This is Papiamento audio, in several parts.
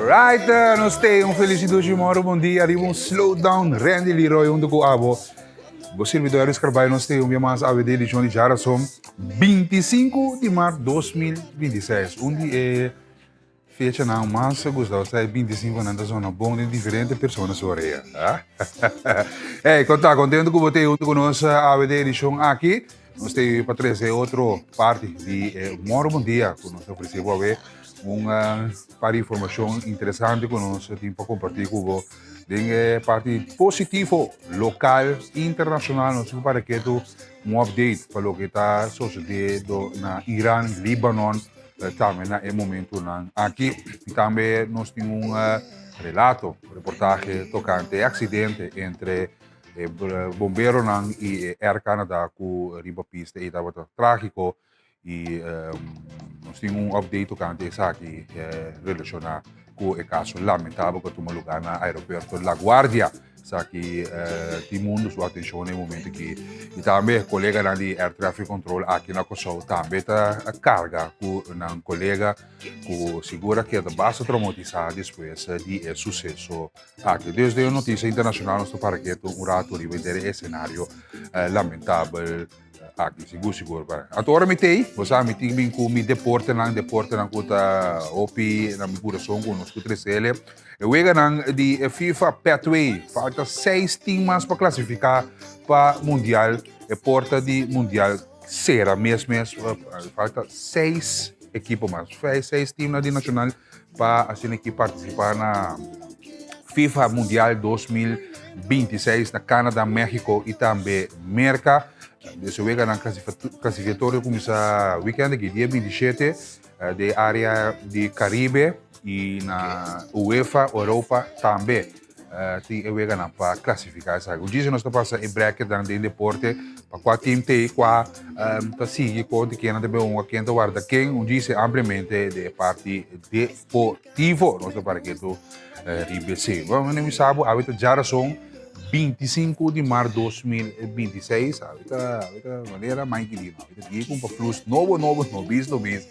Right, nos te un feliz dushi moro bon dia riba un slow down Randy Leroy hunto ku abo. Bo servidor Elvis Carvalho nos te un bia mas awe de edicion di Jarason 25 di maart 2026. Un di e Fechanan mas a gusta osea e bintisinko nan ta sona bon den diferente persona su orea. Hey, kon ta? Kontento ku bo ta huntu ku nos awe den edishon aki. Nos ta pa trese otro parti di e Moro Bon Dia ku nos ta ofresé bo awe. Un par di informashon interesante ku nos tin pa kompartí ku bo den e parti positivo lokal, internashonal. Nos tin para ketu un update pa loke ta sosodé na Iran, Libanon. Tambe na e momentunan aki. I tambe nos tin un relato, reportahe tokante e aksidente entre e bomberonan i e Air Canada ku riba pista ei tabata trágiko i nos tin un update tokante esaki relashoná ku e kaso lamentabel ku a tuma lugá na aeropuerto La Guardia. Esaki tin mundu su atenshon na e momento aki. I tambe koleganan di Air Traffic Control aki na Kòrsou tambe ta karga ku nan kolega ku sigur a keda basta traumatisá despues di e suseso aki. Dus den notisia internashonal nos ta para ketu un ratu riba henter e esenario lamentabel aki. Sigur sigur. Anto ora mi t'ei, bo sa mi tin bin ku mi deportenan, deportenan ku ta hopi na mi kurason ku nos ku tresele. E weganan di e FIFA Pathway, falta seis team mas pa clasifica pa Mundial. E porta di Mundial cera mes mes, falta seis equipo mas, seis teamnan di nacional pa asina aki participa na FIFA Mundial 2026 na Canada, Mexico y tambe Merca. Dese weganan clasificatorio cuminsa weekend aki, dia 27. Den área di Karibe i na UEFA Europa tambe tin e weganan pa klasifiká esaki. Un djis nos ta pasa e bracketnan den deporte pa kua team ta ei, kua ta sigui kontra kennan ta bin hunga, ken ta warda ken. Un djis ampliamente den e parti deportivo nos ta para ketu riba esei. Bon, mi no sa bo awe ta djarason 25 di mart 2026. Awe ta, awe ta manera Mikey di, awe ta dia ku pa plus nobo nobo, nobis nobis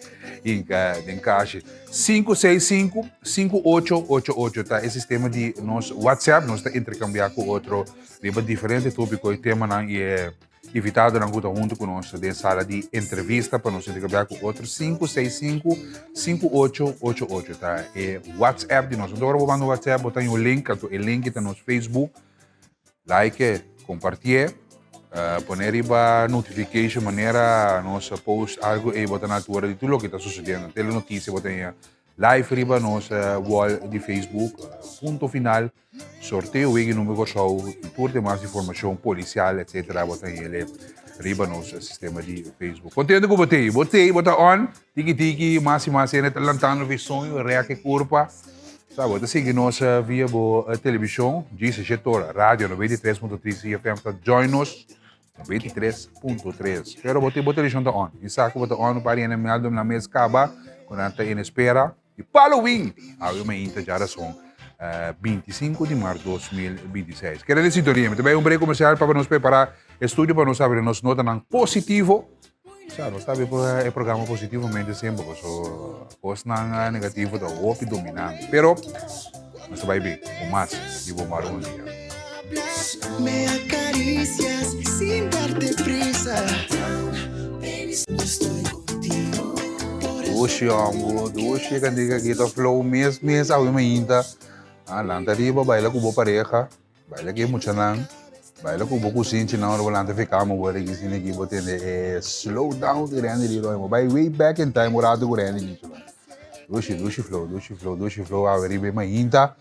hinka den kashi. 565 5888 ta e sistema di nos WhatsApp. Nos ta interkambiá ku otro riba diferente tópiko i temanan i e Invitadonan ku ta huntu ku nos den sala di entrevista pa nos interkambiá ku otro 565 5888 ta e WhatsApp di nos. Anto ora bo manda un WhatsApp bo ta haña un link, anto e link ta nos Facebook. Like, kompartié, pone riba notification manera nos post algu ei bo ta na altura di tur loke ta susediendo. Telenotisia bo ta haña live riba nos wall di Facebook. Punto final. Sorteo wega number Kòrsou i tur demas informashon polisial etsetera bo ta hele riba nos sistema di Facebook. Kontento ku bo t'ei. Bo t'ei, bo ta on, tiki tiki mas i mas hende ta lantando fi soño, rèk e kurpa. Sa, bo ta sigui nos via bo televishon, Jesus Shetor, Radio 93.3 CFM ta join nos 93.3. Pero bo bo televishon ta on. Mi sa ku bo ta on, un par di hende mèldu nan mes kaba ku nan ta en espera. Di Halloween! Awe mainta djarason 25 di mart 2026. Kere den sintonia, mi ta bai un break comercial pa nos prepara e studio pa nos abri nos notanan positivo. Sa, nos ta abri e programa positivamente semper, paso cosnan negativo ta hopi dominante. Pero nos ta bai bin cu mas di Bo Moro Un Dia. Me acaricias sin darte prisa. Dushi hombo, dushi cantica aki ta flow mes mes awe mainta. Ah, lanta riba, baila cu bo pareha, baila cu e muchanan, baila cu bo cusinchinan ora bo lanta fi cama bo rigi asina aki bo tende e slow down di Randy Leroy. Bo bai way back in time un rato cu Randy Leroy. Dushi, dushi flow, dushi flow, dushi flow awe riba e mainta.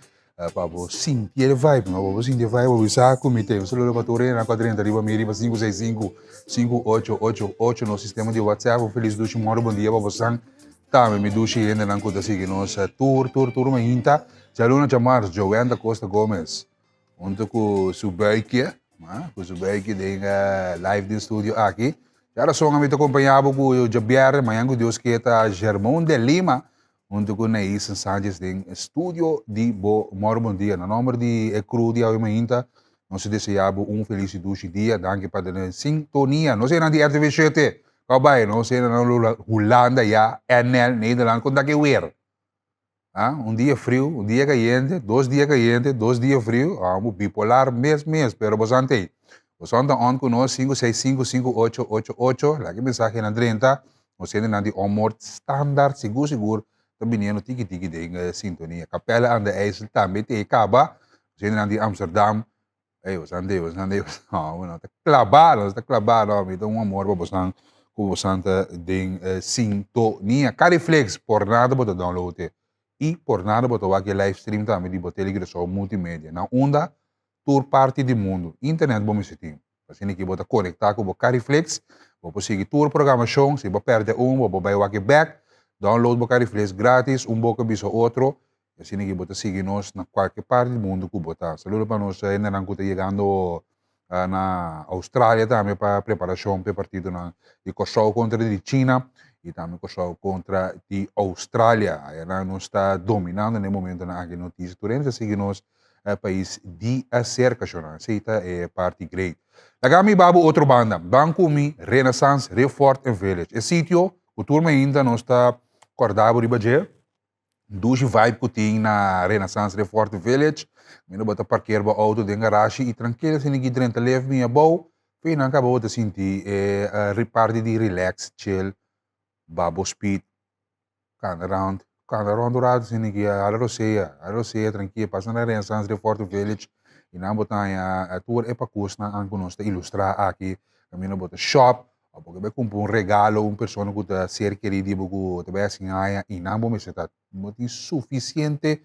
Pa bo sinti e vibe, no? Pa bo sinti e vibe, bo bisa ku mi te. Un saludo pa tur hende ku a drenta riba mi riba 565 5888 nos sistema di WhatsApp. Un felis dushi moro bon dia pa bosan. Tambe mi dushi hendenan ku ta sigui nos tur tur tur mainta. Djaluna djamars Joanne da Costa Gomez hunto ku su buikje, ku su buikje den live den studio aki. Djarason ami ta kompaña bo ku djabièrnè, mañan ku Dios ke ta Germon de Lima Hunto cu Neison Sanchez den studio di Bo Moro Bon Dia. Na nomber di e crew di Awe Mainta, nos ta desea bo un feliz y dushi dia. Danki pa tene sintonia. Nos enan di RTV 7. Kau bai nos hende na Hulanda ya, NL, Nederland, kon ta ke weer? Ah, un dia friu, un dia kayente, dos dia kayente, dos dia friu, ah, bo bipolar mes mes, pero bo san tei. Bo san ta on ku nos, 565 5888, laga e mensahenan drenta, nos hendenan di Omord standaard sigur sigur ta biniendo tiki tiki den sintonia. Capelle aan de IJssel tambe te kaba, nos hendenan di Amsterdam, Ey, bosan de, bosan de, no, bueno, ta klabá, nos ta klabá, no, mi ta un amor pa bosan, ku bosan ta den sintonia. Cariflex, por nada bo ta download e. I por nada bo ta wak e live stream tambe di bo Tele Curaçao Multimedia. Na unda? Tur parti di mundu. Internet bo mester tin. Asina ki bo ta konektá ku bo Cariflex, bo por sigui tur programashon, si bo pèrdè un, bo por bai wak e bèk, download bo Cariflex gratis, un boka bisa otro, I asina ki bo ta sigui nos na kualke parti di mundu ku bo ta. Saludo pa nos hendenan ku ta yegando na Australia tambe pa preparashon pa e partidonan di Kòrsou kontra di China i tambe Kòrsou kontra di Australia. Ayanan nos ta dominando na e momentonan aki notisia. Tur hende ta sigui nos pais di aserka shonnan. Esei ta e parti great. Laga mi ba bo otro banda. Ban ku mi Renaissance Refort and Village. E sitio ku tur mainta nos ta kòrda bo riba dje. Dushi vibe ku tin na Renaissance Reforte Village. Mi no bo ta parkeer bo auto den garashi i trankil asina ki drenta lef mi abou. Fe nan kaba bo ta sinti e parti di relax, chill, ba bo speed, kanda round, kanda rond un rato asina ki hala rosea, hala rosea trankil, pasa na Renaissance Reforte Village i nan bo ta haña tur e pakusnan an ku nos ta ilustrá aki. Kaminda bo ta shop, Abo ke bai kumpra un regalo un persona ku ta ser kerí di bo ku ta bai hasi aña i nan bo mester ta no tin sufisiente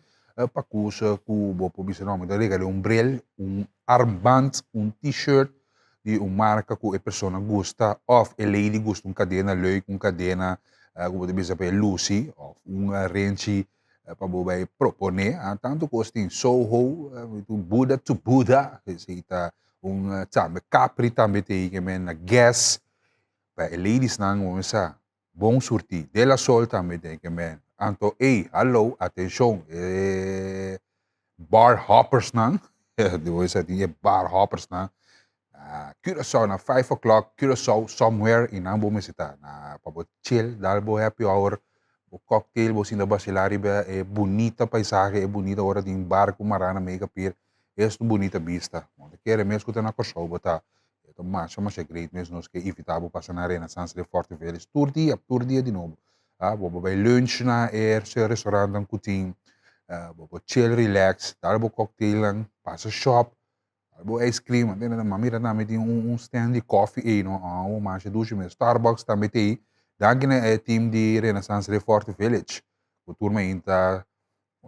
pakus ku bo por bisa no mi ta regal'é un bril, un armband, un t-shirt di un marka ku e persona gusta òf e lady gusta un kadena leuk, un kadena ku bo ta bisa pa e lusi òf un renchi pa bo bai proponé. Tantu kos tin Soho, Buddha to Buddha, esei ta Un tambe Capri tambe te ke men na Guess pa e ladiesnan bo mester sa bon surti. De La Sol tambe te ke men. Anto ey hallo atencion e bar hoppersnan bo mester sa tin e bar hoppersnan na Curaçao na five o'clock Curaçao somewhere y nan bo mester ta na pa bo chill dal bo happy hour bo cocktail bo sinta basila riba e bunita paisahe e bunita ora tin barco mara na mega pier Es un bunita bista. Bo ta kere mes ku ta na Kòrsou bo ta. E ta masha masha great mes nos ke invitá bo pasa na Renaissance den Forte Village tur dia, tur dia di nobo. Ah, bo por bai lunch na e restaurantnan ku tin, bo por chill relax, dal bo cocktailnan, pasa shop, dal bo ice cream, entiende? Ma mira tambe tin un stand di koffie ei no, ah, masha dushi mes. Starbucks tambe t'ei. Danki na e team di Renaissance den Forte Village ku tur mainta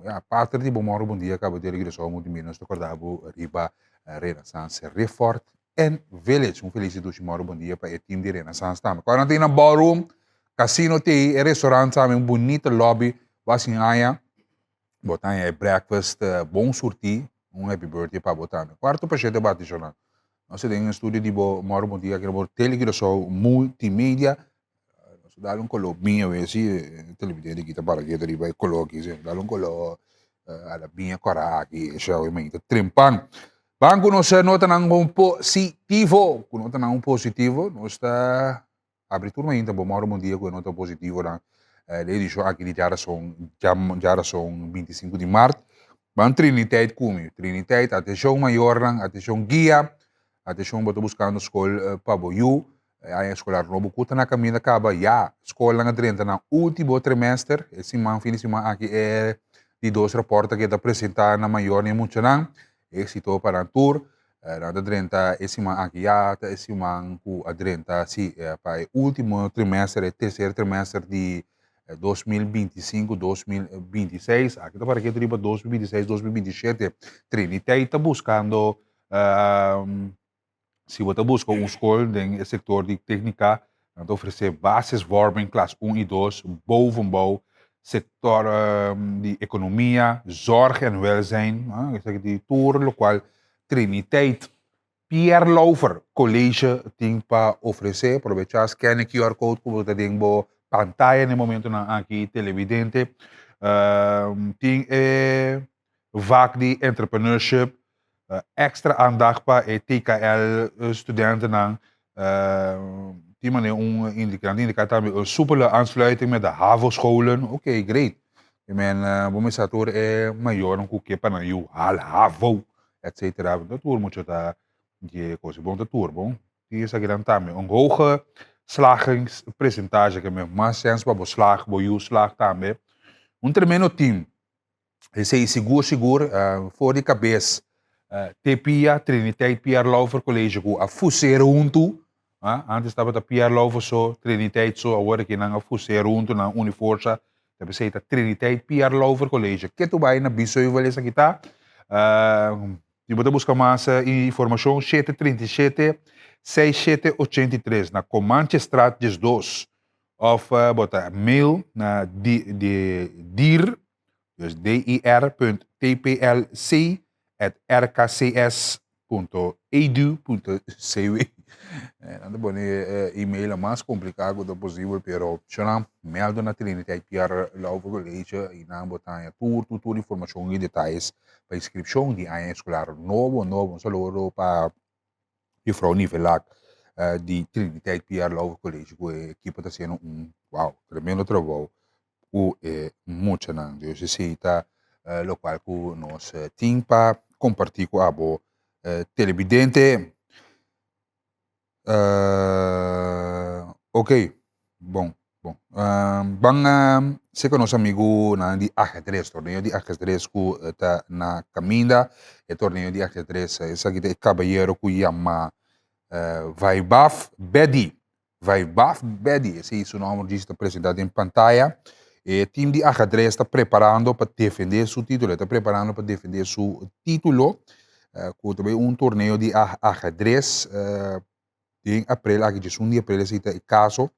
Ya, pater di bo moro bon dia caba di regresó mucho menos ta corda bo riba Renaissance Refort and Village. Un feliz y dushi moro bon dia pa e team di Renaissance tambe. Cuando nan tin na ballroom, casino te e restaurant tambe un bunita lobby bo sin haya bo ta haya e breakfast bon surti, un happy birthday pa bo tambe. Cuarto pa shete bati shona. Nos ta den estudio di bo moro bon dia aki na bo Tele Curaçao Multimedia. Nos a dal un color biña wes si e televidente aki ta para ketu riba e color aki si. Dal un color a la biña cora aki e show e mainta trempan. Ban cu nos notanan un positivo, cu notanan un positivo, nos ta abri tur mainta bo moro bon dia cu e nota positivonan den edicion aki di djarason djarason 25 di mart. Ban Triniteit cu mi. Triniteit, atencion mayornan, atencion guia, atencion bo ta buscando scol pa bo yu, E aña eskolar nobo ku ta na kaminda kaba ya. Skolnan a drenta nan último trimester. E siman, fin di siman aki e di dos rapòrt ta keda presentá na mayor ni e muchanan. Éksito pa nan tur. Nan ta drenta e siman aki ya ta e siman ku a drenta si pa e último trimester, e terser trimester di 2025, 2026. Aki ta para ketu riba 2026, 2027. Triniteit ta buskando Si bo ta buska un skol den e sektor di teknika, nan ta ofresé basisvorming klas un i dos, bovenbouw, sektor di ekonomia, zorg en welzijn, esaki di tur lokual Triniteit Pierre Lauffer College tin pa ofresé. Probechá scan e QR code ku bo ta den bo pantaya na e momentunan aki televidente. Tin e vak di entrepreneurship, Extra aandacht pa e TKL studentenan. Tin manera un indica, nan ta indica tambe un soepele aansluiting met de havo-scholen. Oké, great. I men, bo mester tur e mayornan ku ke pa nan yu haal havo, etcetera. No tur mucha ta dje kos. Bon ta tur, bon. Tin esakinan tambe. Un hoge slagingspercentage, ke men mas chèns pa bo slag, bo yu slag tambe. Un tremendo team. Esei sigur sigur for di kabes te pia Triniteit Pierre Lauffer College ku a fuseer huntu, antes tabata Pierre Lauffer so, Triniteit so, awor aki nan a fuseer huntu, nan a uni forsa, ta p'esei ta Triniteit Pierre Lauffer College. Ke tu bai na Biesheuvel esaki ta, si bo ta buska mas informashon 737 6783 na Comanchestraat 12 òf bo ta mail na dir Dus dir.tplc at rkcs punto edu punto cw. Nan ta pone e email mas kompliká ku ta posibel, pero shona mèldu na Triniteit Pierre Lauffer College i nan bo ta haña tur tur tur informashon i detayes pa inskripshon di aña eskolar nobo nobo. Un saludo pa Juffrouw Nivelak di Triniteit Pierre Lauffer College ku e ekipo ta hasiendo un wow tremendo trabou ku e muchanan. Dus esei ta lokual ku nos tin pa kompartí ku abo telebidente. Oké, bon, bon. Ban seka nos amigunan di ajedres, torneo di ajedres ku ta na kaminda. E torneo di ajedres esaki ta e kabayero ku yama Vaibhav Bedi. Vaibhav Bedi, esei su nomber djis ta presenta den pantaya. E team di ajedres ta preparando pa defende su titulo, e ta preparando pa defende su titulo, ku ta bay un torneo di ajedres den aprel aki, djesun di aprel esei ta e kaso,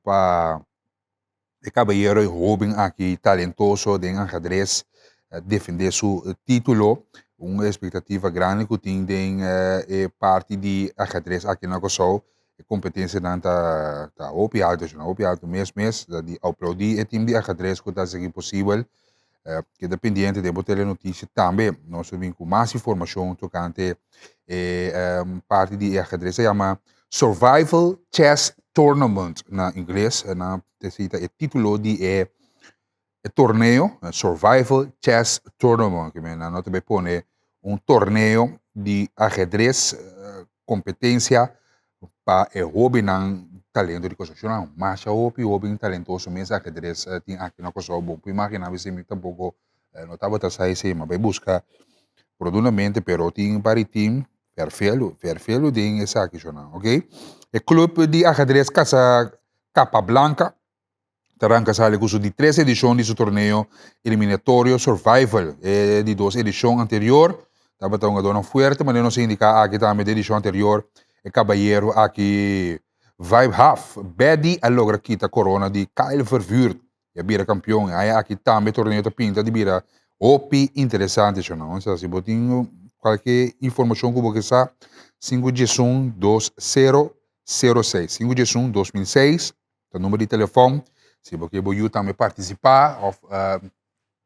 pa e kabayero e hoben aki talentoso den ajedres defende su titulo. Un espektativa grandi ku tin den e parti di ajedres aki na Kòrsou. E kompetensianan ta ta hopi alto, shona hopi alto mes mes. Ta di aplaudí e tim di ajedres ku ta hasi esaki posibel. Keda pendiente den bo telenotisia tambe. Nos ta bin ku mas informashon tokante e parti di e ajedres. Ta yama Survival Chess Tournament na ingles. Nan ta esei ta e titulo di e torneo, Survival Chess Tournament. Ke men nan no ta bai pone un torneo di ajedres kompetensia pa e hobennan talento di Kòrsou. Shonnan, masha hopi hoben talentoso mes ajedres tin aki na Kòrsou. Bo por imaginá bisei mi tampoko no tabata sa esei, mi a bai buska profundamente, pero tin par di tim fèrfelu, fèrfelu den esaki shonnan, oke. E klup di ajedres Casa Capablanca ta ranka sali ku su di tres edishon di su torneo eliminatorio Survival. E di dos edishon anterior tabata un gadónan fuerte, manera nos a indiká aki tambe den edishon anterior e kabayero aki Vaibhav Bedi a logra kita korona di Kyle Vervuurt i a bira kampion. E aña aki tambe e torneo ta pinta di bira hopi interesante shonnan. Osea si bo tin kualke informashon ku bo ke sa, sinku diesun dos sero sero seis, sinku diesun 2006. Ta number di telefon si bo ke bo yu tambe partisipá òf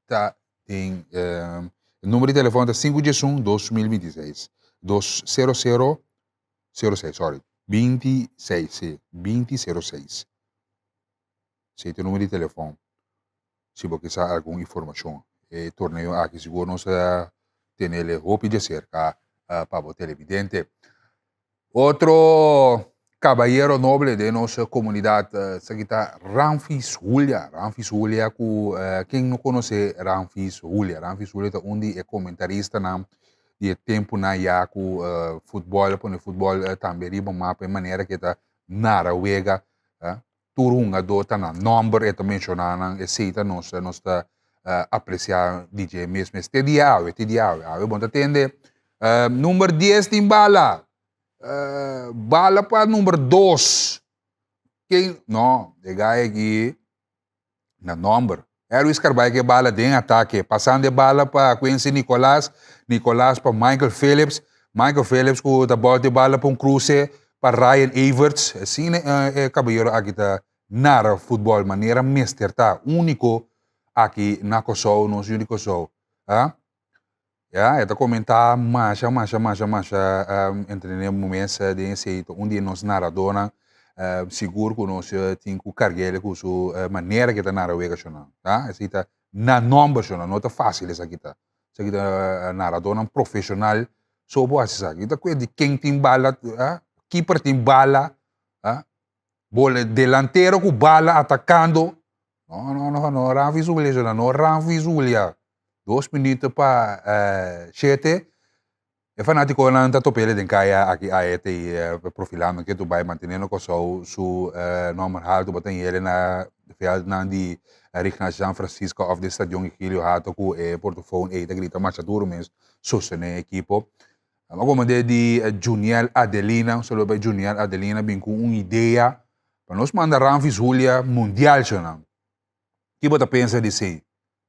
ta den e number di telefon ta sinku diesun 2026 dos sero sero sero seis sorry binti seis si binti sero seis esei ta e number di telefon si bo ke sa algun informashon e torneo aki sigur nos ta tenele hopi djaserka pa bo televidente. Otro cabayero noble den nos comunidad esaki ta Ramfis Julia. Ramfis Julia cu ken no conoce Ramfis Julia? Ramfis Julia ta un di e comentaristanan di e temponan ya cu futbol a pone futbol tambe riba mapa e manera cu e ta nara wega. Tur hungadó ta na nòmber e ta menshoná nan, esei ta nos nos ta apresiá di dje mes mes te dia awe, te dia awe. Awe bo ta tende number dies tin bala, bala pa number dos, ken, no, e gai aki na nòmber. Erwis Carballo ke bala den atake, pasando e bala pa Quincy Nicolas, Nicolas pa Michael Phillips, Michael Phillips ku ta bòlta e bala pa un kruse pa Ryan Everts. Asina e kabayero aki ta nara futbòl manera mester ta, úniko aki na Kòrsou, nos yu di Kòrsou. Ya, e ta komentá masha, masha, masha, masha entrené bo mes den esei, ta un di nos naradónan. Sigur ku nos tin ku karg'el ku su manera ku e ta nara wega shonnan, ta. Esei ta na nòmber shonnan, no ta fásil esaki ta. Esaki ta naradónan profeshonal so por hasi esaki. Ta kuent di ken tin bala, kiper tin bala, bole delantero ku bala atakando. No, no, no, no Ramfi Zulia shonnan, no Ramfi Zulia. Dos minuto pa shete. E fanátikonan ta top'el den kaya aki ae te i profilando ke tu bai mantenendo Kòrsou su nòmber haltu. Bo ta hende na vèldnan di Rignacio San Francisco òf den Stadion Egilio Hato ku e portofoon ei ta grita masha duru mes sostené e ekipo. A komand'é di Juniel Adelina, un saludo pa Juniel Adelina bin ku un idea pa nos manda Ramfis Julia mundial shonnan. Ki bo ta pensa di esei?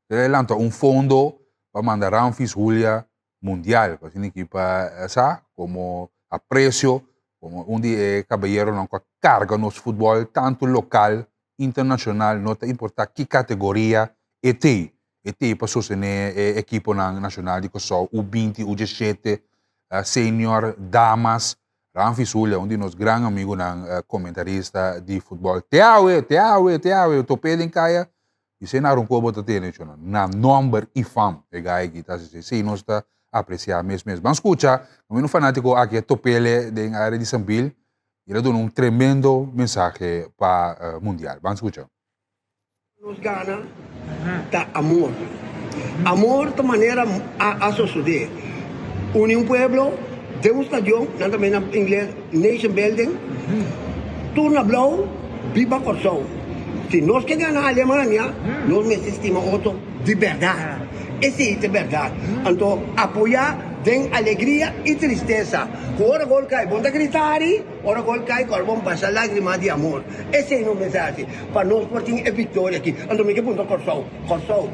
El a lanta un fondo pa manda Ramfis Julia mundial, pa asina ki pa sa komo apresio komo un di e kabayeronan ku a karga nos futbòl tantu lokal, internashonal, no ta importá ki kategoria e tei, e tei pa sostené e ekiponan nashonal di Kòrsou, U binti, U diesshete, senior, damas. Ramfis Julia, un di nos gran amigunan komentarista di futbòl, te awe, te awe, te awe, top'é den kaya, Bisé na Ronco bo ta tene chona. Na nomber y fam e guy aki ta haci esey. Nos ta aprecia mes mes. Ban scucha como un fanatico aki a topele den area di Sambil y el a duna un tremendo mensahe pa mundial. Ban scucha. Nos gana ta amor. Amor ta manera a sosode. Uni un pueblo den un stadion, nan ta mena ingles nation building, tur na blou, biba Kòrsou. Si nos ke gana Alemania, nos mester stima otro di bèrdat. Esei ta bèrdat. Anto apoyá den alegria i tristesa. Ku ora gol kai bon ta grita hari, ora gol kai kòrda bon basha lágrima di amor. Esei nos mester hasi pa nos por tin e viktoria aki. Anto mi ke puntra Kòrsou, Kòrsou,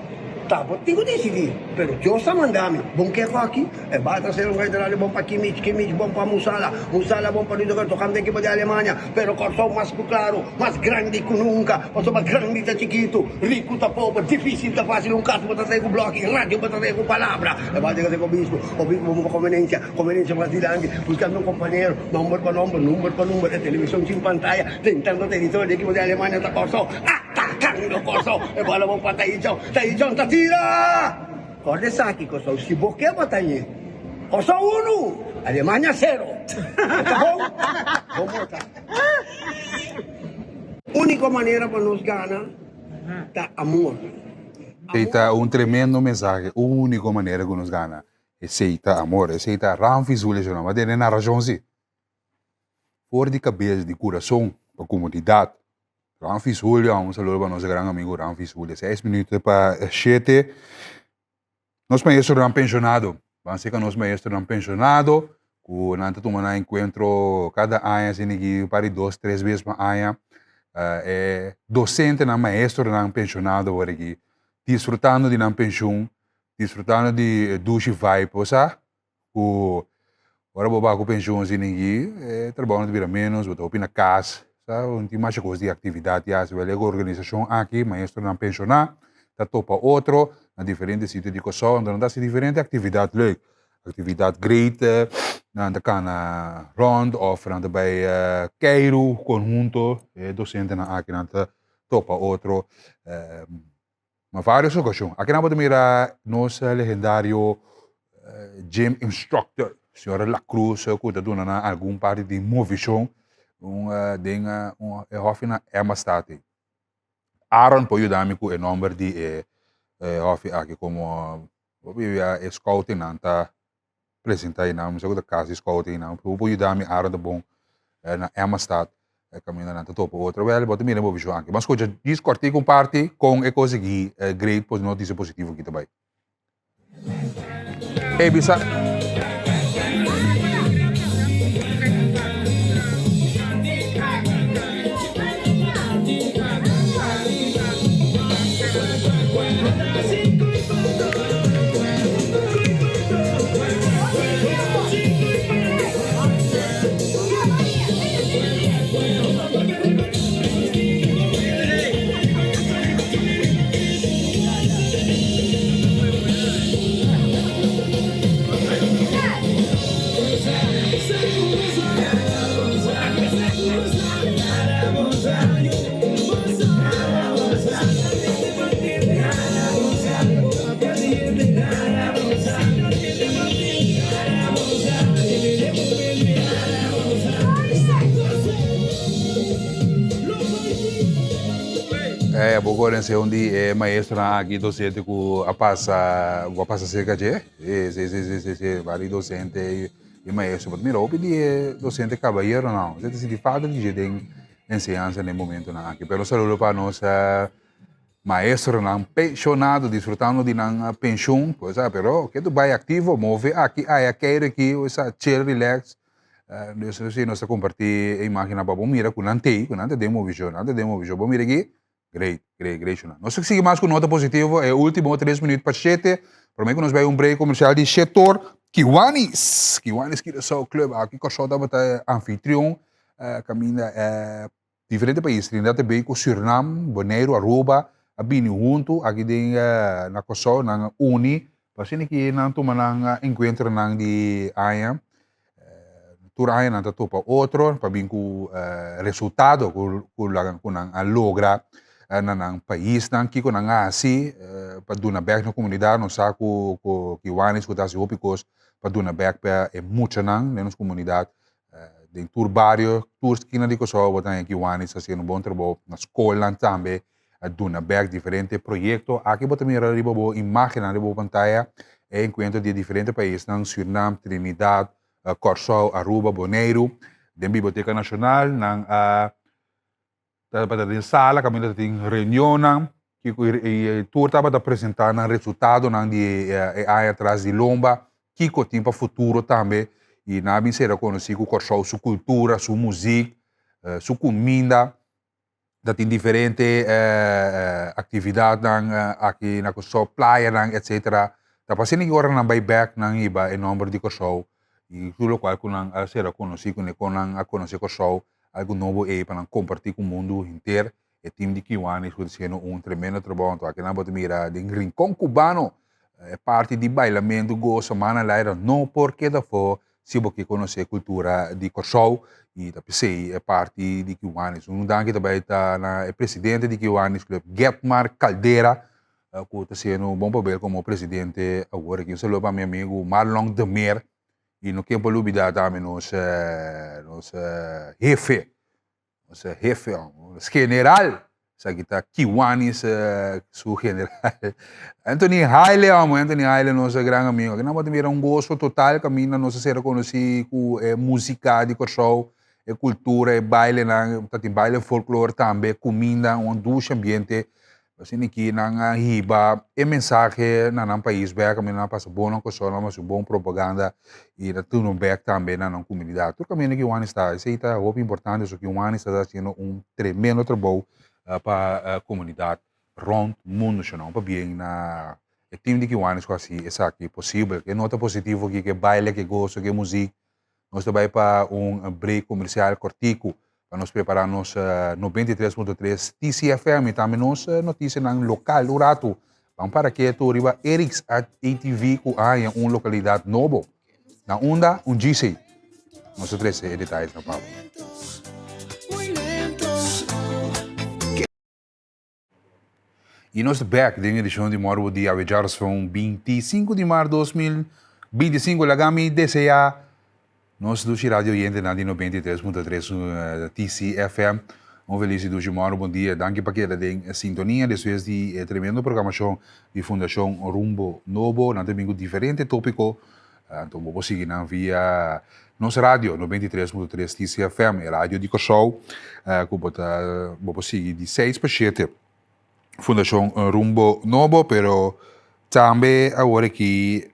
ta bo tin ku disidí, pero Dios a manda mi. Bon ke aki? E bal ta ser un general bon pa Kimmich, Kimmich bon pa Musala, Musala bon pa Rudiger tocando ekipo di Alemania, pero Corsou mas cu claro, mas grandi cu nunca, pasobra grandi ta chikitu, ricu ta pober, dificil ta facil, un cas bo ta trae cu bloki, radio bo ta trae cu palabra. E bal ta ser obispo, obispo bon pa convenencia, convenencia mas dilanti, buscando un compañero, nomber pa nomber, number pa number, e television sin pantaya, tentando territorio di ekipo di Alemania ta Corsou, atacando Corsou, e bal a bon pa Taichon, Taichon ta tira! Kòrda esaki, Kòrsou, si bo ke batañ'é, Kòrsou unu, Alemania sero. Ta bon? Bon bota. Úniko manera pa nos gana ta amor. Esei ta un tremendo mensahe. Úniko manera ku nos gana, esei ta amor. Esei ta Ramfi Zulia su nomber. Tene narashon si. For di kabes, di kurason, pa komunidat. Ramfis Julio, un saludo pa nos gran amigo Ramfis Julio. Seis minuto pa shete. Nos maestronan pensionado. Ban seka nos maestronan pensionado ku nan ta tuma nan enkuentro kada aña asina ki un par di dos, tres bes pa aña. E dosentenan, maestronan pensionado awor aki disfrutando di nan penshun, disfrutando di e dushi vibe, bo sa? Ku ora bo baha ku penshun asina aki, e trabou no ta bira ménos, bo ta hopi na kas, sa, bo no tin masha kos di aktividat di hasi. Wèl e organisashon aki, maestronan penshoná, ta topa otro na diferente sitio di Kòrsou, anto nan ta hasi diferente aktividat lèuk, aktividat great, nan ta kana rònt òf nan ta bai keiru konhunto, e dosentenan aki nan ta topa otro. Na varios ocasion. Aki nan bo ta mira nos legendario gym instructor, señora La Cruz, cu ta duna nan algun parti di movicion un den un e hofi na Emmastad ei. Aaron por yuda mi cu e nomber di e hofi aki como bo bibia e scoutingnan ta presenta einan, mi sa ku ta kas di scout einan, bo por yuda mi Aaron ta bon na Emmastad kaminda nan ta topa otro, wèl bo ta mira bo vishon aki. Ban skucha djis kòrtiku un parti kon e kos aki great notisia positivo aki ta bai. Ey bisa. kore un di e maestronan aki docente ku a pasa ku a pasa serka dje. Si, si, si, si, si, si, varios docente i maestro. But mira hopi di e docente kabayeronan. Esei ta sinti falta di dje den enseñansa den momentonan aki. Pero un saludo pa nos maestronan penshonado disfrutando di nan penshun. Pues a pero ke tu bai aktivo, move aki aya, keir aki, pues a chill, relax. Dus si nos ta kompartí e imágennan pa bo mira ku nan t'ei, ku nan ta den movishon, nan ta den movishon. Bo mira aki, great, great, great shona. Nos ta sigui mas ku nota positivo e último tres minüt pa shete, promé ku nos bai un break komersial di shetor Kiwanis, Kiwanis Curaçao Club. Aki Kòrsou tabata e anfitrion kaminda e diferente pais, Trinidad y Tobago, Surinam, Boneiru, Aruba a bini huntu aki den na Kòrsou, nan a uni pa asina ki nan tuma nan enkuentronan di aña. Tur aña nan ta topa otro pa bin ku resultado ku ku nan a logra na nan paisnan, kiko nan a hasi pa duna bèk na komunidat. Nos sa ku ku Kiwanis ku ta hasi hopi kos pa duna bèk pa e muchanan den nos komunidat. Den tur bario, tur skina di Kòrsou bo ta haña Kiwanis hasiendo un bon trabou. Na skolnan tambe a duna bèk diferente proyekto. Aki bo ta mira riba bo imágennan riba bo pantaya e enkuentro di e diferente paisnan, Sürnam, Trinidad, Kòrsou, Aruba, Boneiru. Den Biblioteka Nashonal nan a tabata den sala kaminda ta tin reunionnan kiko i tur tabata presentá nan resultadonan di e aña tras di lomba, kiko tin pa futuro tambe i nan a bin sera konosí ku Kòrsou su kultura, su muzik, su kuminda. Ta tin diferente aktividatnan aki na Kòrsou, playanan etsetera. Ta pa asina ki ora nan bai bèk nan hiba e nòmber di Kòrsou i tur lokual ku nan a sera konosí kuné kon nan a konosé Kòrsou, algu nobo ei pa nan kompartí ku mundu henter. E tim di Kiwanis ku ta hasiendo un tremendo trabou. Anto aki nan bo ta mira den Rincon Cubano e parti di bailamentu, gosa, mana laira no por keda afó si bo ke konosé kultura di Kòrsou i ta p'esei e parti di Kiwanis. Un danki ta bai ta na e presidente di Kiwanis Club, Getmar Caldera, ku ta hasiendo un bon papel komo presidente awor aki. Un saludo pa mi amigu Marlon de Meer i no ken por lubida tambe nos nos hefe Nos hefe, nos general, esaki ta Kiwanis su general. Anthony Haile, amo, Anthony Haile, nos gran amigo. Aki nan bo ta mira un goso total kaminda nos a ser konosí ku e músika di Kòrsou, e kultura, e bailenan, ta tin baile folklor tambe, kuminda, un dushi ambiente. Asina ki nan a hiba e mensahe na nan pais bek, kaminda nan a pasa bon na Kòrsou, nan a hasi un bon propaganda i ta tunu bek tambe na nan komunidat. Tur kaminda Kiwanis ta, esei ta hopi importante, so Kiwanis ta hasiendo un tremendo trabou pa komunidat rònt mundu. Shonau pabien na e tim di Kiwanis ku hasi esaki posibel. Ke nota positivo aki, ke baile, ke goso, ke muzik. Nos ta bai pa un break komersial kòrtiku pa nos prepará nos 93.3 TCFM i tambe nos notisianan lokal un ratu. Ban para ketu riba Eric's ATV ku a haña un lokalidat nobo. Na unda? Un GC. Nos ta trese e detayes na pa bo. I nos ta bek den edishon di Morbo di awe djarsfon 25 di mart 2025. Laga mi deseá nos dushi radio oyentenan di 93.3 TCFM un felis i dushi mòru bon dia. Danki pa keda den sintonia despues di e tremendo programashon di Fundashon Rumbo Nobo. Nan ta bin ku diferente tópiko. Anto bo por sigui nan via nos radio 93.3 TCFM, e radio di Kòrsou, ku bo ta bo por sigui di seis pa shete. Fundashon Rumbo Nobo, pero tambe awor aki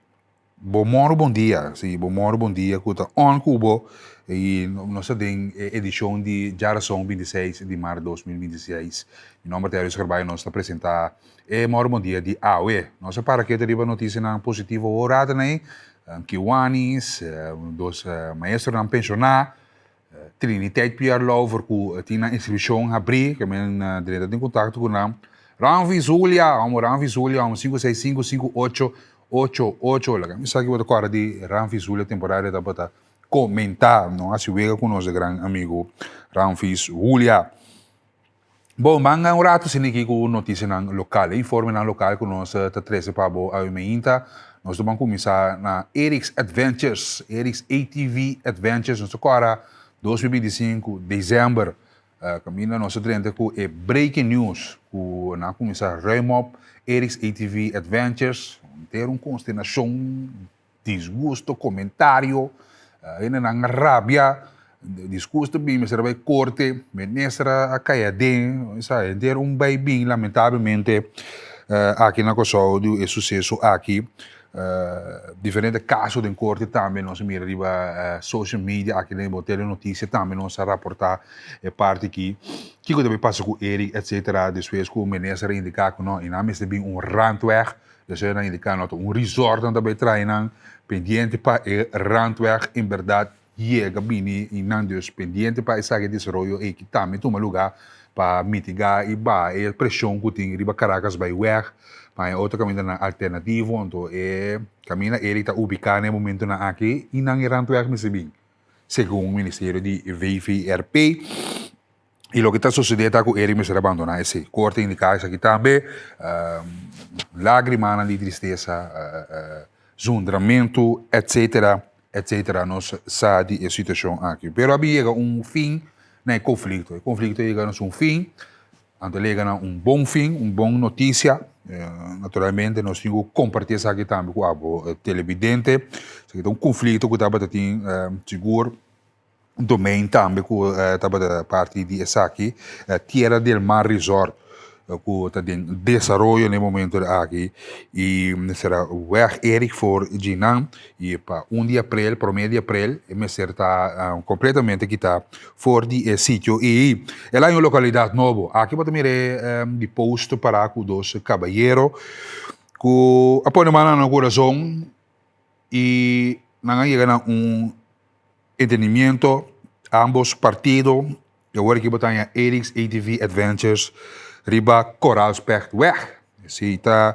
Bo Mòru Bon Dia, si Bo Mòru Bon Dia ku ta on ku bo i nos ta den e edishon di djarason 26 di mart 2026. Mi nòmber ta Elvis Carballo, nos ta presentá E mor bon dia di awe. Nos a para kete riba noticianan positivo ho rato nei. Kiwanis, dos maestronan pensioná, Triniteit Pierre Louver ku tin nan inscripcion habrí, ke men drenta den kontakto ku nan. Ranvi Zulia, amo Ranvi Zulia, amo 5655888. Laga mi sa ki bo ta kòrda di Ranvi Zulia temporada tabata komentá. No hasi wega ku nos gran amigu Ranvis Julia. Bon, manga un rato sin aki ku notisianan lokal, e informenan lokal ku nos ta trese pa bo awe meinta. Nos ta ban kuminsá na Eric's Adventures, Eric's ATV Adventures. Nos ta kòrda 2025, desèmber. Kaminda nos a drenta ku e breaking news ku nan a kuminsá ruim op Eric's ATV Adventures. Henter un konsternashon, disgusto, komentario, hendenan a rabia, disgusto bin mester a bai korte, minister a kai aden, sa henter un bai bin lamentablemente aki na Kòrsou di e suseso aki. Diferente kaso den korte tambe nos a mira riba social media aki den bo telenotisia tambe nos a raporta e parti aki kiko ta bay pasa ku Eric etcetera despues ku minister a indica ku no y nan mester bin un randweg despues nan a indica no ta un resort nan ta bay trae nan pendiente pa e randweg en berdad yega bini y nan dus pendiente pa esaki desaroyo ey ki tambe tuma luga pa mitiga y baha e presion cu tin riba Caracas bay weg pa e otro camindanan alternativo anto e caminda Eric ta ubica na e momentonan aki y nan e randweg mester bin segun ministerio di VVRP. Y loke ta sucede ta cu Eric mester a bandona esey. Corte indica esaki tambe. Lagrimanan di tristesa, zundramento, etcetera, etcetera. Nos sa di e situacion aki. Pero a bin yega un fin na e conflicto. E conflicto a yega na su fin. Anto a yega na un bon fin, un bon noticia. Naturalmente nos tin cu comparti esaki tambe cu abo televidente. Esaki ta un conflicto cu tabata tin sigur. Domein tambe ku tabata parti di esaki, Tierra del Mar Resort ku ta den desaroyo na e momento aki i mester a wèg Eric for djinan i pa un di aprel, promé di aprel e mester ta kompletamente kitá for di e sitio ei. El a haña un lokalidat nobo. Aki bo ta mira e di post pará ku dos kabayero ku a pone man na nan kurason i nan a yega na un Entendimiento, ambos partido e awor aki bo ta haña Eric's ATV Adventures riba Koraalspechtweg. Esei ta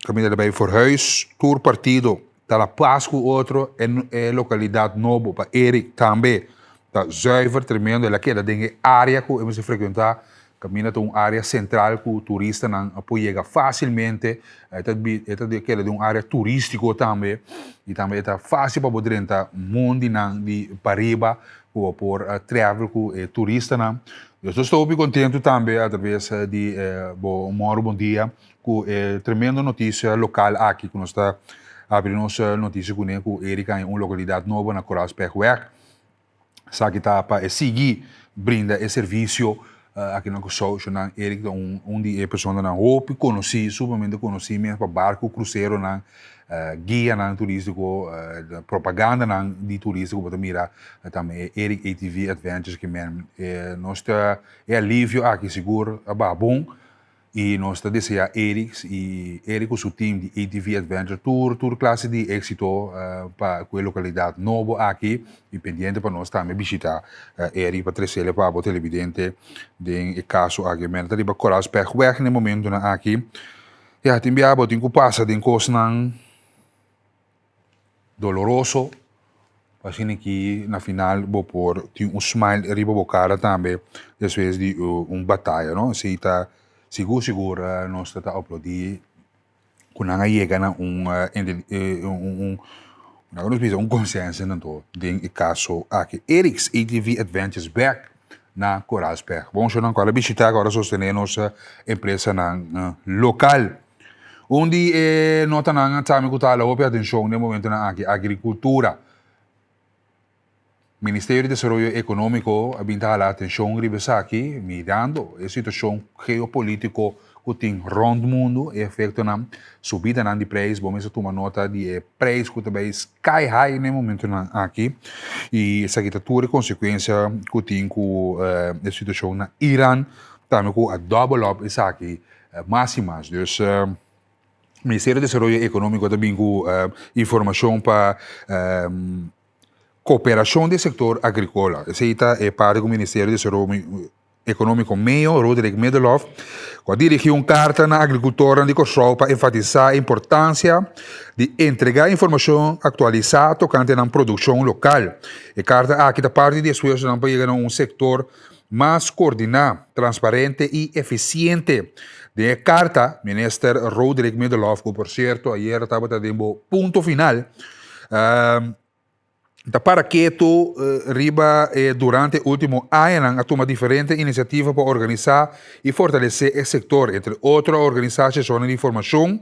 kaminda ta bai Voorhuis. Tur partido ta na pas ku otro. E lokalidat nobo pa Eric tambe ta zuiver, tremendo. El a keda den e área ku e mester frekuentá. Kaminda ta un área sentral ku turistanan por yega fásilmente. E ta e ta keda den un área turístiko tambe i tambe e ta fásil pa bo drenta mondinan di pariba ku bo por travel ku e turistanan. Nos ta hopi kontentu tambe atraves di bo Mòru Bon Dia ku e tremendo notisia lokal aki ku nos ta habri nos notisia kuné ku Eric haña un lokalidat nobo na Koraalspechtweg. Esaki ta pa e sigui brinda e servisio aki na Kòrsou. Shonnan Eric ta un di e personanan hopi konosí, sumamente konosí mes pa barku, kruseronan, guianan turístiko, propagandanan di turista ku bo ta mira tambe e Eric ATV Adventures ke men. Nos ta e alivio aki sigur a baha bon. I nos ta desea Eric i Eric ku su team di ATV Adventure tur tur klase di éksito pa ku e lokalidat nobo aki i pendiente pa nos tambe bishita Eric pa tresele pa bo televidente den e kaso aki. Men ta riba Koraalspechtweg na e momentunan aki. Ya tin bia bo tin ku pasa den kosnan doloroso pa asina ki na final bo por tin un smile riba bo cara tambe despues di un bataya no esey ta sigur sigur nos ta ta aplaudi cu nan a yega na un un laga nos bisa un consenso anto den e caso aki Eric's ATV Adventures back na Coralsberg bon shownan cu a bishita cu a sostene nos empresanan local. Un di e notanan tambe ku ta hala hopi atenshon den momentunan aki, agrikultura. Ministerio di Desaroyo Ekonómiko a bin ta hala atenshon riba esaki, mirando e situashon geopolítiko ku tin rònt mundu, e efektonan, subidanan di preis. Bo mester tuma nota di e preis ku ta bai sky high den e momentunan aki i esaki ta tur e konsekuensia ku tin ku e situashon na Iran, tambe ku a double up esaki. Mas i mas. Dus Ministerio di Desaroyo Ekonómiko ta bin ku informashon pa koperashon di e sektor agrikola. Esei ta e parti ku Ministerio di Desaroyo Ekonómiko Meo, Roderick Middelhof, ku a dirigí un karta na agrikultornan di Kòrsou pa enfatisá e importansia di entregá informashon aktualisá tokante nan produkshon lokal. E karta aki ta parti di esfuersonan pa yega na un sektor mas koordiná, transparente i efisiente. Den e karta, Minister Roderick Middelhof, ku por sierto ayera tabata den bo punto final, Ta para ketu riba e durante ultimo añanan a tuma diferente inisiativa pa organisá i fortalesé e sektor, entre otro a organisá seshonnan di formashon.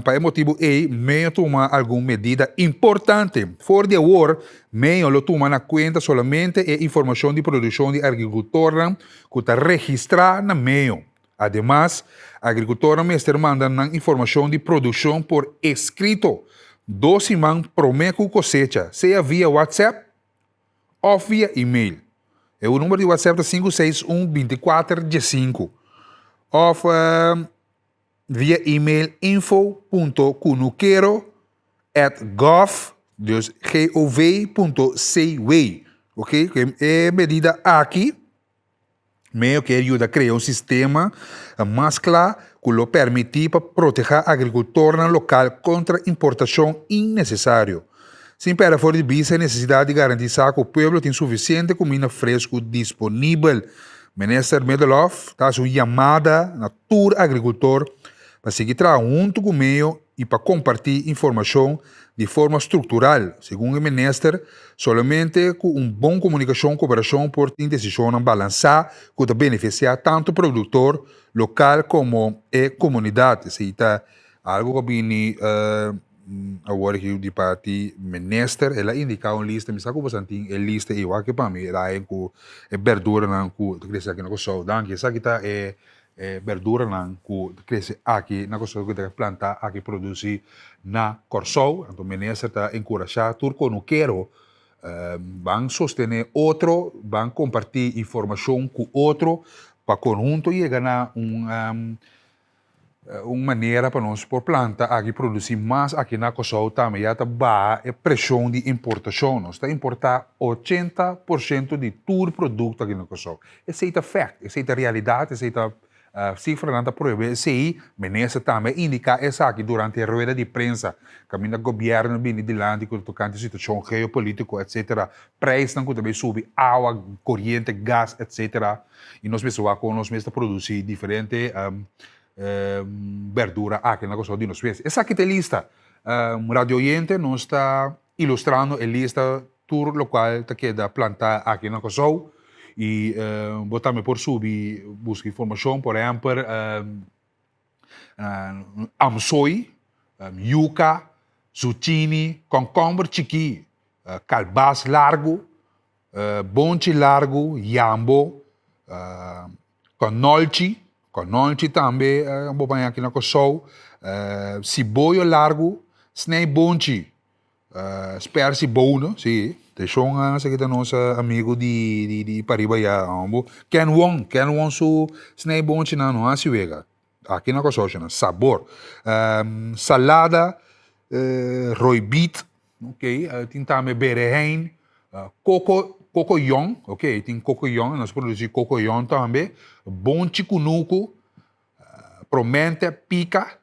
Pa e motibu ei Meyo tuma algun medida importante. For di awor Meyo lo tuma na kuenta solamente e informashon di produkshon di agrikultornan ku ta registrá na Meyo. Ademas, agrikultornan mester manda nan informashon di produkshon por eskrito dos siman promé ku kosecha, sea via WhatsApp òf via email. E number di WhatsApp ta 561 24 15 òf via email info.kunukero at gov, dus gov.cw. Ok, e medida aki Meo kier yuda krea un sistema mas kla ku lo permití pa protehá agrikultornan lokal kontra importashon innesesario, sin pèrdè for di bista e nesesidat di garantisá ku pueblo tin sufisiente kuminda fresku disponibel. Minister Middelhof ta hasi un yamada na tur agrikultor pa sigui traha huntu ku Meo i pa kompartí informashon di forma struktural. Segun e minister, solamente ku un bon komunikashon koperashon por tin desishonnan balansá ku ta benefisiá tantu produktor lokal komo e komunidat. Esei ta algu ku a bini awor aki di parti minister. El a indiká un lista, mi sa ku boso tin e lista ei wak pa mi, Ryan, ku e berduranan ku ta krese aki na Kòrsou. Danki. Esaki ta e E berduranan ku ta krese aki na Kòrsou ku ta plantá aki produsí na Kòrsou. Anto minister ta enkurashá tur konukero ban sostené otro, ban kompartí informashon ku otro pa konhunto yega na un un manera pa nos por planta aki produsí mas aki na Kòrsou tambe. Ya ta baha e preshon di importashon. Nos ta importá 80% di tur produkto aki na Kòrsou. Esei ta fact, esei ta realidat, esei ta sifranan ta prueba esei. Minister tambe a indiká esaki durante e rueda di prensa kaminda gobièrnu bini dilanti ku tokante situashon geopolitiko etsetera, preisnan ku ta bai subi, awa, koriente, gas etsetera. I nos mester wak kon nos mes ta produsí diferente berdura aki na Kòrsou di nos mes. Esaki ta e lista. Radio oyente nos ta ilustrando e lista tur lokual ta keda plantá aki na Kòrsou i bo tambe por subi buska informashon, por ehèmpel amsoi, yuka, zuchini, kònkòmber chikí, kalbas largu, bonchi largu, yambo, kònòlchi, kònòlchi tambe bo baña aki na Kòrsou, siboyo largu, snei bonchi. Spersi Bono, si, te shon esaki ta nos amigo di di di pariba ya hombo. Ken Wong, Ken Wong su snei bonchinan no hasi wega. Aki na Kòrsou shona, sabor. Salada, roibit, ok, tin tambe berehein, koko, koko yòn, ok, tin koko yòn, nos produsi koko yòn tambe, bonchi kunuku, promente pika,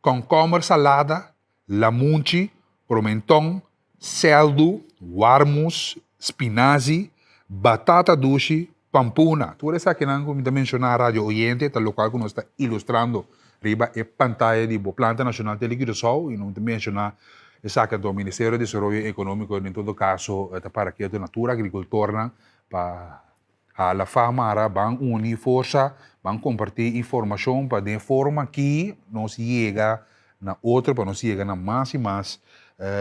Kònkòmber salada, lamunchi, promenton, sèldu, warmus, spinazi, batata dushi, pampuna. Tur esakinan ku mi ta menshoná radio oyente ta lokual ku nos ta ilustrando riba e pantaya di bo Planta Nashonal Tele Curaçao i nos ta menshoná esaki anto Ministerio di Desaroyo Ekonómiko den todo kaso ta para ketu na tur agrikultornan pa Hala Famara ban uni forsa, ban kompartí informashon pa den forma aki nos yega na otro, pa nos yega na mas i mas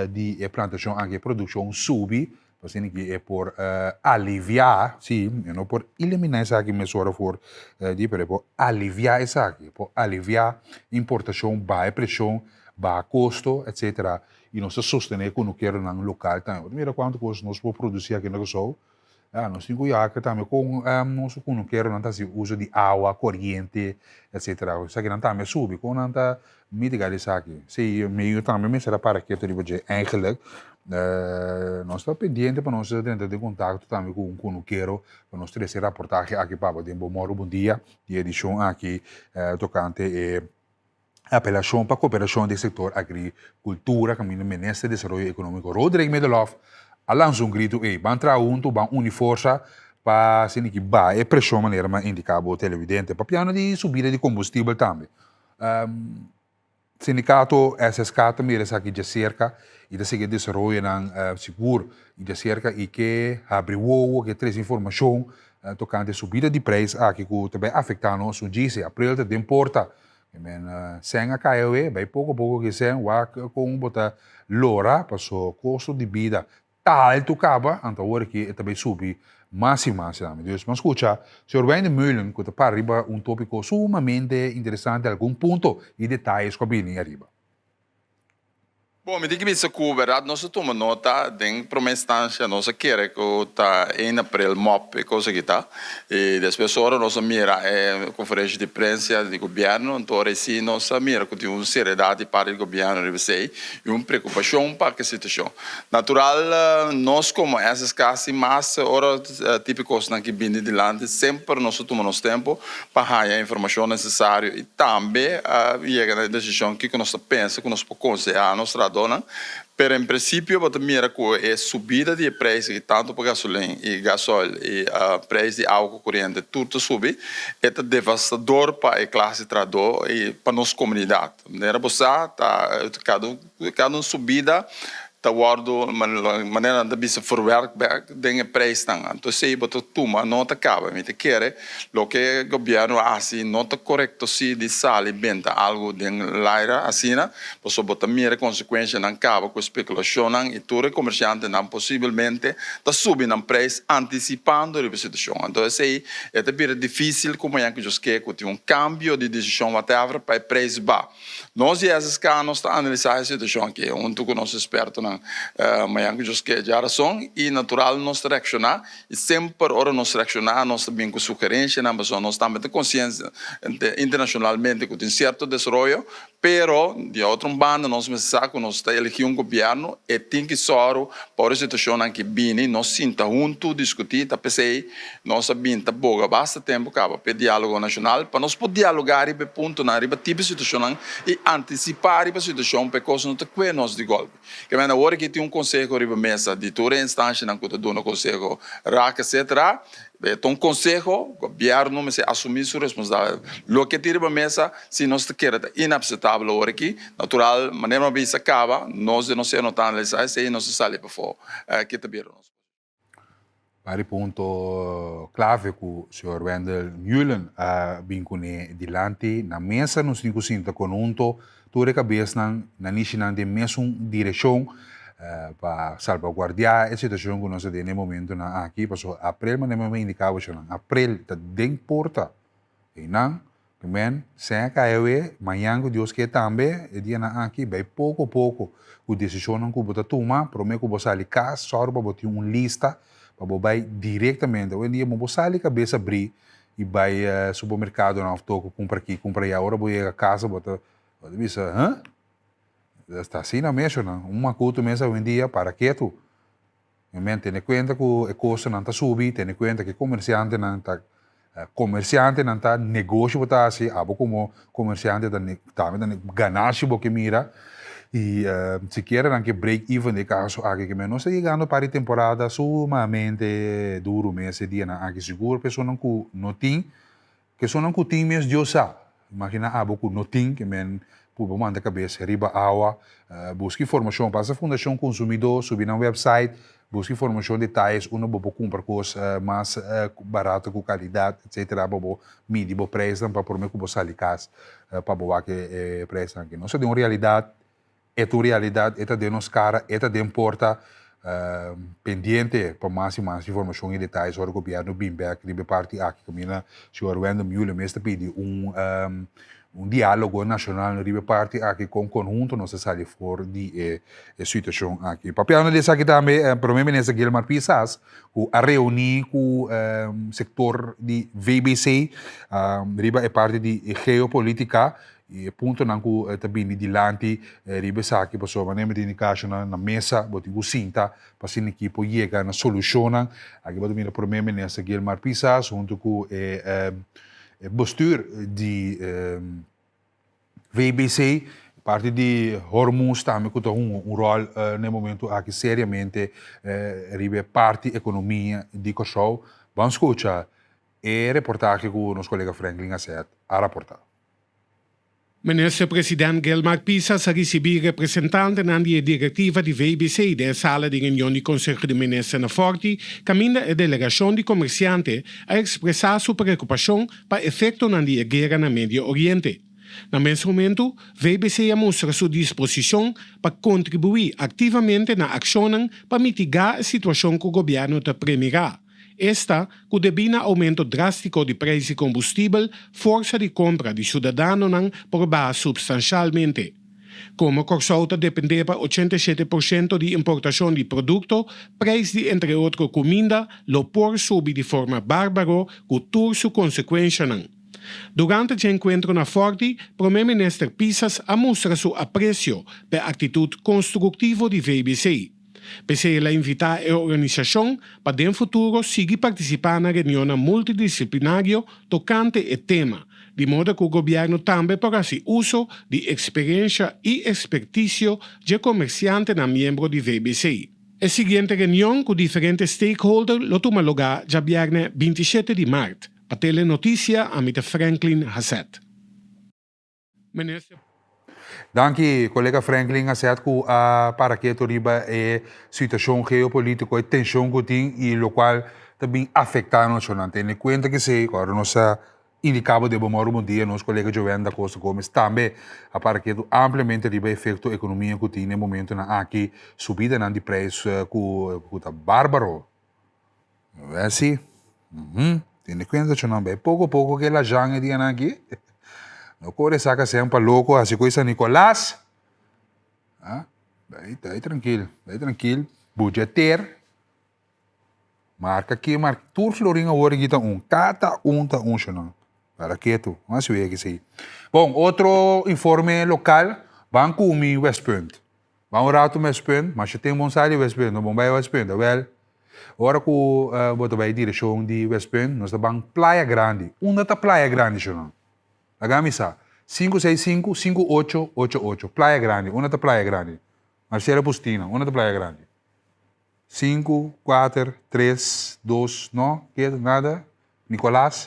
di e plantashon aki, e produkshon subi, pa asina ki e por aliviá, sí, e no por eliminá esaki mesora for di, pero e por aliviá esaki, e por aliviá importashon, baha e preshon, baha kosto, etsetera, i nos ta sostené kunukeronan lokal tambe. Bo ta mira kuantu kos nos por produsí aki na Kòrsou. Ya, nos tin ku yaka tambe kon nos kunukeronan ta hasi uso di awa, koriente, etsetera. Esakinan tambe a subi. Kon nan ta mitiga di esaki? Si, medio tambe mester a para ketu riba dje. Eigenlijk, nos ta pendiente pa nos drenta den kontakto tambe ku un kunukero pa nos trese e raportahe aki pa bo den Bo Mòru Bon Dia di edishon aki tokante e Apelashon pa koperashon den sektor agrikultura kaminda Minister di Desaroyo Ekonómiko Roderick Middelhof a lansa un gritu ei, Ban traha huntu, ban uni forsa pa asina ki baha e preshon manera mi a indiká bo televidente. Papiando di subida di kombustibel tambe. Sindikato SSK ta mira esaki djaserka i ta sigui e desaroyonan sigur i djaserka i ke habri wowo, ke trese informashon tokante subida di preis aki ku ta bai afektá nos. Un djise, aprel ta den porta. I men sèn a kai awe, bai poko poko ku e sèn, wak kon bo ta lora paso kosto di bida Ta altu kaba, anto awor aki e ta bay subi mas y mas tambe. Dus ban scucha señor Wende Meulen cu ta para riba un topico sumamente interesante, algun punto y detayes cu a bini ariba. Bon, mi tin ki bisa ku bèrdat nos a tuma nota den promé instansia nos a kere ku ta ein aprel mòp e kos aki ta i despues ora nos a mira e konferensha di prensa di gobièrnu anto ora esei nos a mira ku tin un seriedat di parti di gobièrnu riba esei i un preokupashon pa ki situashon. Natural nos komo SSK sin mas ora tipo kosnan ki bini dilanti semper nos ta tuma nos tempo pa haña e informashon nesesario i tambe yega na e desishon kiko nos ta pensa ku nos por konsehá nos trahadónan. Pero en prinsipio bo ta mira ku e subida di e preis aki tantu pa gasolin i gasoil i preis di awa ku koriente tur ta subi e ta devastador pa e klase trahadó i pa nos komunidat. Manera bo sa ta kada Kada un subida ta wòrdu, manera nan ta bisa, verwerkt bèk den e preisnan. Anto esei bo ta tuma nota kaba. Mi ta kere loke gobièrnu a hasi no ta korekto si di sali benta algu den laira asina, pasobra bo ta mira e konsekuenshanan kaba ku e spekulashonnan i tur e komershantenan posibelmente ta subi nan preis antisipando riba e situashon. Anto esei e ta bira difísil ku mañana ku Dios ke ku tin un kambio di desishon whatever pa e preis ba. Nos di SSK nos ta analisá e situashon aki huntu ku nos ekspertonan mañan ku Dios ke djarason i natural nos ta reakshoná i semper ora nos reakshoná nos ta bin ku sugerensianan pasobra nos tambe ta konsiente internashonalmente ku tin sierto desaroyo pero di otro un banda nos mester sa ku nos ta eligí un gobièrnu e tin ki sòru pa ora e situashonnan aki bini nos sinta huntu diskutí ta p'esei Nos a bin ta boga basta tempu kaba p'e diálogo nashonal pa nos por dialogá riba e puntonan, riba tipo e situashonnan i antisipá riba situashon pa e kos no ta kue nos di gòlpi. Ke mende awor aki tin un konseho riba mesa di tur e instanshanan ku ta duna konseho, rak etcetera. E ta un konseho, gobièrnu mester asumí su responsabilidat. Loke tin riba mesa si nos ta kere ta inapsetabel awor aki. Natural, manera mi a bisa kaba, nos den nos seno ta analisá esei i nos ta sali pafó ke ta bira nos. Bari punto clave cu señor Wendell Meulen a bin cune dilanti. Na mesa nos tin cu sinta conhunto tur e cabesnan na nishinan den mesun direccion pa salvaguardia e situacion cu nos ta den e momentonan aki. Pasobra aprel manera mi a indica bosonan, aprel ta den porta. Einan Amen, seña kai awe, mañan ku Dios ke tambe, e dianan aki bai poko poko ku desishonnan ku bo ta tuma, prome ku bo sali kas, sòru pa bo tin un lista pa bo bai direktamente. Oyendia bo por sali kabes abrí i bai supermerkadonan òf toko kumpra aki, kumpra aya, ora bo yega kasa bo ta bo ta bisa, huh? Ta asina mes shornan, un makutu mes awendia para ketu. Amen, tene kuenta ku e kostonan ta subi, tene kuenta ku e komersiantenan ta komersiantenan ta negoshi bo ta hasi, abo komo komersiante ta tambe ta ganashi bo ke mira i sikiera nan ke break even den e kaso aki ke nos ta yegando pa di temporada sumamente duru mes e dianan aki sigur personanan ku no tin Kesonan ku tin mes Dios sa. Imagina abo ku no tin ke men purba manda kabes riba awa. Buska informashon. Pasa Fundashon Konsumidó, subi nan website, buska informashon, detayes unda bo por kumpra kos mas barato ku kalidat etsetera pa bo midi bo preisnan pa prome ku bo sali kas pa bo wak e preisnan aki. Nos ta den un realidat E ta un realidad, e ta den nos cara, e ta den porta. Pendiente pa mas y mas informacion y detalles ora gobierno bin bek riba e parti aki caminda señor Wendell Muller mes ta pidi un un dialogo nacional riba e parti aki con conhunto nos ta sali for di e situacion aki. Papiando di esaki tambe Prome Minister Gilmar Pisas cu a reuni cu sector di VBC riba e parti di geopolitica I e puntonan ku ta bini dilanti riba esaki pasobra manera mi tin indikashonnan na mesa bo tin ku sinta pa asina aki por yega na solushonnan. Aki bo ta mira Prome Minister Gilmar Pisas huntu ku e bestuur di VBC, parti di Hormuz tambe ku ta hunga un ròl na e momentu aki seriamente riba e parti ekonomia di Kòrsou. Ban skucha e reportahe ku nos kolega Franklin Asset a raporta. Minister President Gilmar Pisas a risibí representantenan di e direktiva di VBC den e sala di reunion di Konseho di Minister na Forti, kaminda e delegashon di komersiante a ekspresá su preokupashon pa efektonan di e guera na Medio Oriente. Na mes momentu, VBC a mustra su disposishon pa kontribuí aktivamente na akshonnan pa mitigá e situashon ku gobièrnu ta premirá. Esta ku debí na oumento drástiko di preis di kombustibel, forsa di kompra di siudadanonan por baha supstanshalmente. Komo Kòrsou ta dependé pa 87% di importashon di produkto, preis di entre otro kuminda lo por subi di forma bárbaro ku tur su konsekuenshanan. Durante dje enkuentro na Forti, Promé Minister Pisas a mustra su apresio p'e aktitut konstruktivo di VBC. P'esei el a invitá e organisashon pa den futuro sigui partisipá na reunionnan multidisiplinario tokante e tema, di moda ku gobièrnu tambe por hasi uso di eksperensha i ekspertisio dje komersiantenan miembro di VBC. E siguiente reunion ku diferente stakeholder lo tuma lugá djabièrnè 27 di mart. Pa Telenotisia ami ta Franklin Haseth. Minister. Danki kolega Franklin Haseth ku a para ketu riba e situashon geopolitiko, e tenshon ku tin i lokual ta bin afektá nos shonnan. Tene kuenta ku esei ku ora nos a indiká bo den bo mòru bon dia nos kolega Joanne da Costa Gomez tambe a para ketu ampliamente riba e efekto ekonomia ku tin na e momentunan aki, subidanan di preis ku ta bárbaro. Wèsi, uhum, tene kuenta cu nan bai poko poko ke lajan e dianan aki. No kore saka sen pa loko hasi koe San Nicolas. Ah, bai, bai trankil, bai trankil, bujeter. Marka ki, marka, tur florin awor aki ta un, kada un ta un shonan. Para ketu, no hasi wega esei. Bon, otro informe lokal, ban kumi Westpunt. Ban un ratu Westpunt, masha tin bon sali Westpunt, no bon bai Westpunt. Awel, ora ku bo ta bai direkshon di Westpunt, nos ta ban Playa Grandi. Unda ta Playa Grandi, shornan? Laga mi sa. 565-5888, Playa Grandi. Unda ta Playa Grandi? Marcelo Pustina, unda ta Playa Grandi? Sinku, kuater, tres, dos, no, ke, nada? Nicolas?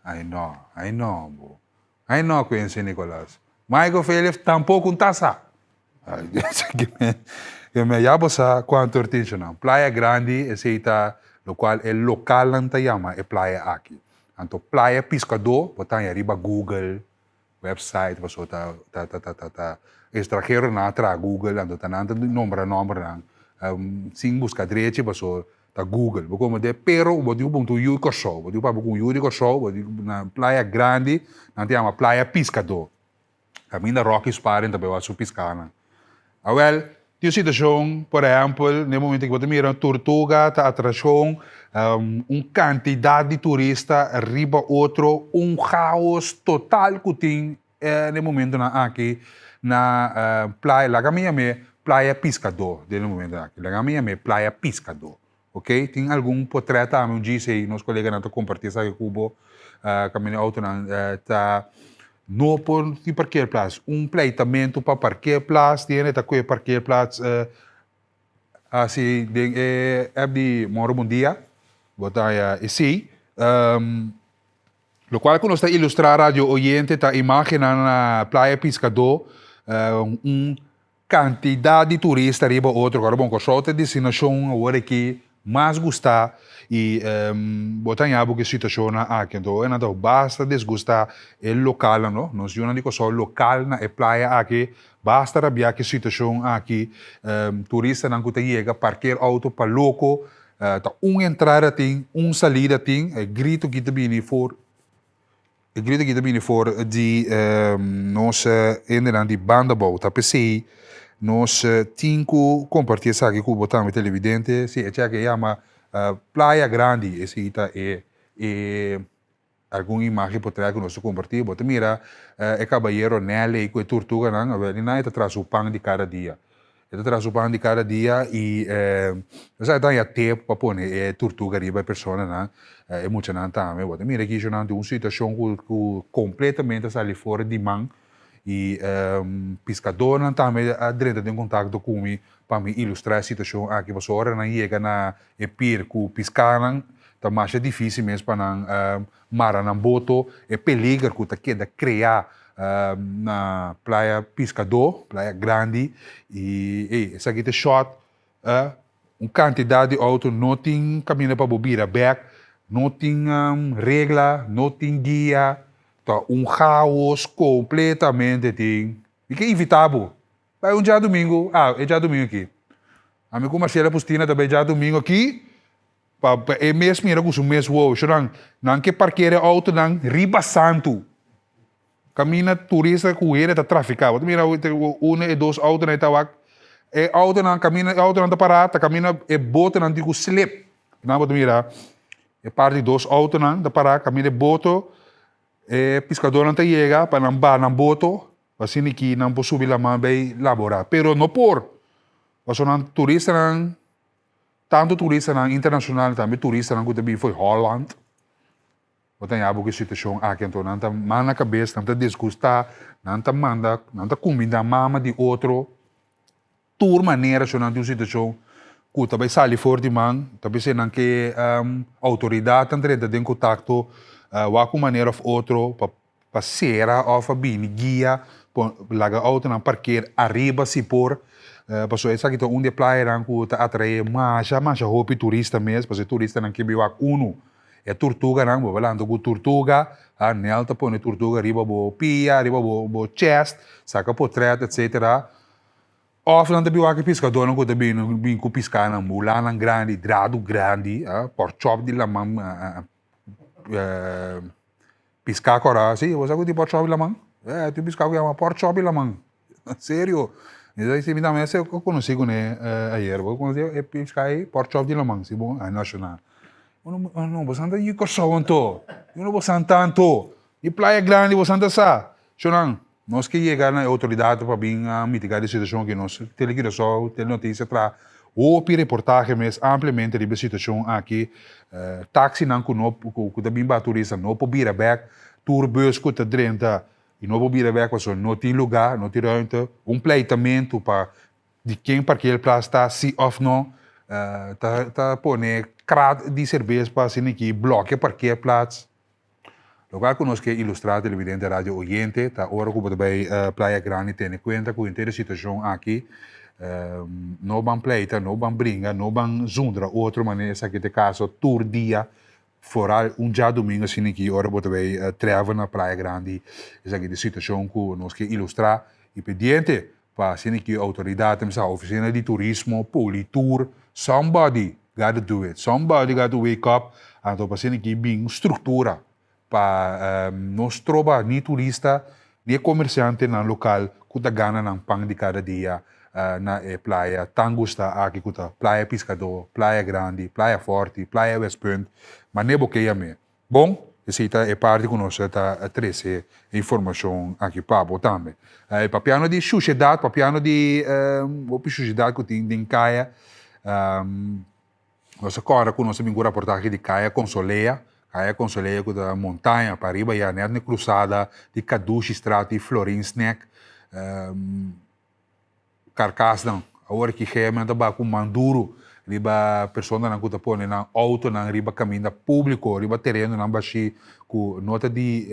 Ai no, ai no bo. Ai no Quincy Nicolas. Michael Phillips tampoco un ta sa. Ke me ya bo sa cuanto artistanan. Playa Grandi esey ta locual e localnan ta yama e playa aki. Anto Playa Piscador bo ta haña riba Google website pasobra ta ta ta ta ta ta extranheronan a traha Google anto ta nan ta nombra nombernan sin busca drechi pasobra Ta Google. Bo como de pero bo tin ku punta un yu di Kòrsou. Bo tin ku papia ku un yu di Kòrsou, bo tin ku na Playa Grandi, nan ta yama Playa Piskadó. Kaminda Rocky Sparin ta bai wak su piskanan. Awèl, tin un situashon, por ehèmpel, na e momento ku bo ta mira turtuga ta atrashon, un kantidat di turista riba otro, un haos total ku tin na e momentonan aki na playa, laga mi yam'é Playa Piskadó den e momentonan aki, laga mi yam'é Playa Piskadó, ok. Tin algun potrèt tambe, un djis ei nos koleganan ta kompartí esaki ku bo, kaminda e outonan ta no por tin parkeerplaats, un pleitamentu pa parkeerplaats, tin hende ta kohe parkeerplaats hasi den e app di Moro Bon Dia, bo ta haña esei. Locual cu nos ta ilustra radio oyente ta imagennan na Playa Piscador, un cantidad di turista riba otro. Ahora bon, Corsou ta e destinacion awor aki mas gusta y bo ta haña bo cu e situacionnan aki. Anto nan ta basta disgusta e localnan no. Nos yunan di Corsou local na e playa aki basta rabia cu e situacion aki. Turistanan cu ta yega parkeer auto pa loco. Ta un entrada tin, un salida tin, e grito ki ta bini for, e grito ki ta bini for di nos hendenan di banda abou. Ta p'esei nos tin ku kompartí esaki ku bo tambe televidente. Si e chèk e yama Playa Grandi, esei ta e e algun imagen por trae ku nos ta kompartí. Bo ta mira e kabayero Nelly ku e turtuganan, awel nan e ta traha su pan di kada dia. E ta traha su pan di kada dia i esaki ta haña tep pa pone e turtuga riba e personanan, e muchanan tambe. Bo ta mira kisho nan tin un situashon ku ku kompletamente a sali for di man i piskadornan tambe a drenta den kontakto ku mi pa mi ilustrá e situashon aki pasobra ora nan yega na e pir ku piskanan ta masha difísil mes pa nan mara nan boto, e peliger ku ta keda kreá. Na Playa Piscadó, Playa Grandi, y ey, esaki ta shot, un cantidad di auto no tin caminda pa bo bira bek, no tin regla, no tin guia, ta un chaos completamente tin. Mi ke invita bo, bai un djadumingu, ah, e djadumingu aki, ami cu Marcela Pustina ta bai djadumingu aki, Pa e mes mira ku su mes wowo. Shornan, nan ke parkera e outonan riba santu. Kaminda turista ku hende ta trafiká. Bo ta mira unu e dos outonan ei ta wak. E outonan kaminda e outonan ta pará ta kaminda e botonan tin ku slip. Nan bo ta mira e parti dos outonan ta pará kaminda e boto e piskadónan ta yega pa nan baha nan boto pa asina ki nan por subi laman bai laborá. Pero no por pasobra nan turistanan. Tantu turistanan internashonal tambe turistanan ku ta bini for Holland bo ta haña bo ku e situashon aki anto nan ta man na kabes nan ta disgustá nan ta manda nan ta kumbindá mama di otro tur manera su nan tin un situashon ku ta bai sali for di man ta bisa nan ke outoridatnan drenta den kontakto wak un manera òf otro pa pa sera of a bini guia pon laga autonan parkeer ariba si por pasobra esaki ta un di e playanan ku ta atrae masha masha hopi turista mes pasobra e turistanan ke bin wak unu e turtuganan bo a lanta ku turtuga a nel ta pone turtuga riba bo pia riba bo bo chest saka potret etcetera of nan ta bin wak e piskadornan ku ta bin bin ku piskanan mulanan grandi dradu grandi a porchop di laman. Piská kòrá, sí, bo sa ku tin pòrchòp di laman? Eh, tin piská ku yama pòrchòp di laman. Serio. Mi ta si mi tambe a konosí kuné ayer. Bo konosí e piská ei, pòrchòp di laman? Si bon, ai nashonal. Uno, no, bo san ta yu Kòrsou anto. Uno bo san tantu. Di Playa Grandi bo san ta sa. Shonnan, nos ke yega na e outoridat pa bin a mitiga di situashon aki. Nos Tele Curaçao, Tele Noticia traha hopi reportahe mes ampliamente riba e situashon aki. Taxinan ku no ku ta bin baha turista no por bira bek. Tur bus ku ta drenta i no por bira bek pasobra no tin lugá, no tin ruimte. Un pleitamentu pa di ken parkeerplaats ta si òf no. Ta ta pone krat di serbes pa asina ki blòkia parkeerplaats. Lokual ku nos ke ilustrá televidente radio oyente ta ora ku bo ta bai Playa Grandi tene kuenta ku henter e situashon aki no ban pleita, no ban bringa, no ban zundra otro manera esaki ta e kaso tur dia foral un djadumingu asina aki ora bo ta bai travel na Playa Grandi esaki ta e situashon ku nos ke ilustrá i pendiente Pa asina ki outoridat ta bisa ofisina di turismo, politur, somebody got to do it, somebody got to wake up, anto pa asina ki bin un struktura pa no stroba ni turista ni e komersiantenan lokal ku ta gana nan pan di kada dia na e playa tan gusta aki ku ta Playa Piskadó, Playa Grandi, Playa Forti, Playa Westpunt, mane bo ke yam'é. Bon, esei ta e parti ku nos ta trese e informashon aki pa bo tambe. E papiano di shushedat, papiano di hopi shushedat ku tin den kaya. Nos a kòrda ku nos a bin ku raportahe di Kaya Consolea, Kaya Consolea ku ta montaña pa riba ya nèt na e krusada di Kadushistraat i Florinsnek. Karkasnan. Awor ki GMN ta baha ku man duru riba personanan ku ta pone nan outonan riba kaminda públiko, riba terenonan bashí ku no ta di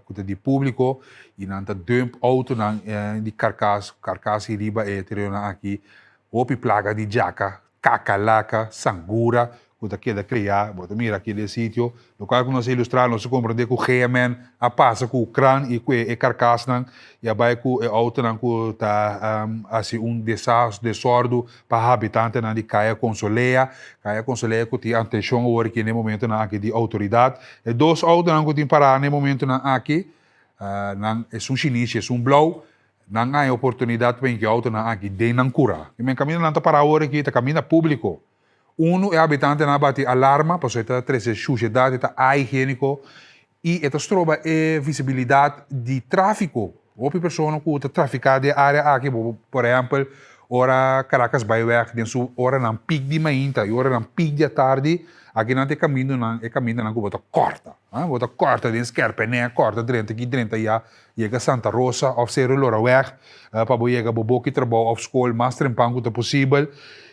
ku ta di públiko i nan ta dump outonan di karkas, karkas riba e terenonan aki. Hopi plaga di djaka kakalaka, sangura ku ta keda kreá, bo ta mira aki den sitio, lokual ku nos a ilustrá, nos a komprendé ku GMN a pasa ku kran i ku e karkasnan i a bai ku e outonan ku ta hasi un desas, desòrdu pa habitantenan di Kaya Konsolea, Kaya Konsolea ku tin atenshon awor aki na e momentunan aki di outoridat. E dos outonan ku tin pará na e momentunan aki, nan esun shinishi, esun blou, Nan haña oportunidat pa hinki outonan aki den nan kura. I men kaminda nan ta pará awor aki ta kaminda públiko. Unu, e habitantenan a bati alarma pasobra e ta trese shushedat, e ta ahigiéniko i e ta stroba e visibilidat di tráfiko. Hopi persona ku ta trafiká den e área aki, por ehèmpel, Ora Caracas bai weg den su oranan piek di mainta y oranan piek di atardi, akinan ta e kamindonan, e kamindanan ku bo ta kòrta. Bo ta kòrta den Skerpenè, kòrta drenta aki, drenta aya, yega Santa Rosa òf Seru Loraweg pa bo yega bo boki trabou òf skol mas trempan ku ta posibel.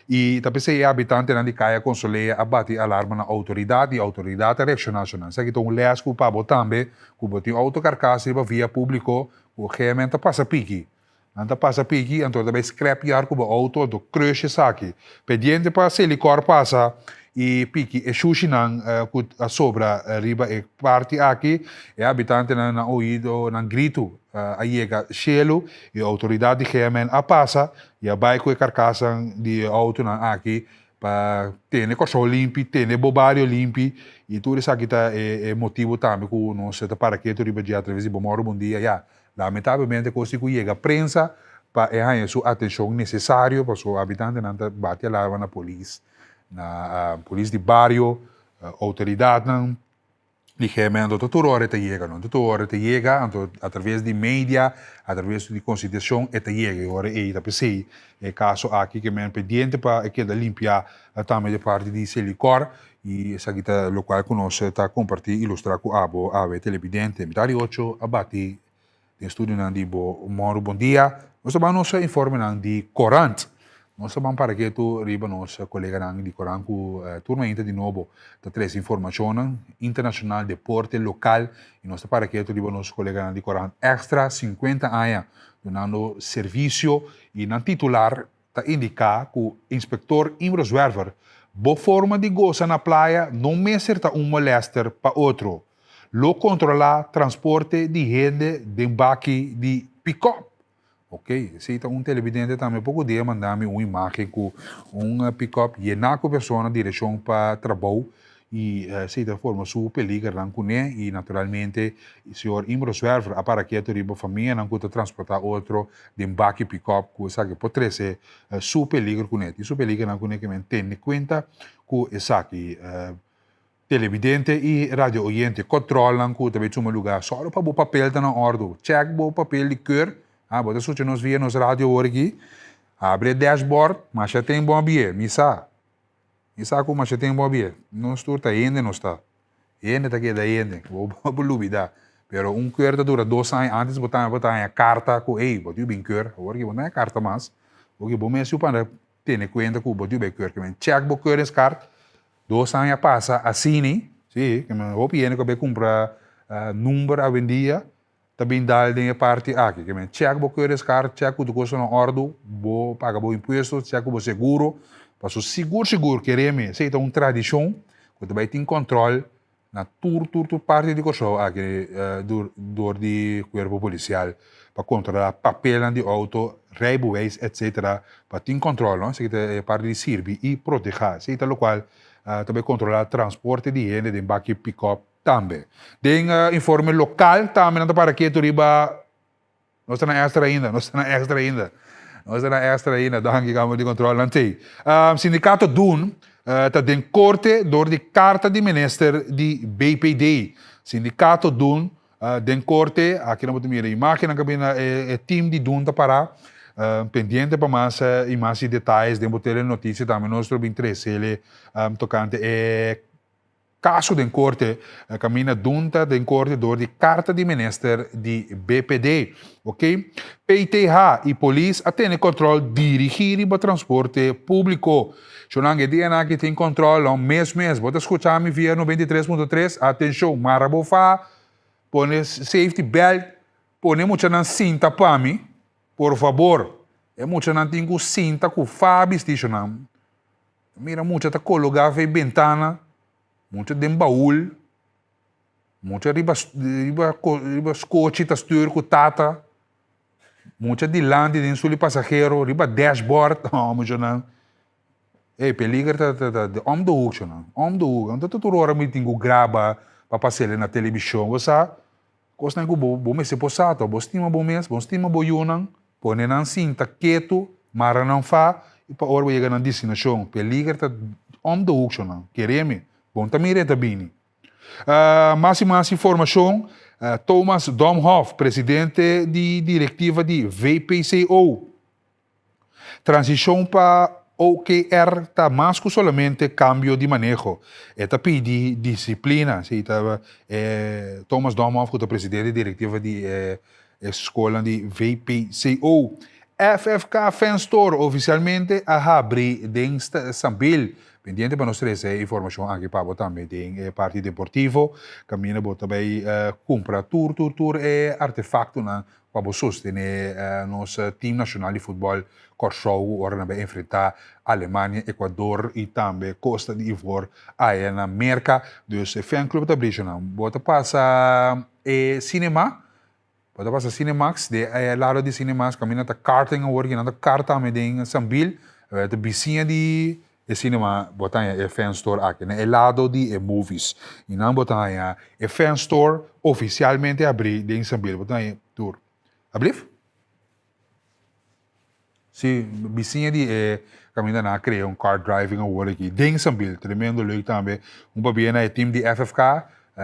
I ta p'esei e habitantenan di Kaya Consolea a bati alarma na outoridat i outoridat a reakshoná su nan. Esaki ta un lès ku pa bo tambe ku bo tin outo karkas riba via públiko ku GMN ta pasa piki. Nan ta pasa piki anto ta bai scrap yard ku bo outo anto crush esaki. Pendiente pa Selikor pasa i piki e shushinan ku a sobra riba e parti aki. E habitantenan nan oido nan gritu a yega shelu i outoridat di GMN a pasa i a bai ku e karkasan di e outonan aki pa tene Kòrsou limpi, tene bo bario limpi i tur esaki ta e motibu tambe ku nos ta para ketu riba dje atraves di Bo Mòru Bon Dia. Ya, lamentablemente kos tin ku yega prensa pa e haña su atenshon nesesario pasobra habitantenan ta bati alarma na polis, na polis di bario, outoridatnan. Di geme anto ta tur ora e ta yega no, ta tur ora e ta yega anto a traves di media, a traves di konsiderashon e ta yega e ora ei ta p'esei e kaso aki ke men pendiente pa e keda limpia tambe di parti di Selikor i esaki ta lokual ku nos ta kompartí ilustrá ku abo awe telebidente. Mitar di ocho a bati Den studionan di Bo Mòru Bon Dia, nos ta ban nos informenan di korant. Nos ta ban para ketu riba nos koleganan di korant ku tur mainta di nobo ta trese informashonnan internashonal, deporte, lokal i nos ta para ketu riba nos koleganan di korant Extra 50 aña dunando servisio i nan titular ta indiká ku Inspektor Imro Zwerver, bo forma di gosa na playa no mester ta un molèster pa otro. Lo kontrolá transporte di hende den baki di pikòp. Ok, esei ta un telebidente tambe poko dia manda mi un imágen ku un pikòp yená ku persona direkshon pa trabou i esei ta forma su peligernan kuné i naturalmente señor Imro Zwerver a para ketu riba famianan ku ta transportá otro den baki pikòp ku esaki por trese su peliger kuné. Tin su peligernan kuné ke men tene kuenta ku esaki. Televidente i radio oyente, kòntròlnan ku ta bai tuma lugá sòru pa bo papel ta na òrdu. Chèk bo papel di keur. Ha, bo ta skucha nos via nos radio awor aki. Abri e dashboard, masha ten bon bie, mi sa. Mi sa ku masha tempu a bia. Nos tur ta hende nos ta. Hende ta keda hende. Bo bo lubida. Pero un keur ta dura dos aña. Antes bo ta bo ta haña karta ku ey bo tin bin keur. Awor ki bo no haña karta mas. Bo bo mes yu pa anda tene kuenta ku bo tin bai keur. Kimen chèk bo keuringskaart. Dos aña pasa asini. Si, kimen hopi hende ku a bai kumpra number awendia. Ta bin dal den e parti aki. Ke men check bo keuringskaart, check ku tur kos ta na ordu, bo paga bo impuesto, check ku bo seguro. Paso sigur sigur, kere mi, esei ta un tradishon ku ta bai tin kòntròl na tur tur tur parti di Kòrsou aki dor dor di kuerpo polisial pa kontrolá papelnan di outo, rijbewijs etcetera pa tin kòntròl no. Esei ta e parti di sirbi i protehá. Esei ta lokual ta bai kontrolá transporte di hende den baki pikòp. Tambe. Den informe lokal tambe nan ta para ketu riba Nos ta na extra ainda, nos ta na extra ainda. Nos ta na extra ainda, danki Kamer di Control nan tei. Sindikato Dun ta den korte dor di karta di minister di BPD. Sindikato Dun den korte, aki nan bo ta mira imagennan kaminda e team di Dun ta para pendiente pa mas i mas detayes den bo telenotisia tambe nos lo bin trese tokante e Kaso den korte kaminda dunta den korte dor di karta di minister di BPD. Ok. PTH i polis a tene kòntròl dirigí riba transporte públiko. Shonnan e dianan aki tin kòntròl no mes mes. Bo ta skucha mi via 93.3? Atenshon, mara bo fa, pone safety belt, pone muchanan sinta pa mi, por fabor. E muchanan tin ku sinta ku fa bisti shonnan. Mira mucha ta kologá vei bentana, mucha den baul, mucha riba riba riba skochi ta stuur ku tata, mucha dilanti den stoel di pasahero, riba dashboard, oh muchanan. Ey peliger ta ta ta om de hoek shonnan, om de hoek. Anto ta tur ora mi tin ku graba pa pas'el na telebishon, bo sa. Kosnan ku bo bo mester por sa ta bo stima bo mes, bo stima bo yunan, pone nan sinta ketu, mara nan fa i pa ora bo yega nan destinashon. Peliger ta om de hoek shonnan, kere mi, bo no ta mira e ta bini. Mas i mas informashon, Thomas Domhoff, presidente di direktiva di VPCO. Transishon pa OKR ta mas ku solamente kambio di maneho. E ta pidi disiplina. Esei ta e Thomas Domhoff ku ta presidente direktiva di e skolnan di VPCO. FFK Fan Store ofisialmente a habri den Sambil. Pendiente pa nos trese e informashon aki pa bo tambe den e parti deportivo. Kaminda bo ta bai kumpra tur tur tur e artefaktonan pa bo sostené nos team nashonal di futbòl Kòrsou ku ora nan bai enfrentá Alemania, Ecuador i tambe Costa di Ivor aya na Merka. Dus e fan club ta brishonan. Bo ta pasa e cinema. Bo ta pasa Cinemax, den e lado di Cinemax kaminda ta karting awor ki nan ta kart tambe den Sambil, ta bisiña di e cinema bo ta haña e fan store aki na e lado di e movies. I nan bo ta haña e fan store ofisialmente abrí den Sambil, bo ta haña tur. Ablief? Sí, bisiña di e kaminda nan a krea un car driving awor aki den Sambil. Tremendo leuk tambe. Un pabia na e team di FFK,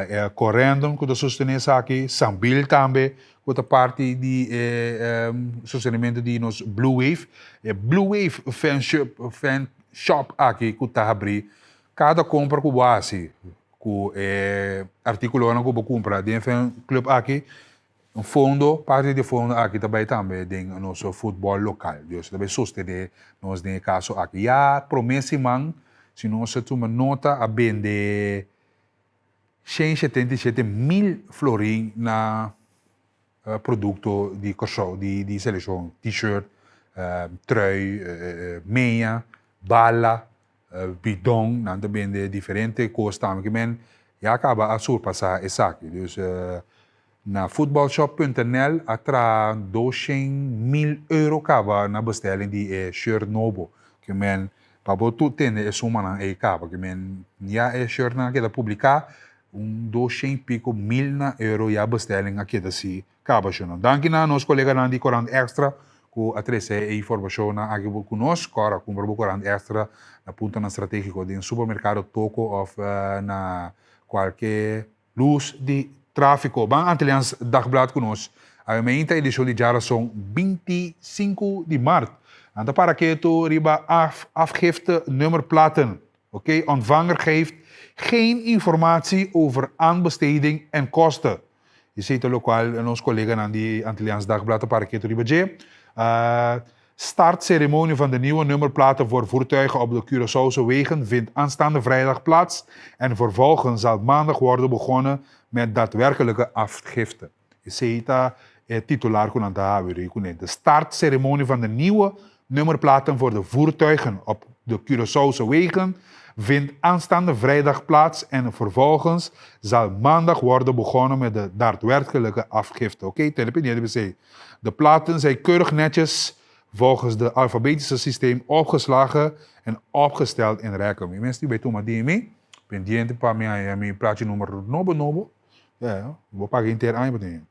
e Corendon ku ta sostené esaki, Sambil tambe ku ta parti di e sostenimiento di nos Blue Wave. E Blue Wave fan shop, fan shop aki ku ta habrí. Kada kompra ku bo hasi ku e artíkulonan ku bo kumpra den e fan club aki, Un fondo, parti di e fondo aki ta bai tambe den nos futbòl lokal. Dios ta bai sostené nos den e kaso aki. Ya promé siman, si nos a tuma nota, a bende 177,000 florin na produkto di Kòrsou, di selekshon, T-shirt, trui, meña, bala, bidon, nan ta bende diferente kos tambe ki men ya kaba a surpasá esaki. Dus na voetbalshop.nl a traha 200,000 euro kaba na bestelling di e shirt nobo ki men pa bo tur tende e sumanan ei kaba ki men ya e shirtnan a keda publiká un 200 i piko mil na euro ya bestelling a keda si Kaba shonnan. Danki na nos koleganan di Korant Extra ku a trese e informashonnan aki ku nos. Kòrda kumpra bo Korant Extra na puntonan stratégiko den supermerkado Toko òf na kualke lus di tráfiko. Ban Antilliaans Dagblad ku nos. Awe meinta edishon di djarason 25 di mart. Nan ta para ketu riba afgifte nummerplaten. Oké, ontvanger geeft geen informatie over aanbesteding en kosten. Esei ta lokual nos koleganan di Antilliaans Dagblad ta para ketu riba dje. Startceremonie van de nieuwe nummerplaten voor voertuigen op de Curaçaose wegen vindt aanstaande vrijdag plaats en vervolgens zal maandag worden begonnen met daadwerkelijke afgifte. Esei ta e titular ku nan ta habri kuné. De startceremonie van de nieuwe nummerplaten voor de voertuigen op de Curaçaose wegen vindt aanstaande vrijdag plaats en vervolgens zal maandag worden begonnen met de daadwerkelijke afgifte. Oké, okay, TNP De platen zijn keurig netjes volgens de alfabetische systeem opgeslagen en opgesteld in rekken. Mi mester bai tuma di mi, pendiente pa mi haña mi plachi nummer nobo nobo. Ja, bo paga inter aña pa tin.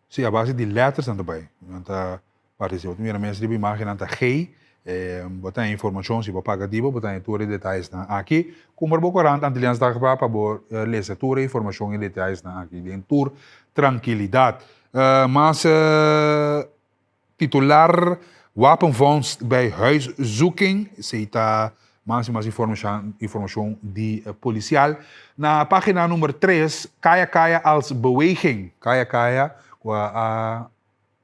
Sí, a base di letters nan ta bai. Nan ta participa. Bo ta mira mes riba imagen nan ta G. Bo ta haña informacion si bo paga di bo, bo ta haña tur e detayesnan aki. Kumpra bo korant Antilliaans Dagblad pa bo lesa tur e informacion i detayesnan aki den tur trankilidad. Mas Titular Wapenvondst bij huiszoeking, esei ta mas i mas informashon di polisial. Na pagina number tres, Kaya Kaya als beweging, Kaya Kaya ku a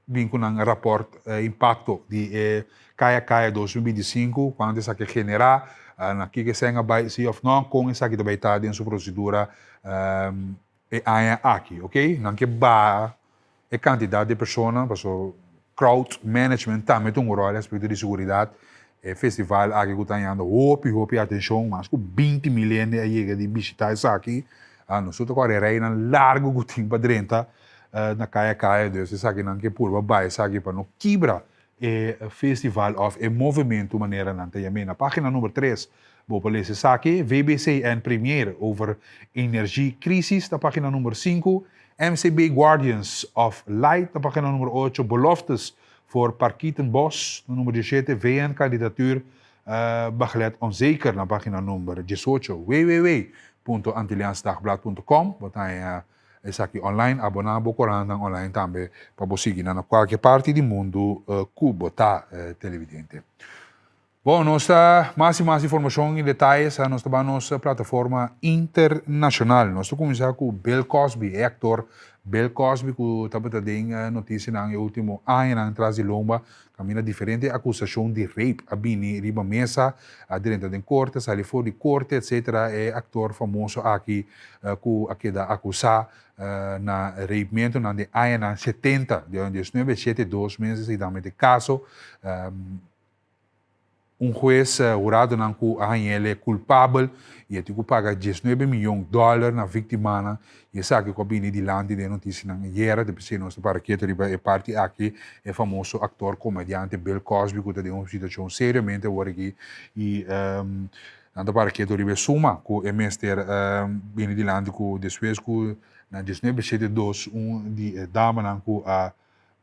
bin ku nan raport impakto di e Kaya Kaya 2025, kuantu esaki a generá, na kiko esei a bai, si òf no, kon esaki ta bai ta den su prosedura e aña aki, ok. Nan ke baha e kantidat di persona, paso crowd management tambe ta un ròl aspekto di seguridat. E festival aki ku ta hañando hopi hopi atenshon, mas ku 20,000 hende a yega di bishitá esaki. Nos tur ta kòrda e reinan largu ku tin pa drenta na kaya kaya, dus esakinan ke purba bai esaki pa no kibra e festival òf e movementu manera nan ta yam'é. Na página number tres bo por lesa esaki, VBCN Premier over energiecrisis ta página number sinku, MCB Guardians of Light na página number ocho, Beloftes voor Parkietenbos na number diesshete, VN Kandidatuur Begeleid Onzeker na página number diesocho. www.antilliaansdagblad.com bo ta haña. Esaki online, aboná bo korantnan online tambe pa bo sigui nan na kualke parti di mundu ku bo ta televidente. Bon, nos ta mas i mas informashon i detayes nos ta ban nos plataforma internashonal. Nos ta kuminsá ku Bill Cosby, e aktor Bill Cosby ku tabata den notisianan e último añanan tras di lomba kaminda diferente akusashon di rape a bini riba mesa, a drenta den korte, a sali for di korte etcetera. E aktor famoso aki ku a keda akusá na rapementonan den añanan setenta, di diesnuebe shete dos mes esaki e kaso. Un hues huradonan ku a hañ'el kulpabel i a tin ku paga diesnuebe miyon dòler na víktimanan i esaki ku a bini dilanti den e notisianan ayera. Ta p'esei nos ta para ketu riba e parti aki, e famoso aktor komediante Bill Cosby ku ta den un situashon seriamente awor aki i nan ta para ketu riba e suma ku e mester bini dilanti ku despues ku na diesnuebe shete dos un di e damanan ku a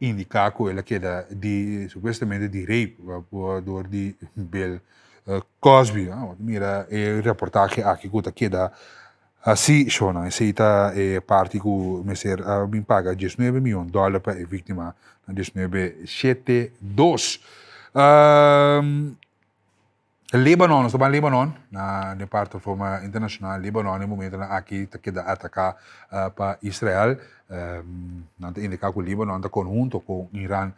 indiká ku el a keda di supuestamente di rape dor di Bill Cosby. Bo ta mira e reportahe aki ku ta keda hasi shownan. Esei ta e parti ku mester a bin paga diesnuebe mion dòler pa e víktima na diesnuebe shete dos. Libanon, nos ta ban Libanon, na den parti forma internacional, Libanon e momentonan aki ta keda ataka pa Israel. Nan ta indica cu Libanon ta conhunto cu Iran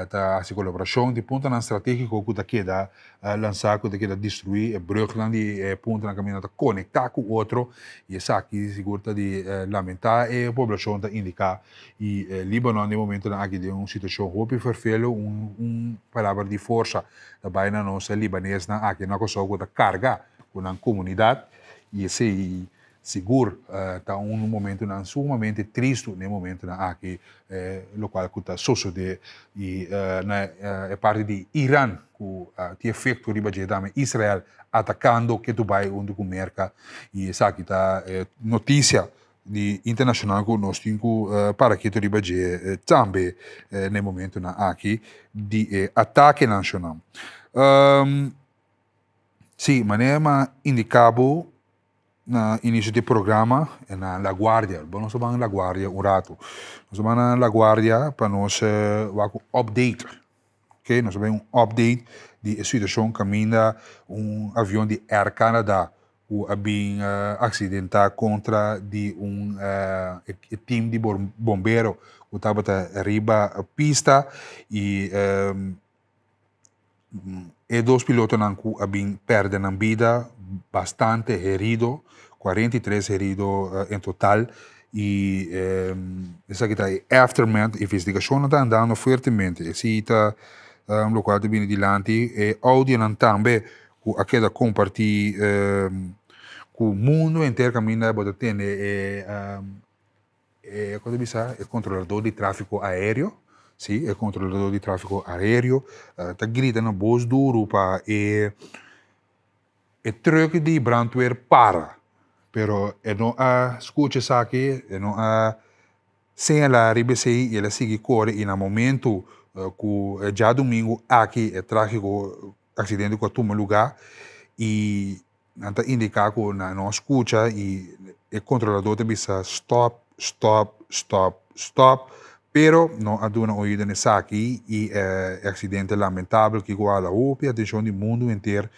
ta haci colaboracion di puntonan strategico cu ta keda lansa, cu ta keda destrui e brugnan di e puntonan caminda ta conecta cu otro y esaki sigur ta di lamenta e poblacion ta indica. Y Libanon den momentonan aki den un situacion hopi fervelo, un palabra di forsa. Ta bai na nos libanesnan aki na Kòrsou ku ta karga ku nan komunidat i esei sigur ta un momentunan sumamente tristu na e momentunan aki lokual ku ta sosodé i na e parti di Iran ku tin efekto riba dje tambe Israel atakando ke Dubai huntu ku Merka i esaki ta e notisia di internacional cu nos tin cu para keto riba dje tambe na e momentonan aki di e atake nacional. Si, manera mi a indica bo na inicio di e programa e na La Guardia, bo nos a ban La Guardia un rato, nos a ban na La Guardia pa nos wak un update, ok, nos a bay un update di e situacion caminda un avion di Air Canada ku a bin aksidentá kontra di un e tim di bombero ku tabata riba pista i e dos pilotonan ku a bin pèrdè nan bida bastante herido, 43 herido en total i esaki ta e aftermath, investigashonnan ta andando fuertemente, esei ta lokual ta bini dilanti, e audionan tambe ku a keda kompartí ku mundu henter kaminda bo ta tende e e kon ta bisa e kontroladó di tráfiko aéreo, si e kontroladó di tráfiko aéreo ta grita na bos duru pa e e trùk di brantwer para, pero e no a skucha esaki, e no a Señalá riba esei i el a sigui kore i na momentu ku djadumingu aki e trágiko aksidente ku a tuma lugá i nan ta indiká ku nan no a skucha i e kontroladó ta bisa stòp, stòp, stòp, stòp, pero no a duna oido na esaki i e aksidente lamentabel ki ku a hala hopi atenshon di mundu henter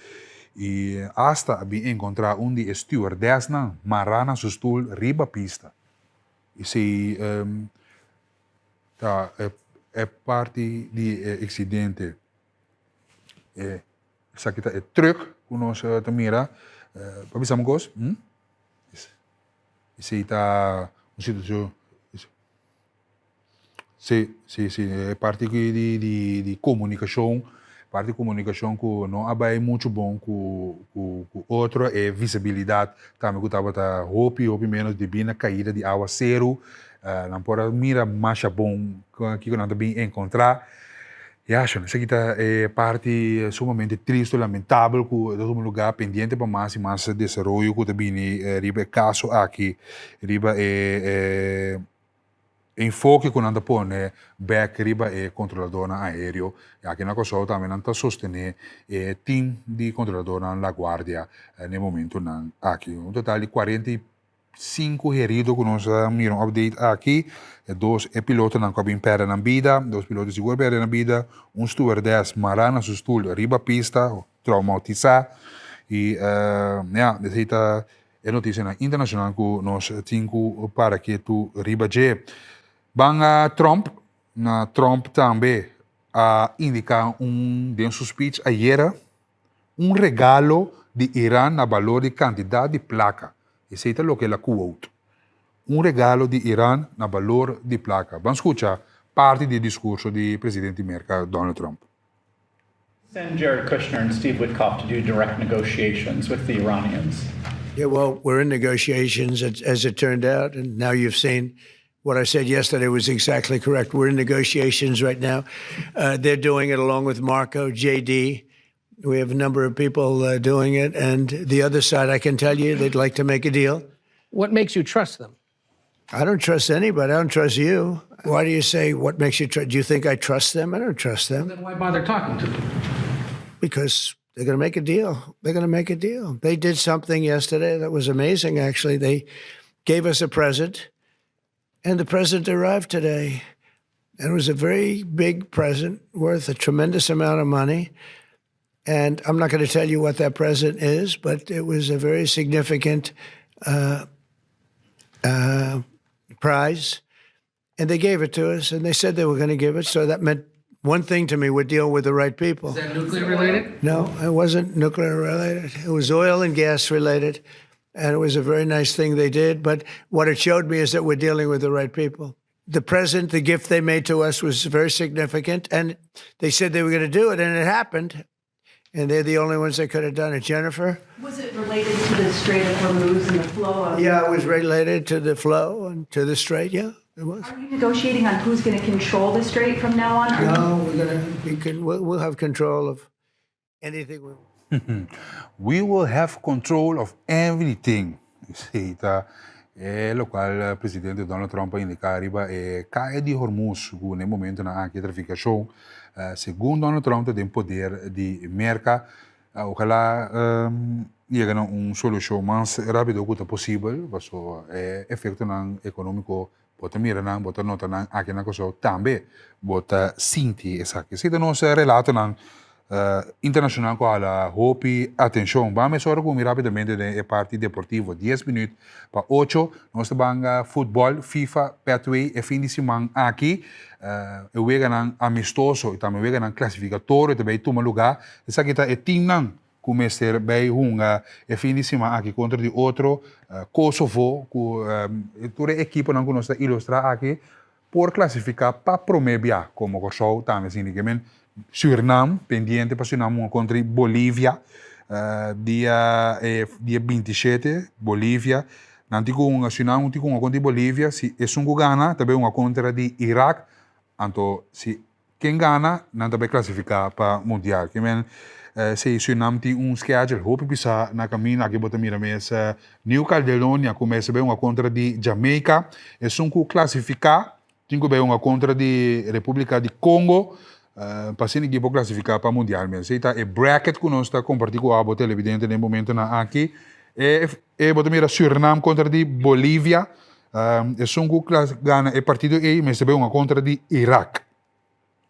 i asta a bin enkontrá un di e stewardessnan mará na su stul riba pista. Esei ta e parti di e accidente. Esaki ta e truck cu nos ta mira. Por bisa mi cos? Esei ta un situacion. Sí, sí, sí, e parti di di di di komunikashon, parti di komunikashon ku no a bai muchu bon ku ku ku otro, e visibilidat tambe ku tabata hopi hopi ménos debí na kaida di awaseru, nan por a mira masha bon kiko nan ta bin enkontrá. Ya, shon, esaki ta e parti sumamente tristu, lamentabel ku ta tuma lugá pendiente pa mas i mas desaroyo ku ta bini riba e kaso aki, riba e e. Enfoke ku nan ta pone bek riba e kontroladornan aéreo i aki na Kòrsou tambe nan ta sostené e tim di kontroladornan La Guardia na e momentunan aki. Un total di Sinku herido ku nos a mira un update aki. E dos e pilotonan ku a bin pèrdè nan bida, dos piloto sigur a pèrdè nan bida, un stewardess mará na su stul riba pista, traumatisá. I ya, esei ta e notisianan internashonal ku nos tin ku para ketu riba dje. Ban a Trump, na Trump tambe a indiká un den su speech ayera. Un regalo di Iran na balor di kantidat di plaka. Esei ta loke el a quote. Un regalo di Iran na balor di plaka. Ban skucha parti di e diskurso di presidente di Merka Donald Trump. Send Jared Kushner and Steve Witkoff to do direct negotiations with the Iranians. Yeah, well, we're in negotiations, as it turned out, and now you've seen what I said yesterday was exactly correct. We're in negotiations right now. Uh, they're doing it along with Marco, JD. We have a number of people uh, doing it. And the other side, I can tell you, they'd like to make a deal. What makes you trust them? I don't trust anybody. I don't trust you. Why do you say what makes you trust? Do you think I trust them? I don't trust them. Then why bother talking to them? Because they're going to make a deal. They're going to make a deal. They did something yesterday that was amazing, actually. They gave us a present, and the present arrived today. And it was a very big present worth a tremendous amount of money. And I'm not going to tell you what that present is, but it was a very significant uh, uh, prize. And they gave it to us, and they said they were going to give it. So that meant one thing to me we're dealing with the right people. Is that nuclear related? No, it wasn't nuclear related. It was oil and gas related. And it was a very nice thing they did. But what it showed me is that we're dealing with the right people. The present, the gift they made to us was very significant. And they said they were going to do it, and it happened. And they're the only ones that could have done it. Jennifer? Was it related to the Strait of Hormuz and the flow of? Yeah, it was related to the flow and to the strait. Yeah, it was. Are you negotiating on who's going to control the strait from now on? Are No, we're gonna we can we'll, we'll have control of anything we want. We will have control of everything. Esei ta e lokual presidente Donald Trump a indiká riba e Kaya di Hormuz ku na e momentonan aki e trafikashon segun Donald Trump ta den poder di Merka. Ojalá yega na un solushon mas rápido ku ta posibel pasobra e efektonan ekonómiko bo ta mira nan, bo ta nota nan aki na Kòrsou tambe bo ta sinti esaki. Esei ta nos relatonan internashonal ku a hala hopi atenshon. Ban mesora ku mi rápidamente den e parti deportivo. Dies minüt pa ocho nos ta ban futbòl FIFA Pathway e fin di siman aki. E weganan amistoso i tambe weganan klasifikatorio ta bay tuma lugá. Esaki ta e timnan ku mester bay hunga e fin di siman aki kontra di otro Kosovo ku tur e ekiponan ku nos ta ilustrá aki por klasifiká pa promé bia komo Kòrsou tambe sinti ke men Surinam pendiente pa Surinam hunga kontra di Bolivia dia dia 27 Bolivia nan tin ku hunga Surinam tin ku hunga kontra di Bolivia si esun ku gana ta bay hunga kontra di Irak anto si Ken gana, nan ta bai klasifiká pa mundial. Ke men si Surinam tin un schedule hopi pisá na kaminda. Aki bo ta mira mes New Caledonia ku mester bai hunga kontra di Jamaica. Esun ku klasifiká tin ku bai hunga kontra di Repúblika di Congo pa asina ekipo klasifiká pa mundial mes. Esei ta e bracket ku nos ta kompartí ku abo televidente den momentonan aki. E bo ta mira Surinam kontra di Bolivia. Esun ku gana e partido ei mester bai hunga kontra di Irak.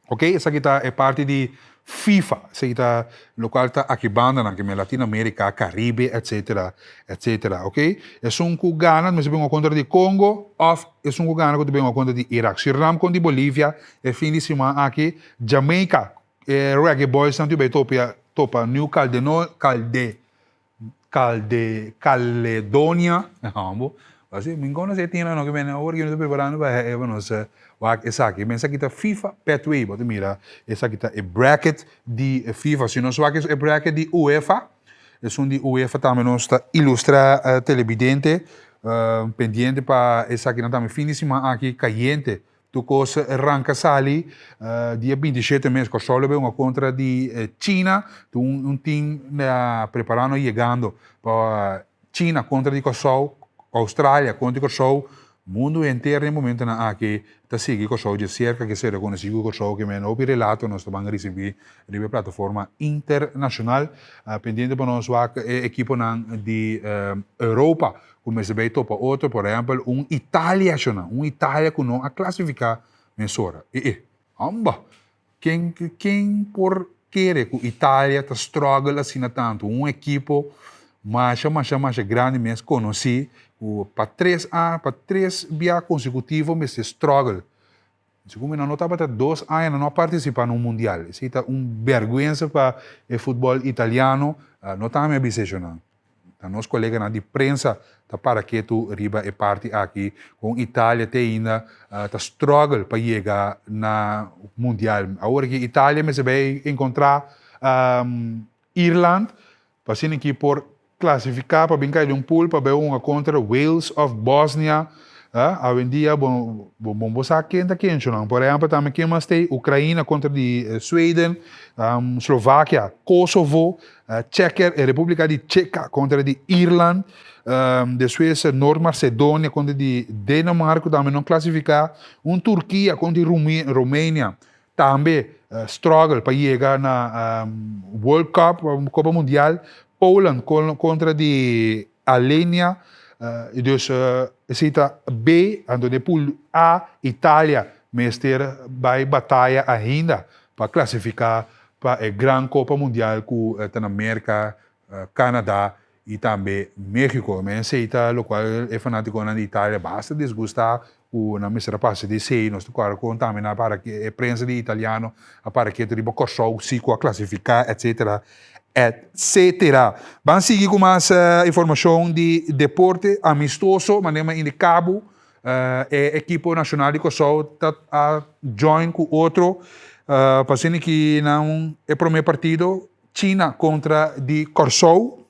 Ok, esaki ta e parti di FIFA, esaki ta lokual ta aki bandanan, ke men Latino Amerika, Karibe, etsetera, etsetera. Ok, esun ku gana mester bai hunga kontra di Kongo òf esun ku gana ku ta bai hunga kontra di Irak. Surinam kontra di Bolivia e fin di siman aki, Jamaica, e Reggae Boys nan tin bai topia topa New Caldeno Calde Calde Caledonia hombo asi mi kono si e tin no ke men awor ke mi ta preparando pa e pa nos wak esaki men esaki ta FIFA Pathway bo ta mira esaki ta e bracket di FIFA si nos wak e bracket di UEFA esun di UEFA tambe nos ta ilustra televidente pendiente pa esakinan tambe fin di siman aki kayente Tur kos ranka sali dia 27 mes Kòrsou lo bay hunga kontra di China. Tur un team preparando yegando pa China kontra di Kòrsou, Australia kontra di Kòrsou. Mundu henter den momentonan aki ta sigui Kòrsou dje serka ke ser rekonosí ku Kòrsou ke men hopi relato nos ta ban risibí riba e plataforma internashonal. Pendiente pa nos wak e ekiponan di Europa ku mester bai topa otro, por ehèmpel un Italia shona, un Italia ku no a klasifiká mesora. E e, hamba! Ken ken por kere ku Italia ta struggle asina tantu? Un ekipo masha masha masha grandi mes konosí ku pa tres a pa tres bia konsekutivo mester struggle. Segun mi nan no tabata dos aña nan no a partisipá na un mundial. Esei ta un bèrgwensa pa e futbòl italiano. No ta ami a bisa esho nan. Ta nos koleganan di prensa ta para ketu riba e parti aki kon Italia te ainda ta struggle pa yega na mundial. Awor aki Italia mester bai enkontra Irland pa asina ki por klasifiká pa bin kai den un pool pa bai hunga kontra Wales òf Bosnia. Awendia bo bo sa ken ta ken nan. Por ehèmpel tambe ken mas ta ei Ukraina kontra di Sweden, Slovakia, Kosovo, Checker, e Republika di Cheka kontra di Irland, despues Noord Macedonia kontra di Denemark ku tambe no klasifiká, un Turkia kontra di Romania tambe struggle pa yega na World Cup, Kopa Mundial, Poland kontra di Alenia, dus esei ta B, anto den pool A Italia mester bai bataya ainda pa klasifiká pa e gran Kopa Mundial ku ta na Merka, Canada i tambe Mexico. Men esei ta lokual e fanatikonan di Italia basta disgustá ku nan mester a pasa di esei. Nos ta kòrda kon tambe nan a para e prensa di italiano a para ketu riba Kòrsou si ku a klasifiká etsetera etsetera. Ban sigui ku mas informashon di deporte amistoso manera mi a indiká bo. E ekipo nashonal di Kòrsou ta a join ku otro pa asina ki nan e promé partido China kontra di Kòrsou.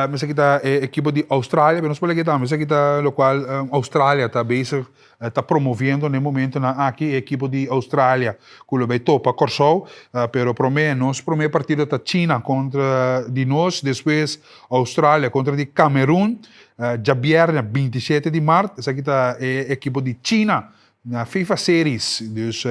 Mester kita e ekipo di Australia, pero nos por leke tambe esaki ta lokual Australia ta bezig ta promoviendo na e momentonan aki e ekipo di Australia ku lo bai topa Kòrsou. Pero promé nos promé partido ta China kontra di nos, despues Australia kontra di Cameroen. Djabièrnè 27 di mart, esaki ta e ekipo di China na FIFA Series, dus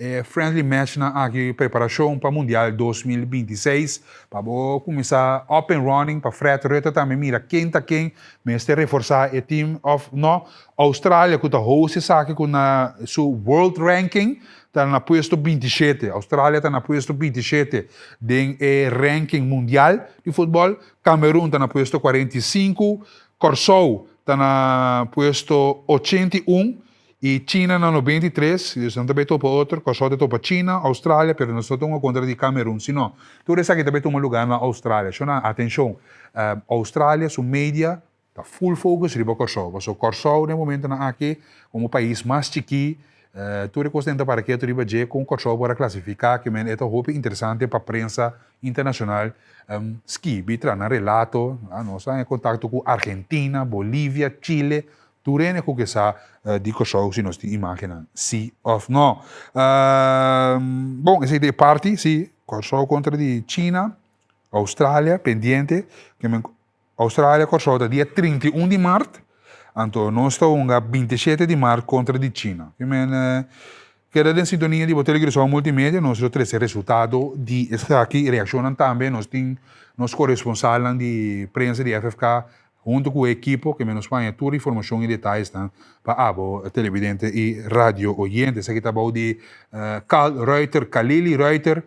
e friendly matchnan aki preparashon pa Mundial 2026, pa bo kuminsá up and running, pa Fred Rutte tambe mira ken ta ken mester reforsá e team òf no. Australia ku ta host esaki ku na su world ranking ta na puesto 27, Australia ta na puesto 27 den e ranking mundial di futbòl. Cameroen ta na puesto 45, Kòrsou ta na puesto 81 i China na 93. Dus nan ta bai topa otro, Kòrsou ta topa China, Australia, pero nos no ta hunga kontra di Cameroen, sino tur esaki ta bai tuma lugá na Australia. Shona, atenshon, Australia su media Ta full focus riba Kòrsou, pasobra Kòrsou den momentonan aki komo pais mas chikí, tur e kos den ta para ketu riba dje kon Kòrsou por a klasifiká, ke men e ta hopi interesante pa prensa internashonal skibi, traha nan relato, nos a haña kontakto ku Argentina, Bolivia, Chile, tur hende ku ke sa di Kòrsou si nos tin imágennan si òf no. Bon, esei ta e parti, si, Kòrsou kontra di China, Australia pendiente, ke men Australia Kòrsou ta dia 31 di mart, anto nos ta hunga 27 di mart kontra di China. Ki men keda den sintonia di bo Telecuraçao Multimedia, nos lo trese resultado di esaki, reakshonnan tambe, nos tin nos koresponsalnan di prensa di FFK huntu ku e ekipo, ke men nos por haña tur informashon i detayesnan pa abo televidente i radio oyente. Esaki ta bou di Carl Ruiter, Kalili Ruiter,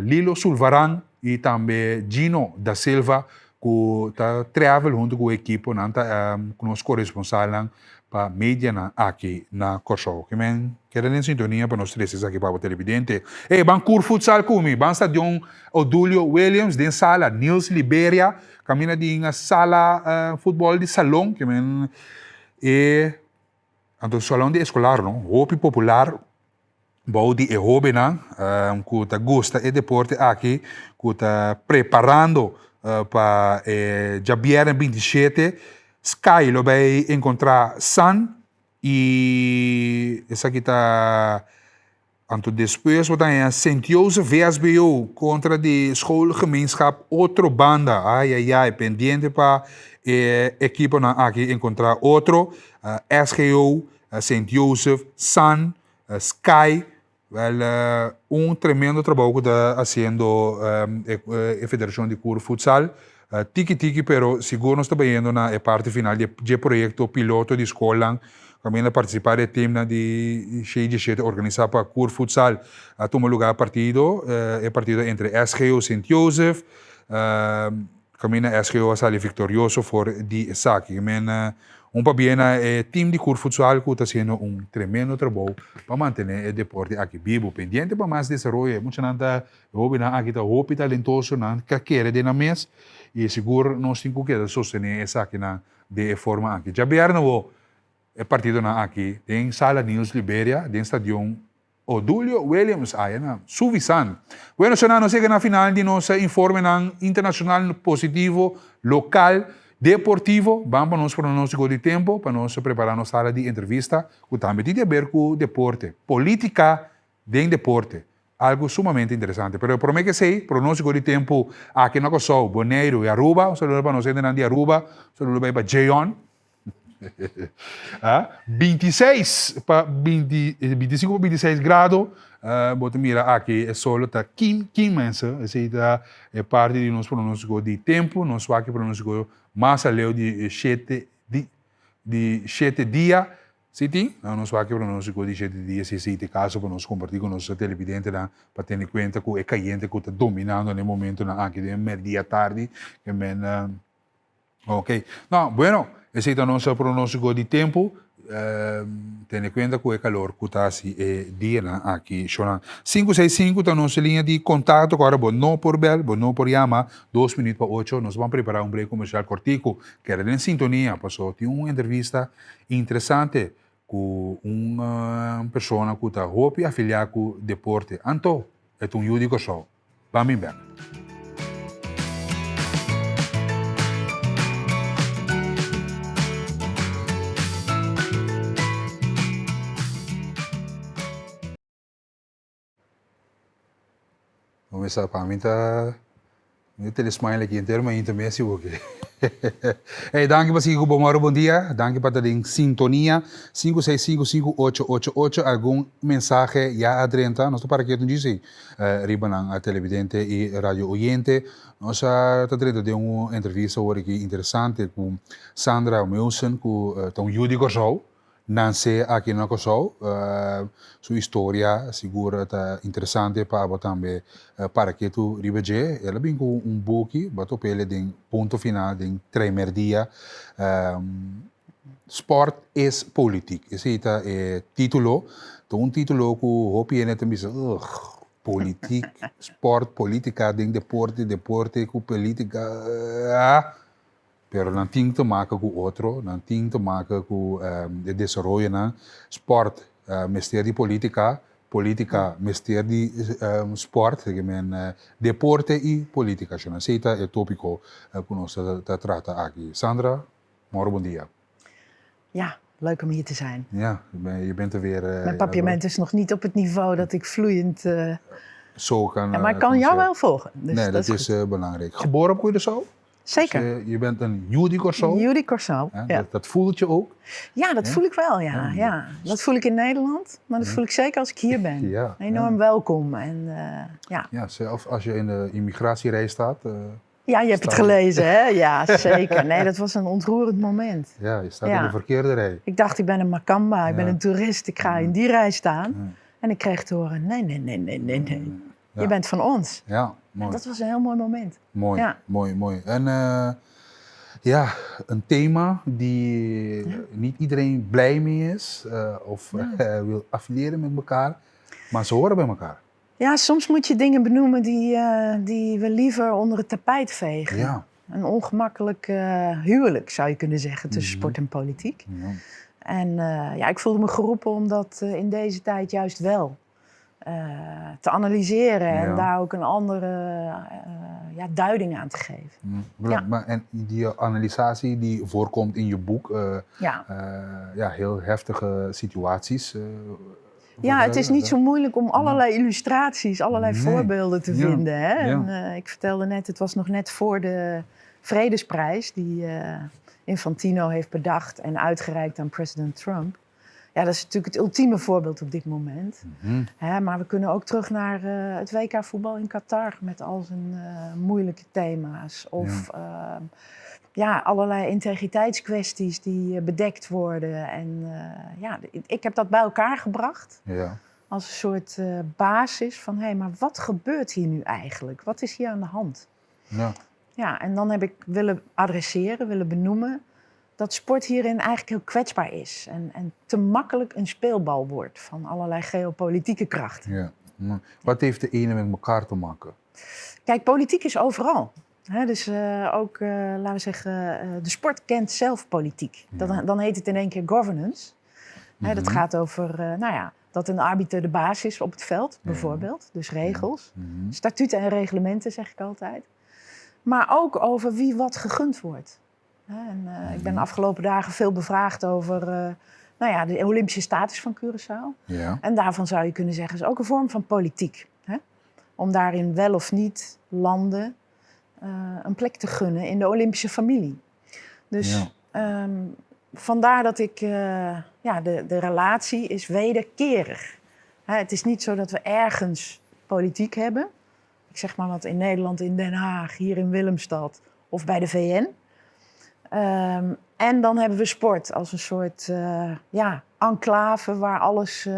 Lilo Sulvaran i tambe Gino da Silva ku ta travel huntu ku e ekiponan ta ku nos koresponsalnan pa medianan aki na Kòrsou. Ke men keda den sintonia pa nos trese esaki pa bo televidente. Ey, ban kur futsal ku mi, ban stadion Odulio Williams den sala Niels Liberia, kaminda di sala futbòl di salon, ke men e anto salon di eskolar no, hopi popular. Bou di e hóbennan ku ta gusta e deporte aki ku ta preparando pa e djabièrnè 27 Sky lo bai enkontrá San i esaki ta. Anto despues bo ta haña Sint Jozef VSBO kontra di Schoolgemeenschap Otrobanda. Ai ai ai, pendiente pa e ekiponan aki enkontrá otro. SGO, Sint Jozef, San, Sky. Wèl, un tremendo trabou ku ta hasiendo e federashon di Kur Futsal. Tiki tiki pero sigur nos ta bayendo na e parti final di dje proyekto piloto di skolnan kaminda partisipá di e timnan di shei djeshete organisá pa Kur Futsal. A tuma lugá partido, e partido entre SGO Sint Jozef, Kaminda SGO a sali viktorioso for di esaki. Men un pabia na e team di Kur Futsal ku ta hasiendo un tremendo trabou pa mantené e deporte aki bibu. Pendiente pa mas desaroyo. E muchanan ta, e hobennan aki ta hopi talentoso, nan ta kere den nan mes i sigur nos tin ku keda sostené esakinan den e forma aki. Djabièrnè bo e partidonan aki den Sala Niels Liberia den stadion Odulio Williams aya na Suvisan. Bueno shona nos yega na final di nos informenan internacional positivo, local, deportivo. Ban pa nos pronóstico di tempo pa nos prepara nos sala di entrevista cu tambe tin di haber cu deporte, politica den deporte. Algo sumamente interesante. Pero prome ke esey, pronóstico di tempo aki na Kòrsou, Boneiru y Aruba. Un saludo pa nos hendenan di Aruba. Un saludo bay pa Jeon. 26 pa 20, 25 pa 26 grado. Bo ta mira aki e solo ta kim kim mensen. Esey ta e parti di nos pronóstico di tempo. Nos wak e pronóstico mas aleu di shete di di shete dia. Si tin, nou nos wak e pronóstico di shete dia si esey ta e caso pa nos comparti cu nos televidentenan pa tene cuenta cu e cayente cu ta dominando na e momentonan aki den merdia tardi. Ke men. Ok. No, bueno, esei ta nos pronóstico di tempu. Tene cuenta cu e calor cu ta haci e dianan aki, shornan. 565 ta nos linea di contacto cu ora bo no por bel, bo no por yama, dos minuut pa ocho. Nos ban prepara un break comercial cortico. Keda den sintonia, paso tin un entrevista interesante cu un persona cu ta hopi afilia cu deporte. Anto, e ta un yu di Corsou. Ban bin bek. Bo mester pa mi ta mi ta tene smile aki henter mainta mes si bo ke. Ey danki pa sigui ku Bon Ora Bon Dia, danki pa ta den sintonia 5655888 algun mensahe ya a drenta nos ta para ketu djis ey riba nan televidente y radio oyente. Nos a ta drenta den un entrevista awor aki interesante ku Sandra Meusen ku ta un yu di Kòrsou. Nanse aki na Kòrsou. Su historia sigur ta interesante pa abo tambe para ketu riba dje. El a bin ku un buki, bo a topa el den Punto Final den Traimerdia. Sport is politiek, esei ta e titulo. Ta un titulo ku hopi hende ta bisa, ugh, politiek, sport, politica den deporte, deporte ku politica, ah. Pero nan tin te maken ku otro, nan tin te maken ku e desaroyonan. Sport mester di politica, politica mester di sport, ke men deporte i politica. Shon esei ta e topiko ku nos ta trata aki. Sandra, moro bon dia. Ja, leuk om hier te zijn. Ja, je bent er weer. Mijn papiament is nog niet op het niveau dat ik vloeiend. Zo kan. Ja, maar ik kan jou wel volgen. Dus nee, dat, is, is belangrijk. Geboren op Curaçao? Zeker. Dus, je bent een yu di Kòrsou. Yu di Kòrsou, ja. Dat, dat voelt je ook? Ja, dat voel ik wel, ja. ja. Dat voel ik in Nederland, maar dat voel ik zeker als ik hier ben. Ja, Enorm welkom. En, ja. ja, zelf als je in de immigratierij staat. Ja, je hebt het gelezen, hè? Ja, zeker. Nee, dat was een ontroerend moment. Ja, je staat in de verkeerde rij. Ik dacht, ik ben een makamba, ik ben een toerist, ik ga in die rij staan. En ik kreeg te horen, nee, nee, nee, nee, nee, nee. Je bent van ons. Ja, mooi. Dat was een heel mooi moment. Mooi, mooi, mooi. En ja, een thema die niet iedereen blij mee is of wil affiliëren met elkaar, maar ze horen bij elkaar. Ja, soms moet je dingen benoemen die, die we liever onder het tapijt vegen. Ja. Een ongemakkelijk huwelijk, zou je kunnen zeggen, tussen sport en politiek. Ja. En ja, ik voelde me geroepen om dat in deze tijd juist wel te analyseren en daar ook een andere ja, duiding aan te geven. Ja. Maar, en die analysatie die voorkomt in je boek, ja. ja, heel heftige situaties. Ja, het is niet zo moeilijk om allerlei illustraties, allerlei Nee. voorbeelden te vinden. Hè? En, ik vertelde net, het was nog net voor de Vredesprijs die Infantino heeft bedacht en uitgereikt aan president Trump. Ja, dat is natuurlijk het ultieme voorbeeld op dit moment. Hè, maar we kunnen ook terug naar het WK voetbal in Qatar met al zijn moeilijke thema's. Of ja, allerlei integriteitskwesties die bedekt worden. En ja, ik heb dat bij elkaar gebracht als een soort basis van: hé, hey, maar wat gebeurt hier nu eigenlijk? Wat is hier aan de hand? Ja, en dan heb ik willen adresseren, willen benoemen dat sport hierin eigenlijk heel kwetsbaar is en te makkelijk een speelbal wordt van allerlei geopolitieke krachten. Ja. Wat heeft de ene met elkaar te maken? Kijk, politiek is overal. Hè, dus ook, laten we zeggen, de sport kent zelf politiek. Dan heet het in één keer governance. Hè, dat gaat over, nou ja, dat een arbiter de baas is op het veld, bijvoorbeeld. Dus regels. Statuten en reglementen, zeg ik altijd. Maar ook over wie wat gegund wordt. Hè, en ik ben de afgelopen dagen veel bevraagd over nou ja, de Olympische status van Curaçao. En daarvan zou je kunnen zeggen, is ook een vorm van politiek. Hè? Om daarin wel of niet landen een plek te gunnen in de Olympische familie. Dus vandaar dat ik, ja, de relatie is wederkerig. Hè, het is niet zo dat we ergens politiek hebben. Ik zeg maar wat in Nederland, in Den Haag, hier in Willemstad of bij de VN. En dan hebben we sport als een soort ja, enclave waar alles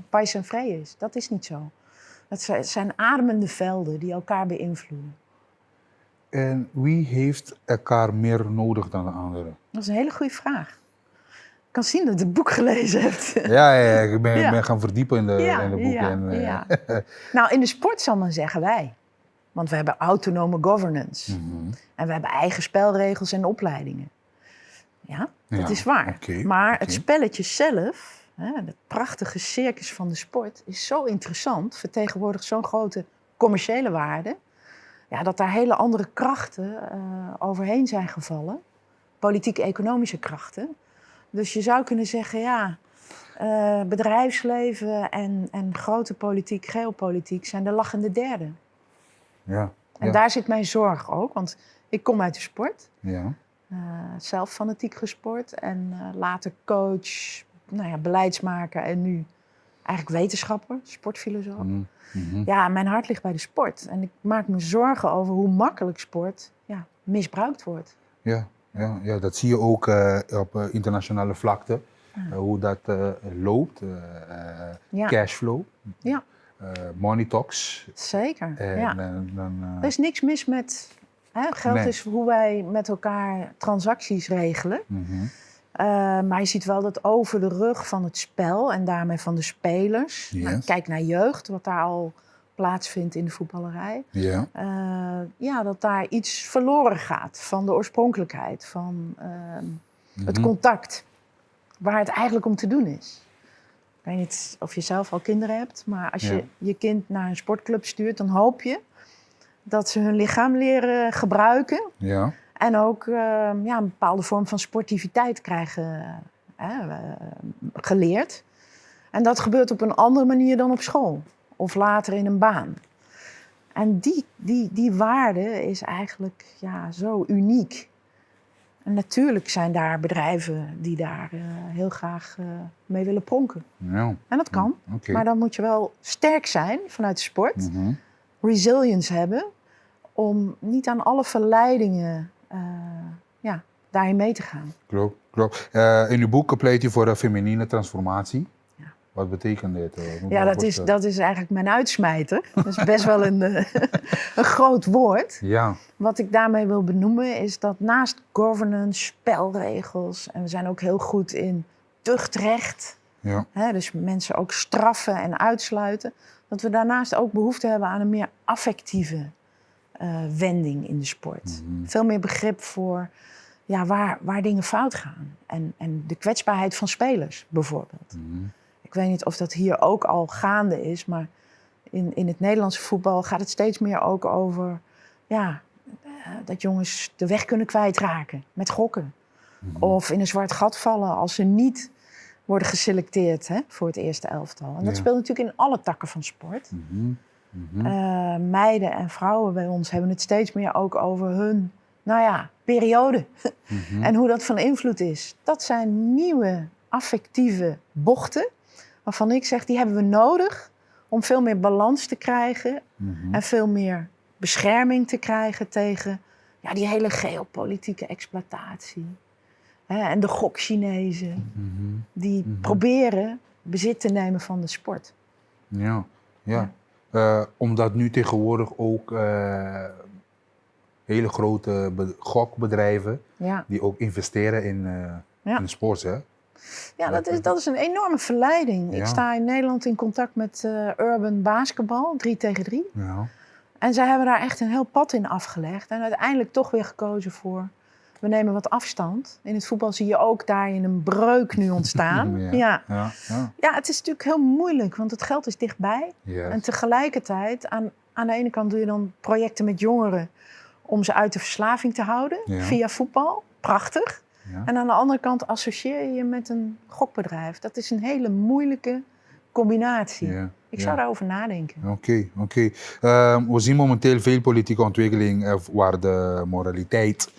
pais en vrij is. Dat is niet zo. Het zijn ademende velden die elkaar beïnvloeden. En wie heeft elkaar meer nodig dan de anderen? Dat is een hele goede vraag. Ik kan zien dat je het boek gelezen hebt. Ja, ik ben gaan verdiepen in de boeken. En, Nou, in de sport zal men zeggen wij. Want we hebben autonome governance. En we hebben eigen spelregels en opleidingen. Ja, dat is waar. Maar het spelletje zelf, hè, het prachtige circus van de sport, is zo interessant, vertegenwoordigt zo'n grote commerciële waarde, ja, dat daar hele andere krachten overheen zijn gevallen. Politiek-economische krachten. Dus je zou kunnen zeggen, ja, bedrijfsleven en grote politiek, geopolitiek zijn de lachende derde. En daar zit mijn zorg ook, want ik kom uit de sport. Zelf fanatiek gesport en later coach, nou ja, beleidsmaker en nu eigenlijk wetenschapper, sportfilosoof. Ja, mijn hart ligt bij de sport. En ik maak me zorgen over hoe makkelijk sport, ja, misbruikt wordt. Ja, dat zie je ook op internationale vlakte. Hoe dat loopt. Cashflow. Money talks. En, dan, Er is niks mis met... Hè, geld Nee. is hoe wij met elkaar transacties regelen. Maar je ziet wel dat over de rug van het spel en daarmee van de spelers. Nou, kijk naar jeugd, wat daar al plaatsvindt in de voetballerij. Ja, dat daar iets verloren gaat van de oorspronkelijkheid, van het contact, waar het eigenlijk om te doen is. Ik weet niet of je zelf al kinderen hebt, maar als je je kind naar een sportclub stuurt, dan hoop je dat ze hun lichaam leren gebruiken. En ook ja, een bepaalde vorm van sportiviteit krijgen, hè, geleerd. En dat gebeurt op een andere manier dan op school of later in een baan. En die waarde is eigenlijk, ja, zo uniek. En natuurlijk zijn daar bedrijven die daar heel graag mee willen pronken. En dat kan. Maar dan moet je wel sterk zijn vanuit de sport. Resilience hebben om niet aan alle verleidingen ja, daarin mee te gaan. Klopt. In uw boek pleit u voor een feminine transformatie. Wat betekent dit? Moet ik Ja, me voorstellen. dat is eigenlijk mijn uitsmijter. Dat is best wel een groot woord. Wat ik daarmee wil benoemen is dat naast governance, spelregels... en we zijn ook heel goed in tuchtrecht... Hè, dus mensen ook straffen en uitsluiten... dat we daarnaast ook behoefte hebben aan een meer affectieve wending in de sport. Veel meer begrip voor, ja, waar dingen fout gaan. En de kwetsbaarheid van spelers bijvoorbeeld. Ik weet niet of dat hier ook al gaande is, maar in het Nederlandse voetbal gaat het steeds meer ook over, ja, dat jongens de weg kunnen kwijtraken met gokken. Of in een zwart gat vallen als ze niet Worden geselecteerd hè, voor het eerste elftal. En dat speelt natuurlijk in alle takken van sport. Meiden en vrouwen bij ons hebben het steeds meer ook over hun, nou ja, periode. En hoe dat van invloed is. Dat zijn nieuwe affectieve bochten. Waarvan ik zeg, die hebben we nodig om veel meer balans te krijgen. En veel meer bescherming te krijgen tegen ja, die hele geopolitieke exploitatie. Hè, en de gok-Chinezen die proberen bezit te nemen van de sport. Ja. Omdat nu tegenwoordig ook hele grote gokbedrijven die ook investeren in de sport, hè? Ja, dat is een enorme verleiding. Ik sta in Nederland in contact met Urban Basketbal, 3 tegen 3. En zij hebben daar echt een heel pad in afgelegd. En uiteindelijk toch weer gekozen voor: we nemen wat afstand. In het voetbal zie je ook daarin een breuk nu ontstaan. Ja, het is natuurlijk heel moeilijk, want het geld is dichtbij. En tegelijkertijd, aan de ene kant doe je dan projecten met jongeren om ze uit de verslaving te houden via voetbal. Prachtig. En aan de andere kant associeer je je met een gokbedrijf. Dat is een hele moeilijke combinatie. Ik zou daarover nadenken. Oké. We zien momenteel veel politieke ontwikkeling waar de moraliteit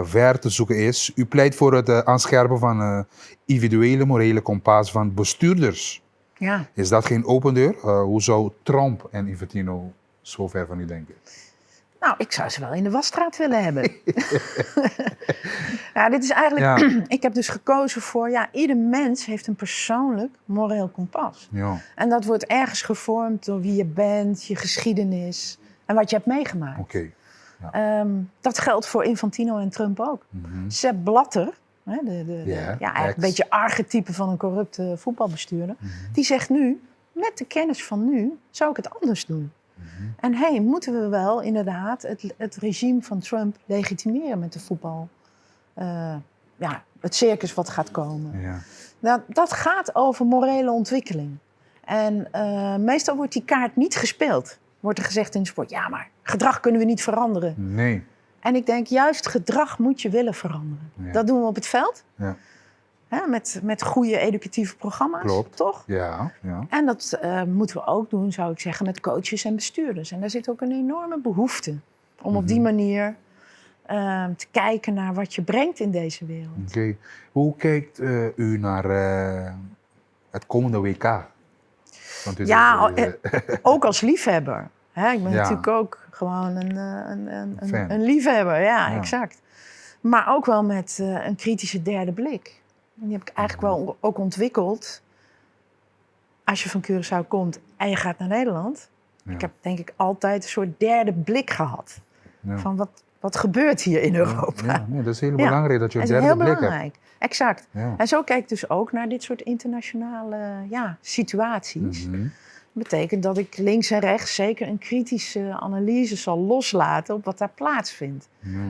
ver te zoeken is. U pleit voor het aanscherpen van individuele morele kompas van bestuurders. Ja. Is dat geen open deur? Hoe zou Trump en Infantino zo ver van u denken? Nou, ik zou ze wel in de wasstraat willen hebben. Ja, dit is eigenlijk. Ik heb dus gekozen voor. Ja, ieder mens heeft een persoonlijk moreel kompas. En dat wordt ergens gevormd door wie je bent, je geschiedenis en wat je hebt meegemaakt. Dat geldt voor Infantino en Trump ook. Sepp Blatter, hè, de ja, eigenlijk ex. een beetje archetype van een corrupte voetbalbestuurder, die zegt nu: met de kennis van nu zou ik het anders doen. En hey, moeten we wel inderdaad het regime van Trump legitimeren met de voetbal? Ja, het circus wat gaat komen. Nou, dat gaat over morele ontwikkeling. En meestal wordt die kaart niet gespeeld. Wordt er gezegd in de sport: ja, maar gedrag kunnen we niet veranderen. Nee. En ik denk, juist gedrag moet je willen veranderen. Dat doen we op het veld. Hè, met goede educatieve programma's, toch? Ja. En dat moeten we ook doen, zou ik zeggen, met coaches en bestuurders. En daar zit ook een enorme behoefte om op die manier te kijken naar wat je brengt in deze wereld. Oké. Hoe kijkt u naar het komende WK? Want u Ja, zegt, ook als liefhebber. Hè, ik ben natuurlijk ook gewoon Fan. een liefhebber. Ja, exact. Maar ook wel met een kritische derde blik. En die heb ik eigenlijk wel ook ontwikkeld. Als je van Curaçao komt en je gaat naar Nederland. Ik heb denk ik altijd een soort derde blik gehad. Van wat gebeurt hier in Europa? Ja, nee, dat is heel belangrijk dat je een Dat is derde heel blik hebt. belangrijk. Exact. En zo kijk ik dus ook naar dit soort internationale, ja, situaties. Dat betekent dat ik links en rechts zeker een kritische analyse zal loslaten op wat daar plaatsvindt.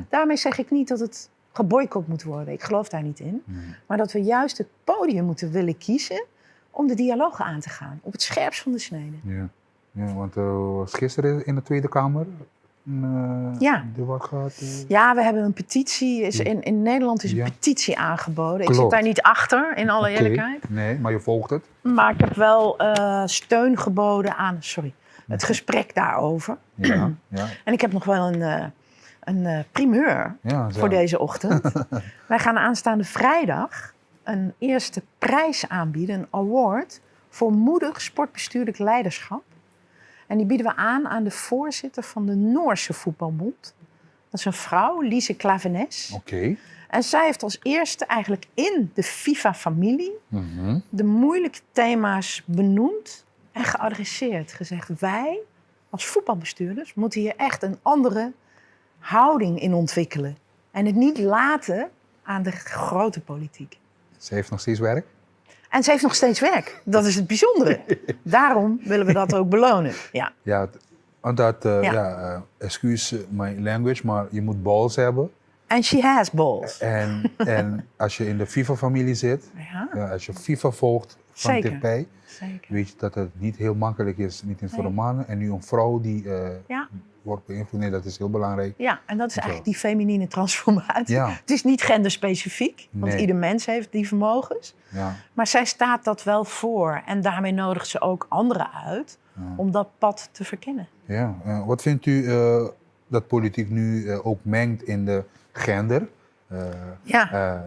Daarmee zeg ik niet dat het geboycott moet worden. Ik geloof daar niet in. Maar dat we juist het podium moeten willen kiezen om de dialoog aan te gaan. Op het scherpst van de snede. Ja, want was gisteren in de Tweede Kamer een debat gehad? Ja, we hebben een petitie. In Nederland is een petitie aangeboden. Ik zit daar niet achter, in alle eerlijkheid. Nee, maar je volgt het. Maar ik heb wel steun geboden aan, sorry, het gesprek daarover. En ik heb nog wel een primeur voor deze ochtend. Wij gaan aanstaande vrijdag een eerste prijs aanbieden, een award voor moedig sportbestuurlijk leiderschap. En die bieden we aan aan de voorzitter van de Noorse voetbalbond. Dat is een vrouw, Lise Klaveness. En zij heeft als eerste eigenlijk in de FIFA-familie de moeilijke thema's benoemd en geadresseerd. Gezegd, wij als voetbalbestuurders moeten hier echt een andere houding in ontwikkelen. En het niet laten aan de grote politiek. Ze heeft nog steeds werk? En ze heeft nog steeds werk. Dat is het bijzondere. Daarom willen we dat ook belonen. Ja. Ja, omdat, ja, excuse my language, maar je moet balls hebben. And she has balls. En als je in de FIFA-familie zit, ja, als je FIFA volgt, van Zeker. dichtbij. Zeker. Weet je dat het niet heel makkelijk is, niet eens voor Nee. de mannen. En nu een vrouw die Ja. wordt beïnvloed, nee, dat is heel belangrijk. Ja, en dat is Zo. eigenlijk die feminine transformatie. Ja. Het is niet genderspecifiek, want Nee. ieder mens heeft die vermogens. Ja. Maar zij staat dat wel voor. En daarmee nodigt ze ook anderen uit om dat pad te verkennen. Ja, wat vindt u dat politiek nu ook mengt in de gender? Ja.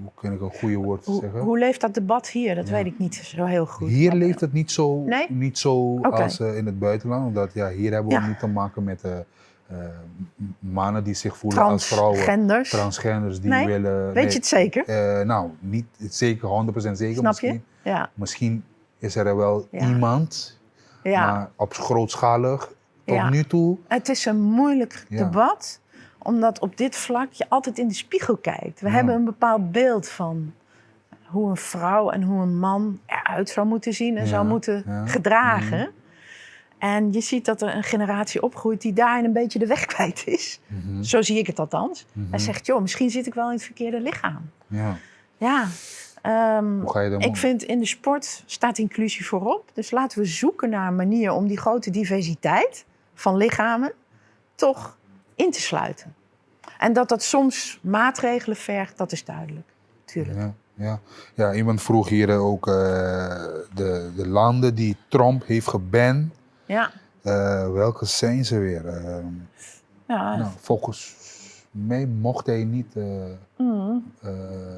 Hoe kan ik een goede woord zeggen? Hoe leeft dat debat hier? Dat weet ik niet zo heel goed. Hier leeft het niet zo, Nee? niet zo Oké. als in het buitenland. Omdat ja, hier hebben we Ja. niet te maken met mannen die zich voelen als vrouwen. Transgenders. Transgenders die Nee? willen... Weet nee. je het zeker? Nou, niet zeker, 100% zeker. Snap je? misschien, Ja. Misschien is er wel Ja. iemand, Ja. maar op grootschalig tot Ja. nu toe. Het is een moeilijk Ja. debat, omdat op dit vlak je altijd in de spiegel kijkt. We Ja. hebben een bepaald beeld van hoe een vrouw en hoe een man eruit zou moeten zien en Ja, zou moeten ja. gedragen. En je ziet dat er een generatie opgroeit die daarin een beetje de weg kwijt is. Zo zie ik het althans. En zegt, joh, misschien zit ik wel in het verkeerde lichaam. Ja. Ja, Hoe ga je daarmee ik om? vind in de sport staat inclusie voorop. Dus laten we zoeken naar een manier om die grote diversiteit van lichamen toch in te sluiten. En dat dat soms maatregelen vergt, dat is duidelijk. Tuurlijk. Ja, ja. Ja, iemand vroeg hier ook de landen die Trump heeft geband. Ja. Welke zijn ze weer? Ja. Nou, volgens mij mocht hij niet,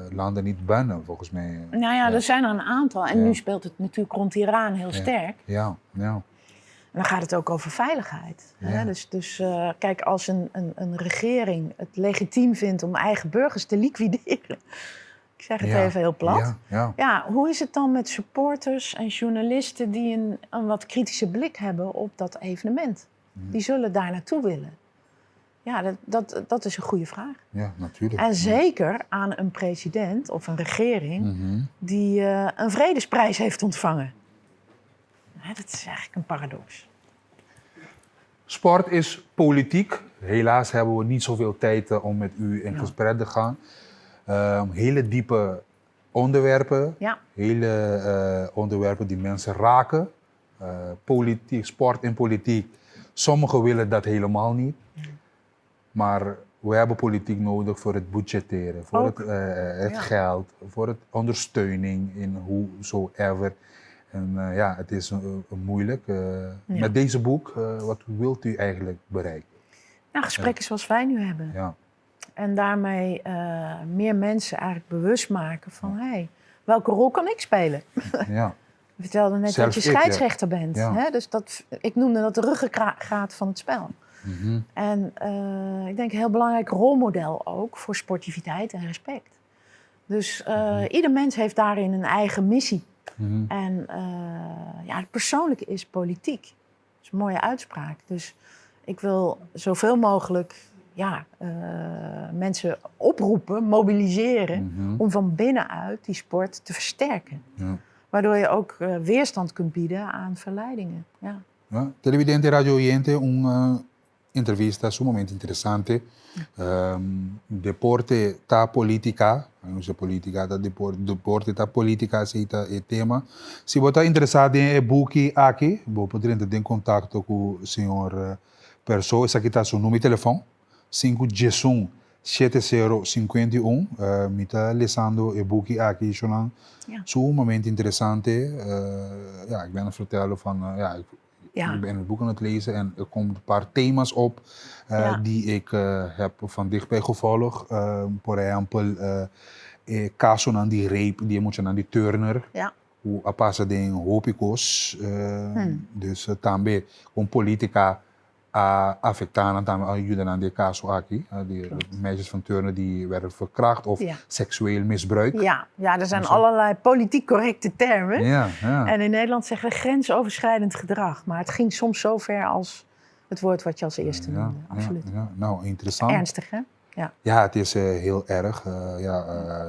landen niet bannen, volgens mij. Nou ja, er zijn er een aantal. En Ja. nu speelt het natuurlijk rond Iran heel Ja. sterk. Ja, ja. En dan gaat het ook over veiligheid. Hè? Ja. Dus kijk, als een regering het legitiem vindt om eigen burgers te liquideren. Ik zeg het even heel plat. Ja, ja. Ja, hoe is het dan met supporters en journalisten die een wat kritische blik hebben op dat evenement? Die zullen daar naartoe willen. Ja, dat is een goede vraag. Ja, natuurlijk. En zeker aan een president of een regering die een vredesprijs heeft ontvangen. Ja, dat is eigenlijk een paradox. Sport is politiek. Helaas hebben we niet zoveel tijd om met u in gesprek te gaan. Hele diepe onderwerpen. Hele onderwerpen die mensen raken. Politiek, sport en politiek. Sommigen willen dat helemaal niet. Maar we hebben politiek nodig voor het budgetteren, voor het geld, voor het ondersteuning in hoe zo ever. En ja, het is moeilijk. Met deze boek, wat wilt u eigenlijk bereiken? Nou, gesprekken zoals wij nu hebben. En daarmee meer mensen eigenlijk bewust maken van, hey, welke rol kan ik spelen? Je vertelde net Zelf dat je ik, ja. scheidsrechter bent. Hè? Dus ik noemde dat de ruggengraat van het spel. En ik denk een heel belangrijk rolmodel ook voor sportiviteit en respect. Dus ieder mens heeft daarin een eigen missie. En het persoonlijke is politiek. Dat is een mooie uitspraak. Dus ik wil zoveel mogelijk, mensen oproepen, mobiliseren, om van binnenuit die sport te versterken. Waardoor je ook weerstand kunt bieden aan verleidingen. Ja. Ja, televidente, radio oyente, een entrevista sumamente interessante. Deporte ta politica, no sé politica, ta deporte ta politica, esey ta e tema. Si bo ta interesa den e buki aki, bo por drenta den contacto cu señor Persoa, esaki ta su numero di telefon, sinku diesun, shete sero, sinkuenta i un. Mi ta lesando e buki aki, Shonan. Sumamente interessante. Ja, ik ben aan het vertellen van, ja, ik, ik ben het boek aan het lezen en er komen een paar thema's op die ik heb van dichtbij gevolgd. Por ejemplo, caso nan die rape, die moet je aan die Turner. Hoe a pasa den hopi kos. Dus tambe con politica a afectá nan tambe a yuda nan den caso aki. Die meisjes van Turner die werden verkracht of seksueel misbruik. Ja, ja, er zijn allerlei politiek correcte termen. En in Nederland zeggen we grensoverschrijdend gedrag. Maar het ging soms zo ver als het woord wat je als eerste noemde. Absoluut. Nou, interessant. Ernstig, hè? Ja. Ja, het is heel erg.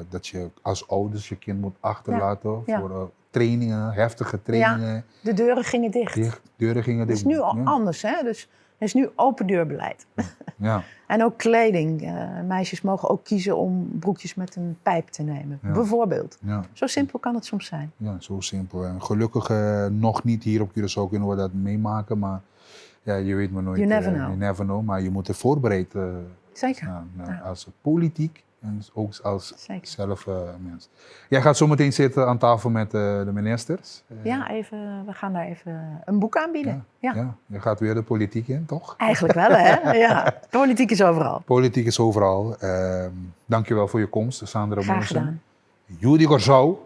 Dat je als ouders je kind moet achterlaten voor trainingen, heftige trainingen. Ja, de deuren gingen dicht. Dicht, deuren gingen Het is dicht. nu al anders, hè? Dus Er is nu open deurbeleid. Ja. En ook kleding. Eh, meisjes mogen ook kiezen om broekjes met een pijp te nemen. Ja. Bijvoorbeeld. Ja. Zo simpel kan het soms zijn. Ja, zo simpel. En gelukkig eh, nog niet hier op Curaçao kunnen we dat meemaken, maar ja, je weet maar nooit. You never eh, know. You never know, maar je moet er voorbereid eh, Zeker. staan, eh, Ja. als politiek en ook als Zeker. zelf eh, mens. Jij gaat zometeen zitten aan tafel met eh, de ministers. Eh, Ja, even, we gaan daar even een boek aanbieden. Ja. ja. Je gaat weer de politiek in, toch? Eigenlijk wel, hè? Ja. Politiek is overal. Politiek is overal. Ehm dankjewel voor je komst, Sandra Graag Moesen. gedaan. Judy Gorzau.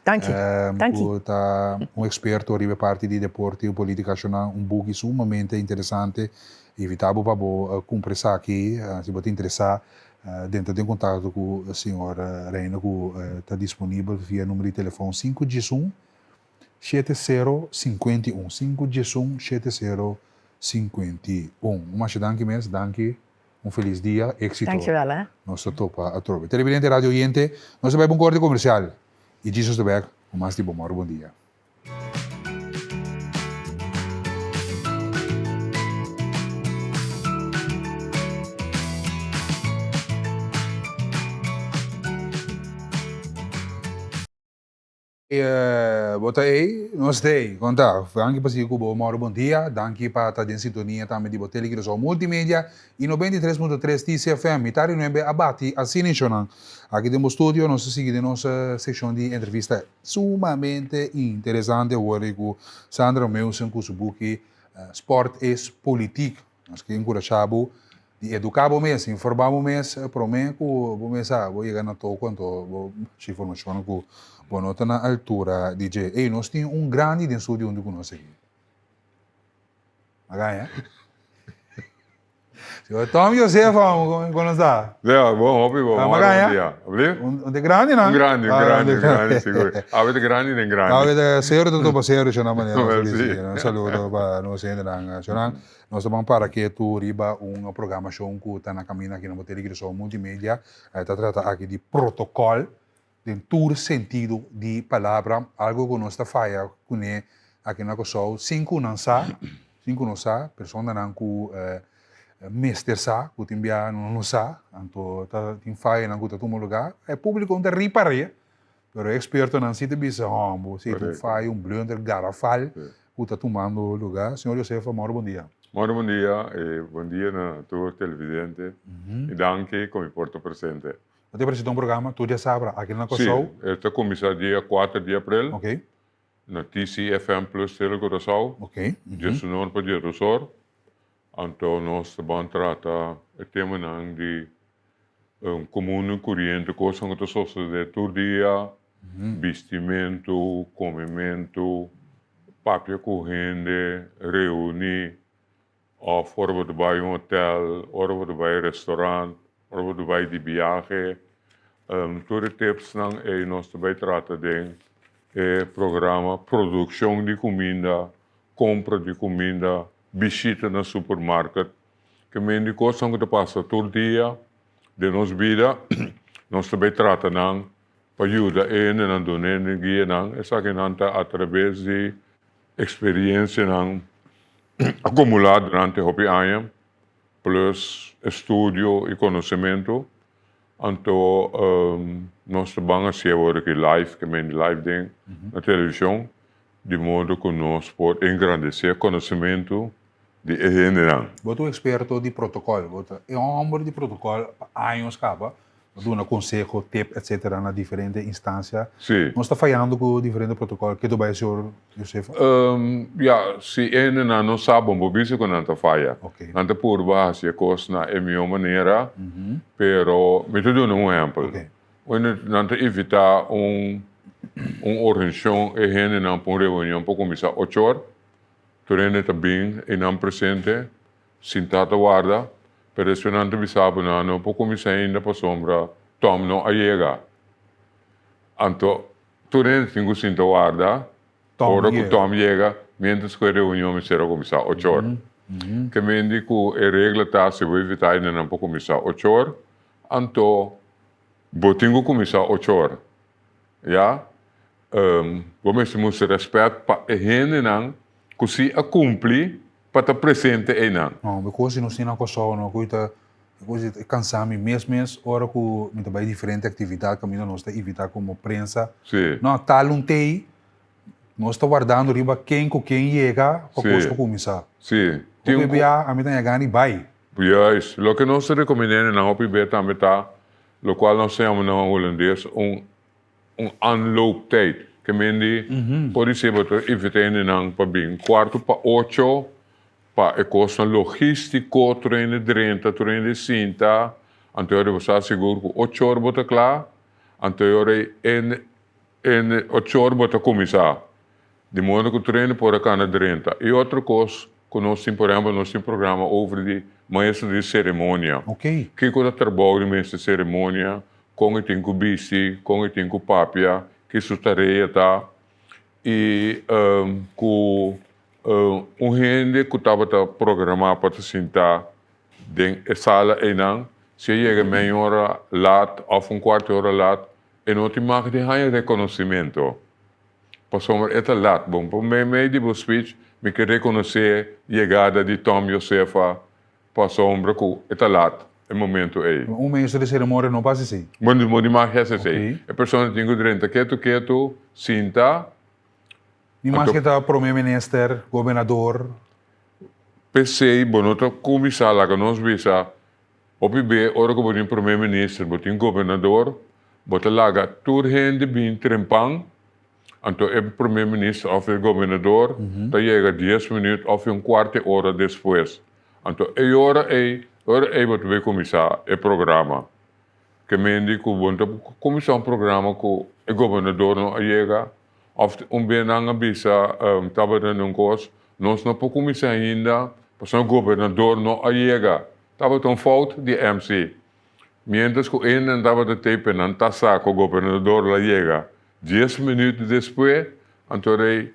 Dank je. Dank je. Ku ta un eksperto riba parti di deporte i politika nashonal, un buki sumamente interesante. Invitá bo pa bo kumpra esaki si bo ta interesá drenta den kontakto ku señor Reina ku ta disponibel via numero di telefòn sinku diesun shete sero sinkuenta i un, sinku diesun shete sero sinkuenta i un. Un masha danki mes, danki, un felis dia, éksito. Dankjewel hè. Nos ta topa atrobe. Televidente, radio oyente, nos ta bai pa un korte komersial i Jesus ta bek ku mas di bo mòru. Bon dia. Bo ta ei, nos ta ei. Kon ta? Danki pa sigui ku bo mòru bon dia. Danki pa ta den sintonia tambe di bo Tele Curaçao Multimedia i 93.3 TCFM. Mitar di nuebe a bati asina e shownan. Aki den bo studio nos ta sigui den nos sekshon di entrevista sumamente interesante awor ei ku Sandra Meusen ku su buki Sport is Politiek. Nos ke enkurashá bo di eduká bo mes, informá bo mes promé ku bo mes a bo yega na toko anto bo haci informashonnan ku bo no ta na altura di dje. Ey, nos tin un grandi den studio huntu ku nos aki. A gaña? Señor Tom Josefa, kon nos ta? Ja, bon, hopi bon. Ma Bon gaña? dia. Ablief? Un de grandi nan? Un grandi, un Ah, grandi, un grandi, sigur. Awe ta grandi den grandi. Awe ta seru ta topa seru, shona manera nos Wel, ta si. bisa. Un saludo pa nos hendenan. Shona, nos ta ban para ketu riba un programashon ku ta na kaminda aki na Botel di Curaçao Multimedia. Ta trata aki di protokòl den tur sentido di palabra, algo ku nos ta faya kuné aki na Kòrsou sin ku nan sa, sin ku nos sa, personanan ku mester sa, ku tin bia no no sa, anto ta tin fayanan ku ta tuma lugá, e públiko no ta ripar'é, pero e ekspertonan si ta bisa, hòmber, si ta un faya, un blunder garafal ku ta tumando lugá. Señor Josefa, mòrdu bon dia. Mòrdu bon dia, i bon dia na tur televidente, i danki ku mi por ta presente. Bo ta presenta un programa tur diasabra aki na Kòrsou? Sí, e ta kuminsá dia kuater di aprel Ok. na TCFM Plus Tele Curaçao, Ok. diesunor pa diesdosor. Anto nos ta ban trata e temanan di komun i kuriente, kosnan ku ta sosodé tur dia, bistimentu, komementu, papia ku hende, reuní. Of ora bo ta bai un hotel, ora bo ta bai restaurant, ora bo ta bai di biahe. Tur e tipsnan ei nos ta bai trata den e programa Produccion di Cuminda, Compra di Cuminda, Bishita na Supermarket. Ke men di kosnan ku ta pasa tur dia den nos bida, nos ta bai trata nan pa yuda e hendenan, duna hende guianan. Esakinan ta atraves di Experiencianan acumula durante hopi aña, plus estudio y conocemento, anto nos ta ban haci awor aki live, ke men di live den na television, di modo cu nos por engrandece conocemento di e hendenan. Bo ta un experto di protocol, bo ta e homber di protocol pa años caba, Duna konseho, tip etcetera na diferente instancia. Sí. Nos ta fayando ku diferente protokòl. Ke ta bai señor Josefa? Ya, si hendenan no sa bon por bisa ku nan ta faya. Ok. Nan ta purba hasi e kos na e mihó manera, pero mi ta duna un ehèmpel. Ok. Unda nan ta invitá un un organisashon e hendenan pa un reunion por kuminsá ocho or, tur hende ta bin i nan presente. Sintá ta warda, pero despues nan ta bisa bo nan no por kuminsá ainda pasobra Tom no a yega. Anto tur hende tin ku sinta warda ora ku Tom yega, miéntras ku e reunion mester a kuminsá ocho or. Ke mende ku e regla ta si bo invitá hende nan por kuminsá ocho or, anto bo tin ku kuminsá ocho or. Ya, bo mester mustra rèspèt pa e hendenan ku si a kumpli. pa ta presente einan. No, because si nos tin na Kòrsou no ku ta e kansa mi mes mes ora ku mi ta bai diferente aktividat kaminda nos ta invitá komo prensa. Sí. No, tal un tei nos ta wardando riba ken ku ken yega pa kos por kuminsá. Sí. Hopi bia ami ta yega ni bai. Juist. Loke nos ta rekomend'é nan hopi bia tambe ta lokual nos ta yama na hulandes un un aanlooptijd. Ke men di, por disi bo ta invita hendenan pa bin kuarto pa ocho pa e kosnan logístiko, tur hende drenta, tur hende sinta, anto e ora bo sa sigur ku ocho ora bo ta kla, anto e ora ei en ocho ora bo ta kuminsá. Di modo ku tur hende por a kana drenta. I otro kos ku nos tin, por ehèmpel, nos tin programa over di maestro di seremonia. Kiko ta trabou di maestro di seremonia, kon e tin ku bisti, kon e tin ku papia, ki su tarea ta. I ku un hende ku tabata programá pa ta sintá den e sala einan, si e yega mei ora lat òf un kuarto ora lat, e no tin mag di haña rekonosimento. Pasobra e ta lat. Bon, pa meimei di bo speech mi ke rekonosé yegada di Tom Josefa pasobra ku e ta lat e momento ei. Un maestro di seremonia no por hasi esei. Bo no di mag hasi esei. E persona tin ku drenta ketu ketu, sinta. Ni maske ta prome minister, gobernador. P'esei bo no ta kuminsá laga nos bisa Hopi be ora ku bo tin prome minister, bo tin gobernador, bo ta laga tur hende bin trempan, anto e prome minister of e gobernador ta yega dies minuut of un kuart di ora despues. Anto e ora ei, ora ei bo ta bay kuminsá e programa. Ke mende ku bo no ta kuminsá un programa ku e gobernador no a yega, Of un be nan a bisa tabata den un kos, nos no por kuminsá ainda pasobra gobernador no a yega. Tabata un fout di MC. Mientras ku enan tabata tepe nan ta sa ku gobernador lo a yega dies minuut despues, anto rei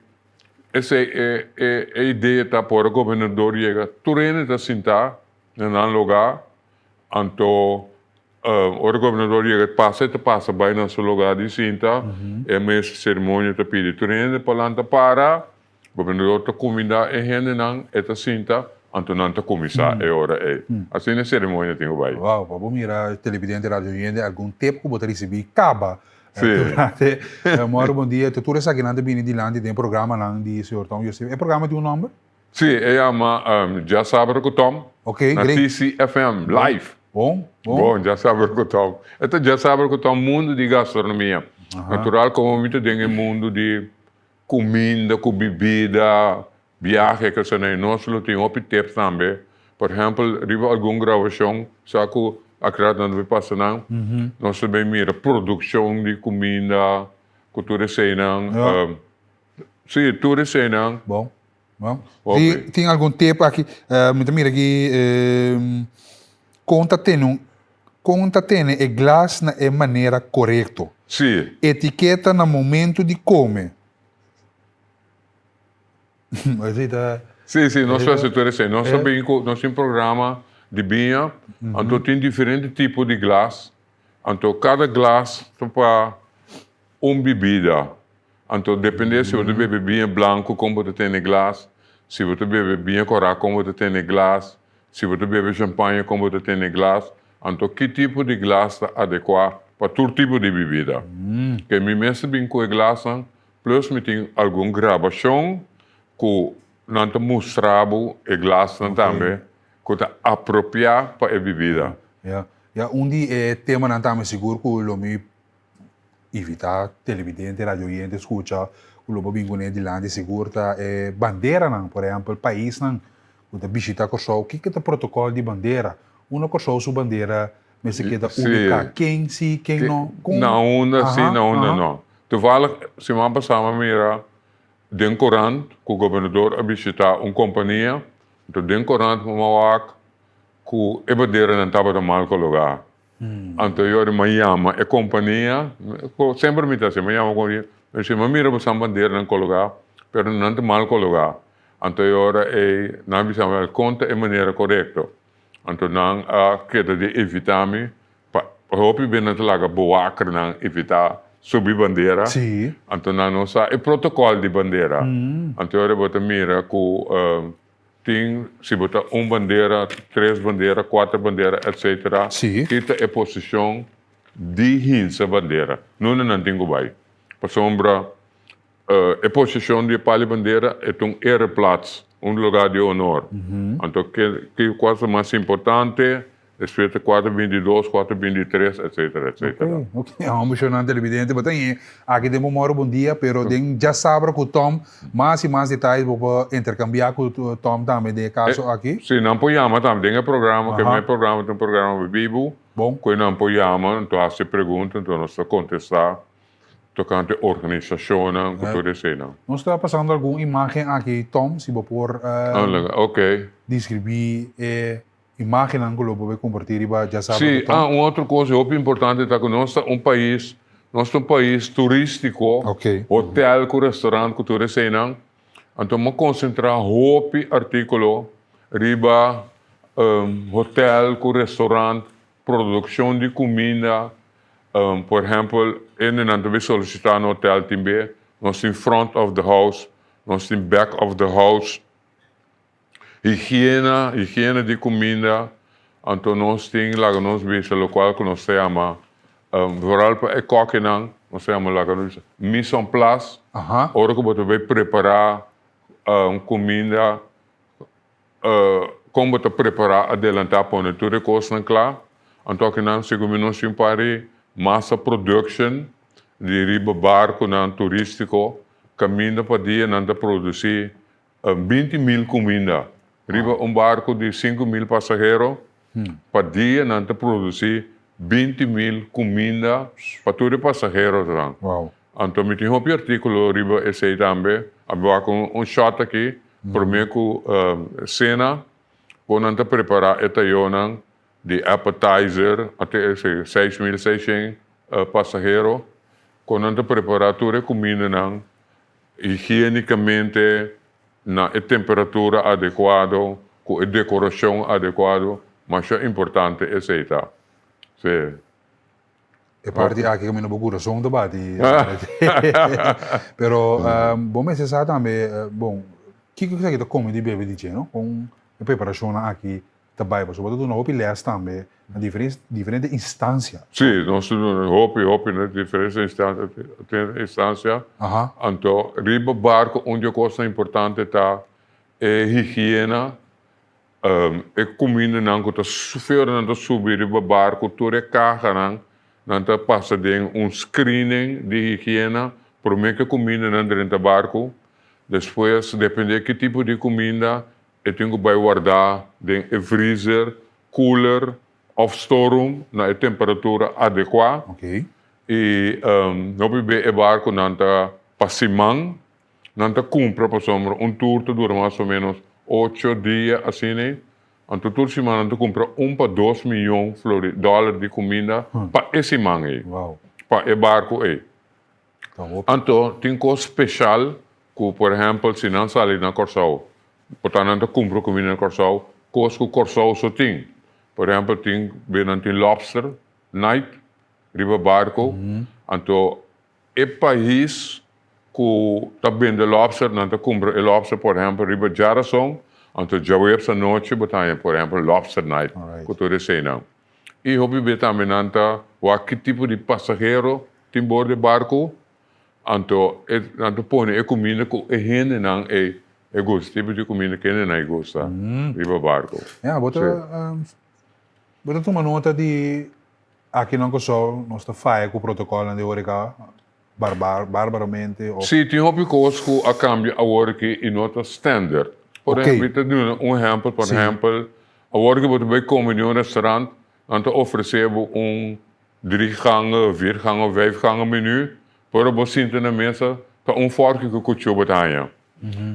esei e e idea ta por ora gobernador yega tur hende ta sintá na nan lugá anto Ora gobernador yega pasa e ta pasa bai na su lugar di sinta, e mes ceremonia ta pidi tur hende pa lanta para, gobernador ta cuminda e hendenan, e ta sinta, anto nan ta cuminsa e ora ey. Asina e ceremonia tin cu bai. Wow, pa bo mira televidente radio oyente algun tip cu bo ta ricibi caba durante Moro Bon Dia, tur esakinan ta bini dilanti den programanan di señor Tom Joseph. E programa tin un nomber? Sí, e yama Djasabra ku Tom. Ok, Na great. TCFM, live. Bon, bon. Bon, Djasabra ku Tom. E ta Djasabra ku Tom mundu di gastronomia. Natural komo mi ta den e mundu di kuminda ku bibida, biahe ku esei, nos lo tin hopi tips tambe. Por ehèmpel, riba algun grabashon sa ku akrat nan ta bin pasa nan, nos ta bin mira produkshon di kuminda ku tur eseinan. Sí, tur eseinan. Bon. Bon. Tin, tin algun tip aki? Mi ta mira aki kon ta tene un, kon ta tene e glas na e manera korekto. Sí. Etiketa na momento di kome. Esei ta. Sí, sí, nos ta hasi tur esei. Nos ta bin ku, nos tin programa di biña, anto tin diferente tipo di glas, anto kada glas ta pa un bibida. Anto depende si bo ta bebe biña blanku kon bo ta tene glas, si bo ta bebe biña kòrá kon bo ta tene glas, si bo ta bebe shampaña kon bo ta tene glas. Anto ki tipo di glas ta adekuá pa tur tipo di bibida. Ke mi mes ta bin ku e glasnan, plus mi tin algun grabashon ku nan ta mustra bo e glasnan tambe ku ta apropiá pa e bibida. Ya, ya un di e temanan tambe sigur ku lo mi Invita televidente, radio oyente scucha cu lo bo bin cune dilanti sigur ta e banderanan, por ehempel paisnan cu ta bishita Corsou, kico ta protocol di bandera? Unda Corsou su bandera mester keda ubica? Ken si, ken no? Con? Na unda si, na unda no. Toevallig siman pasa mi a mira den corant cu gobernador a bishita un compania, enton den corant mi a wak cu e banderanan tabata mal cologa. Anto yori mi a yama e kompania, semper mi ta hasi, mi a yama e kompania, mi di, mi a mira boso banderanan kologá, pero nan ta mal kologá. Anto e ora ei nan a bisa mi, kon ta e manera korekto? Anto nan a keda di evitá mi, pa hopi bes nan ta laga boakernan evitá subi bandera, anto nan no sa e protokòl di bandera. Anto e ora bo ta mira ku. Tin, si bo ta un bandera, tres bandera, kuater bandera, etcetera, ki ta e posishon di hinsa bandera? Nunda nan tin ku bai? Pasobra e posishon di e pali bandera e ta un ereplaats, un lugar di honor. Anto ke ki kua ta mas importante? Despues ta kuater 22, kuater 23, etcetera, etcetera. Ok, ok. Ambicionante televidente. Bo ta ñe aki den bo moro bon dia, pero den djasabra ku Tom, mas i mas detalles bo por intercambia ku Tom tambe den e kaso aki. Si, nan por yama tambe den e programa, ke e programa ta un programa bibu, ku nan por yama, anto hasi pregunta, anto nos ta kontestá tokante organisashonnan ku tur eseinan. Nos ta pasando algun imagen aki, Tom, si bo por deskribí e Imágennan ku lo bo bai kompartí riba djasabra Sí, ku Tom. ah, un otro kos hopi importante ta ku nos ta un pais, nos ta un pais turístiko, Oké. hotel ku restaurant ku tur eseinan. Anto mi a konsentrá hopi artíkulo riba hotel ku restaurant, produkshon di kuminda. Por ehèmpel, hendenan ta bin solisitá na hotel tin be, nos tin front of the house, nos tin back of the house. Higiena, higiena di kuminda, anto nos tin laga nos bisa lokual ku nos ta yama, vooral pa e kòkinan, nos ta yama laga nos bisa mise en place, ora ku bo ta bai prepará kuminda, kon bo ta prepará adelantá pone tur e kosnan kla, anto akinan segun mi nos tin par di masa production di riba barkunan turístiko kaminda pa dia nan ta produsí 20.000 kuminda riba un barku di 5.000 pasahero. Pa dia nan ta produsí 20.000 kuminda pa tur e pasaheronan. Anto mi tin hopi artíkulo riba esei tambe. A mi wak un shòt aki promé ku sena kon nan ta prepará e tayonan di appetizer ate esei 6.600 pasahero kon nan ta prepará tur e kumindanan Higiénicamente na e temperatura adecuado, cu e decoracion adecuado, masha importante esey ta. Sí. E parti aki caminda bo curason ta bati. Pero bo mester sa tambe, bon, kico esaki ta come di bebe di dje, no? Con e preparacionnan aki ta bai pasobra bo ta duna hopi les tambe na diferente instancia. Sí, nos ta duna hopi, hopi na diferente instancia. Anto riba barco un di e cosnan importante ta e higiena, e cumindanan cu ta sufero nan ta subi riba barco, tur e cahanan nan ta pasa den un screening di higiena prome cu e cumindanan drenta barco. Despues depende ki tipo di cuminda E tin ku bai wardá den e vrizer, cooler òf storeroom na e temperatura adekuá. I hopi be e barkunan ta pa siman nan ta kumpra pasobra un tur ta dura mas o ménos ocho dia asina. Anto tur siman nan ta kumpra un pa dos miyon flori dòler di kuminda pa e siman ei, pa e barku ei. Anto tin kos speshal Ku por ehèmpel si nan sali na Kòrsou, por ta nan ta kumpra kumida na Kòrsou, kos ku Kòrsou so tin. Por ehèmpel tin be nan tin lobster night riba barko, anto e pais ku ta bende lobster nan ta kumpra e lobster por ehèmpel riba djarason, anto djaweps anochi bo ta haña por ehèmpel lobster night ku tur eseinan. I hopi be tambe nan ta wak ki tipo di pasahero tin bor di barko. Anto e nan ta pone e kuminda ku e hendenan ei e gusta, tipo di kuminda ku e hendenan ei gusta riba barko. Ya, bo ta bo ta tuma nota di aki na Kòrsou nos ta faya ku protokòlnan di horeka barbar barbaramente òf. Sí, tin hopi kos ku a kambia awor aki i no ta standard. Por ehèmpel, mi ta duna un ehèmpel, por ehèmpel, awor ku bo ta bai kome den un restaurant, nan ta ofresé bo un Drie gangen, vier gangen, vijf gangen menu, pero bo sinta na mesa ta un forki ku kuchú bo ta haña.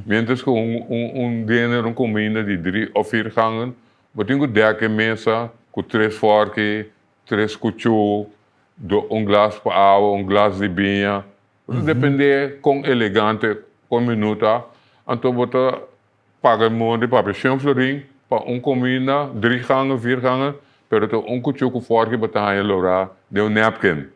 Mientras ku un un dinner, un kuminda di drie òf vier gangen, bo tin ku dèk e mesa ku tres fòrki, tres kuchú, do un glas pa awa, un glas di biña. Ta dependé kon elegante kon menu ta, anto bo ta Paga e mondi papia shen florin pa un kuminda, dri gangen, vier gangen, pero ta un kuchú ku fòrki bo ta haña lorá den un napkin.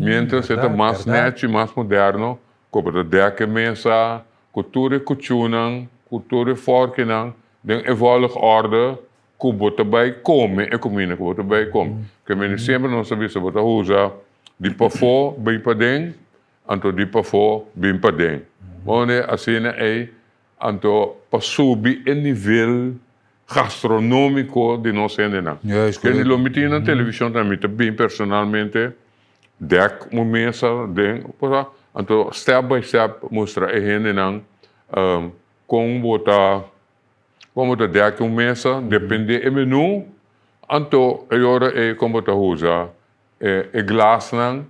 Mientras e ta mas nèchi, mas moderno, ku bo ta dèk e mesa ku tur e kuchúnan, ku tur e fòrkinan. Den e volgorde ku bo ta bai kome e kuminda ku bo ta bai kome. Ke mende semper nos ta bisa bo ta usa di pafó bin paden, anto di pafó bin paden. Mone asina ei anto pa subi e nivel gastronómiko di nos hendenan. Kende lo mi tin na televishon tambe mi ta bin personalmente dèk un mesa den anto step by step mustra e hendenan Kon bo ta kon bo ta dèk un mesa dependé e menú, anto e ora ei kon bo ta usa e e glasnan,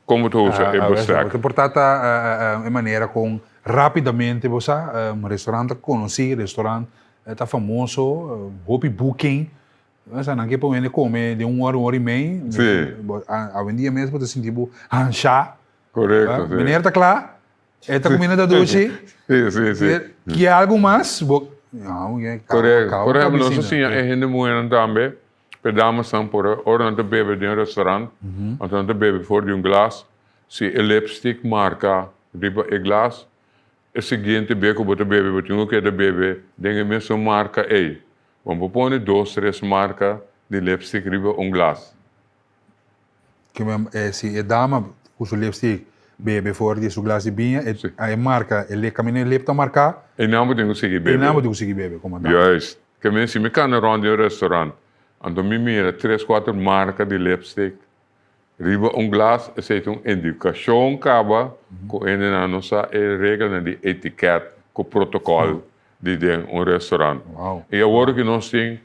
kon bo ta usa e bestek. Bo ta porta ta e manera kon rápidamente bo sa restaurant ta konosí, restaurant ta famoso, hopi booking, Nan ke pon hende kome den un ora, un ora i mei. Sí. Awendia mes bo ta sinti bo hanshá. Korekto, sí. Meneer ta kla? E ta kuminda ta dushi. Sí, sí, sí. Kier algu mas? Bo, no, Korekto. Por ehempel, nos a siña e hende muhernan tambe, p'e damasnan por ora nan ta bebe den un restaurant, anto nan ta bebe for di un glas, si e lipstick marka riba e glas, e siguiente be ku bo ta bebe, bo tin ku keda bebe den e mesun marka ei. Bo no por pone dos, tres marka di lipstick riba un glas. Si e dama ku su lipstick bebe for di su glas di biña, e marka, e kaminda e lip ta marká. E nan bo tin ku sigui bebe. E nan bo tin ku sigui bebe, komandante. Juist. Ke men si mi kana rònt di un restaurant, anto mi mira tres, kuater marka di lipstick riba un glas, esei ta un indikashon kaba ku hendenan no sa e regelnan di etiket ku protokòl di den un restaurant. I awor ku nos tin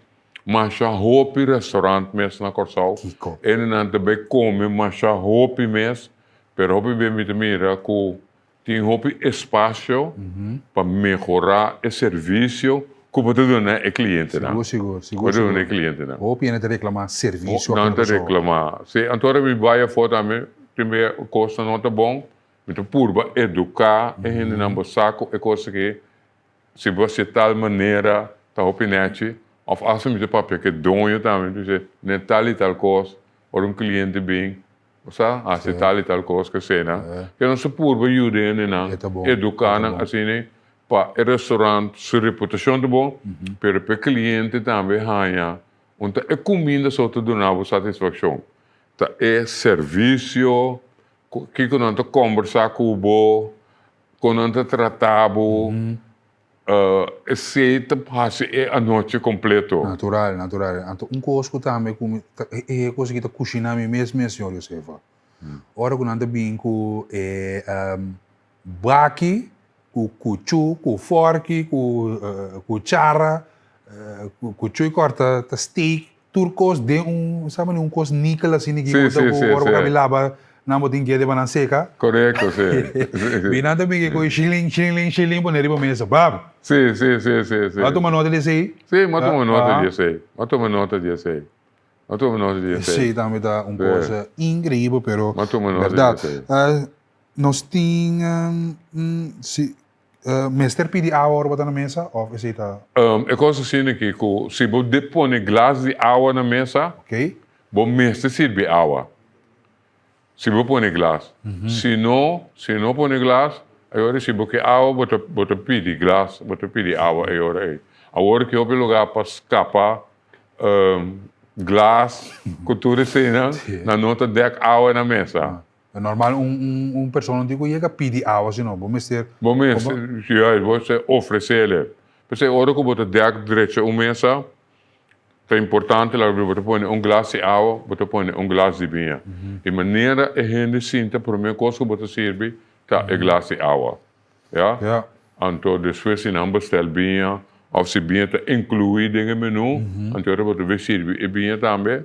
Masha hopi restaurant mes na Kòrsou. Kiko? Hendenan ta bai kome masha hopi mes, pero hopi bia mi ta mira ku tin hopi espasio pa mehorá e servisio ku bo ta duna e klientenan. Sigur, sigur, sigur, Bo ta duna sigur. e klientenan. Hopi hende ta reklamá servisio aki Nan na ta Kòrsou. reklamá. Sí, anto ora mi bai afó tambe, tin bia kosnan no ta bon, mi ta purba eduká e hendenan bo sa ku e kos aki Si bo hasi tal manera ta hopi nechi, of asta mi ta papia ku e doño tambe, mi ta bisa ne tal i tal kos, ora un kliente bin, bo sa, hasi tal i tal kos ku esena. Ke nos ta purba yuda hendenan, eduká nan asina pa e restaurant su reputashon ta bon, pero pa e kliente tambe haña un ta e kuminda so ta duna bo satisfakshon, ta e servisio, kiko nan ta kombersá ku bo. Kon nan ta trata bo, esei ta hasi e anochi kompleto. Natural, natural. Anto un kos ku tambe ku mi ta, e kos aki ta kushina mi mes mes, señor Josefa. Ora ku nan ta bin ku e baki, ku kuchu, ku fòrki, ku kuchara, ku kuchu i kòrta ta steak, Tur kos den un, sa mane un kos nikel asina ki Sí, sí, sí, ora bo sí. kabi laba nan bo tin kede pa nan seka. Korekto, sí. Sí, sí. Mi nan ta bin ku e shilling, shilling, shilling pone riba mesa, bam! Sí, sí, sí, sí, sí. Bo a tuma nota di esei? Sí, mi a tuma nota Ah. di esei. Mi a tuma nota di esei. Mi a tuma nota di esei. Esei tambe ta un Sí. kos inkreibel, pero Mi a tuma nota di bèrdat. esei. Nos tin, si, Mester pidi awa ora bo ta na mesa of esei ta. E kos asina aki ku si bo de pone glas di awa na mesa, bo mester sirbi awa. Si bo pone glas. Si no, si no pone glas, e ora si bo ke awa bo ta bo ta pidi glas, bo ta pidi awa e ora ei. Awor ki hopi luga pa skapa glas ku tur eseinan, nan no ta dek awa na mesa. E normal un un un persona no tin ku yega pidi awa sino bo mester. Bo mester, juist, bo mester ofresele. P'esei ora ku bo ta dèk drecha un mesa, ta importante laga bo ta pone un glas di awa, bo ta pone un glas di biña. Di manera e hende sinta promé kos ku bo ta sirbi ta e glas di awa. Ya? Ya. Anto despues si nan bestèl biña òf si biña ta inkluí den e menú, anto ora bo ta bai sirbi e biña tambe.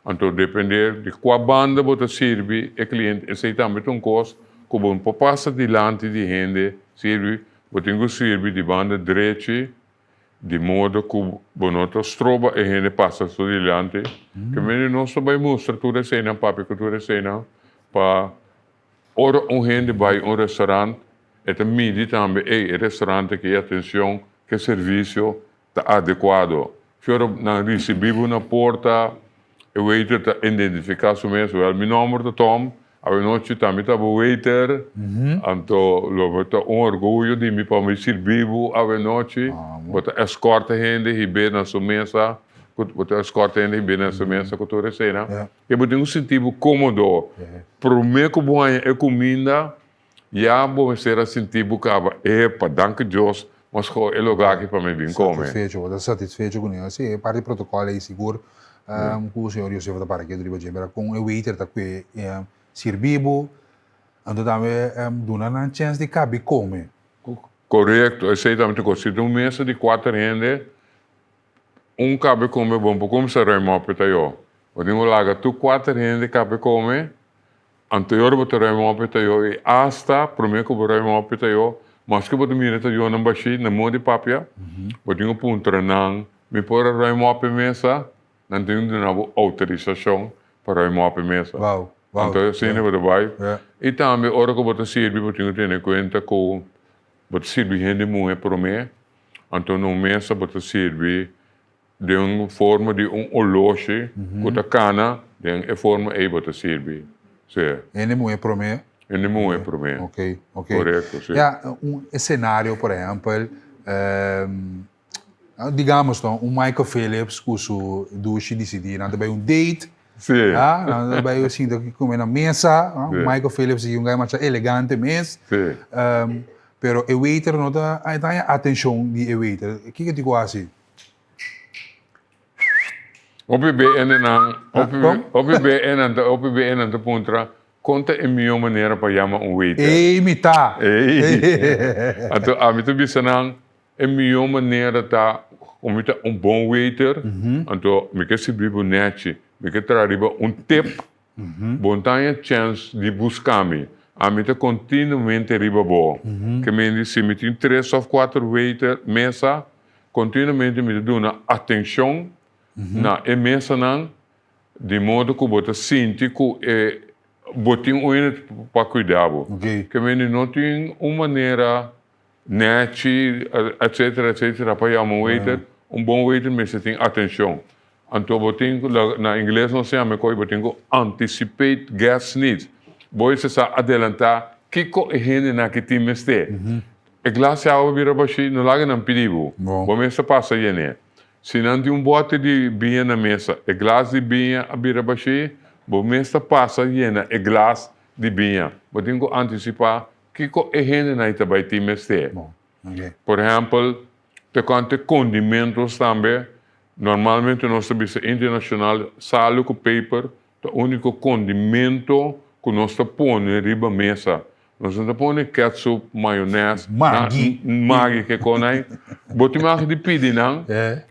Anto depende di kua banda bo ta sirbi e kliente, esei tambe ta un kos ku bo no por pasa dilanti di hende sirbi, bo tin ku sirbi di banda drechi di modo ku bo no ta stroba e hende pasa su dilanti. Ke mende nos ta bai mustra tur eseinan, papia ku tur eseinan pa ora un hende bai un restaurant e ta midi tambe, ey e restaurant aki e atencion, ke servisio ta adekuado. Si ora nan risibí bo na porta, e waiter ta identifiká su mes, Wèl, mi nòmber ta Tom, Awenochi ta mi ta bo waiter, anto lo bo ta un orguyo di mi pa mi sirbi bo awenochi. Bo ta escorta hende hib'é na su mesa, bo ta escorta hende hib'é na su mesa ku tur eseinan. I bo tin ku sinti bo kómodo. Promé ku bo haña e kuminda, ya bo mester a sinti bo kaba, Epa, danki Dios, mi a skohe e lugá aki pa mi bin kome. Satisfecho, bo ta satisfecho kuné. Sí, e parti protokòl ei sigur ku señor Josefo ta para ketu riba dje. Pero kon e waiter ta kue sirbi bo, anto tambe duna nan chèns di kabi kome. Korekto, esei tambe ta kos. Si ta un mesa di kuater hende, Un kabe kome bon por kumsa ruim op ta yo. Bo tin ku laga tur kuater hende kabe kome, anto e ora bo ta ruim op ta yo i asta prome ku bo ruim op ta yo, maske bo ta mira ta yonan bashí na moda di papia, bo tin ku puntra nan, mi por a ruim op e mesa? Nan tin ku duna bo outorisashon pa ruim op e mesa. Anto asina bo ta bai. I tambe ora ku bo ta sirbi bo tin ku tene kuenta ku bo ta sirbi hende muhe prome. Anto na un mesa bo ta sirbi den un forma di un oloshi ku ta kana, den e forma ei bo ta sirbi. Sí. Hende muhé promé? Hende muhé promé. Ok, ok. Korekto, sí. Ya, un esenario, por ehèmpel, digamos no, un Michael Phillips ku su dushi disidí nan ta bai un date. Sí. Ah, nan ta bai sinta kume na mesa, un Michael Phillips i un guy masha elegante mes. Sí. Pero e waiter no ta e ta haña atencion di e waiter. Kiko tin ku hasi? Hopi be hendenan, hopi be hendenan ta, hopi be hendenan ta puntra kon ta e mihó manera pa yama un waiter. Ey mi ta! Ey! Anto ami ta bisa nan e mihó manera ta ku mi ta un bon waiter, anto mi ke sirbi bo nèchi, mi ke traha riba un tip Bo no ta haña chèns di buska mi. Ami ta kontinuamente riba bo. Ke mende si mi tin tres òf kuater waiter mesa, kontinuamente mi ta duna atenshon na e mesanan di modo ku bo ta sinti ku e bo tin un hende pa kuida bo. Ke mende no tin un manera Nechi, etcetera, etcetera, pa yama un waiter, un bon waiter mester tin atencion. Anto bo tin cu, na ingles nos ta yama e coy, bo tin cu anticipate guest needs. Bo mester sa adelanta kico e hendenan aki tin mester. E glas di awa bira bashi, no laga nan pidi bo. Bo mester pasa yene. Si nan tin un bote di biña na mesa, e glas di biña a bira bashi, bo mester pasa yena e glas di biña. Bo tin cu anticipa Kiko e hendenan ta bai tin mester? Por ehèmpel, tokante kondimentos tambe, normalmente nos ta bisa internashonal salu ku peper ta úniko kondimento ku nos ta pone riba mesa. Nos no ta pone ketchup, mayonès, Maggi. Maggi ke kon ei. Bo tin mag di pidi nan,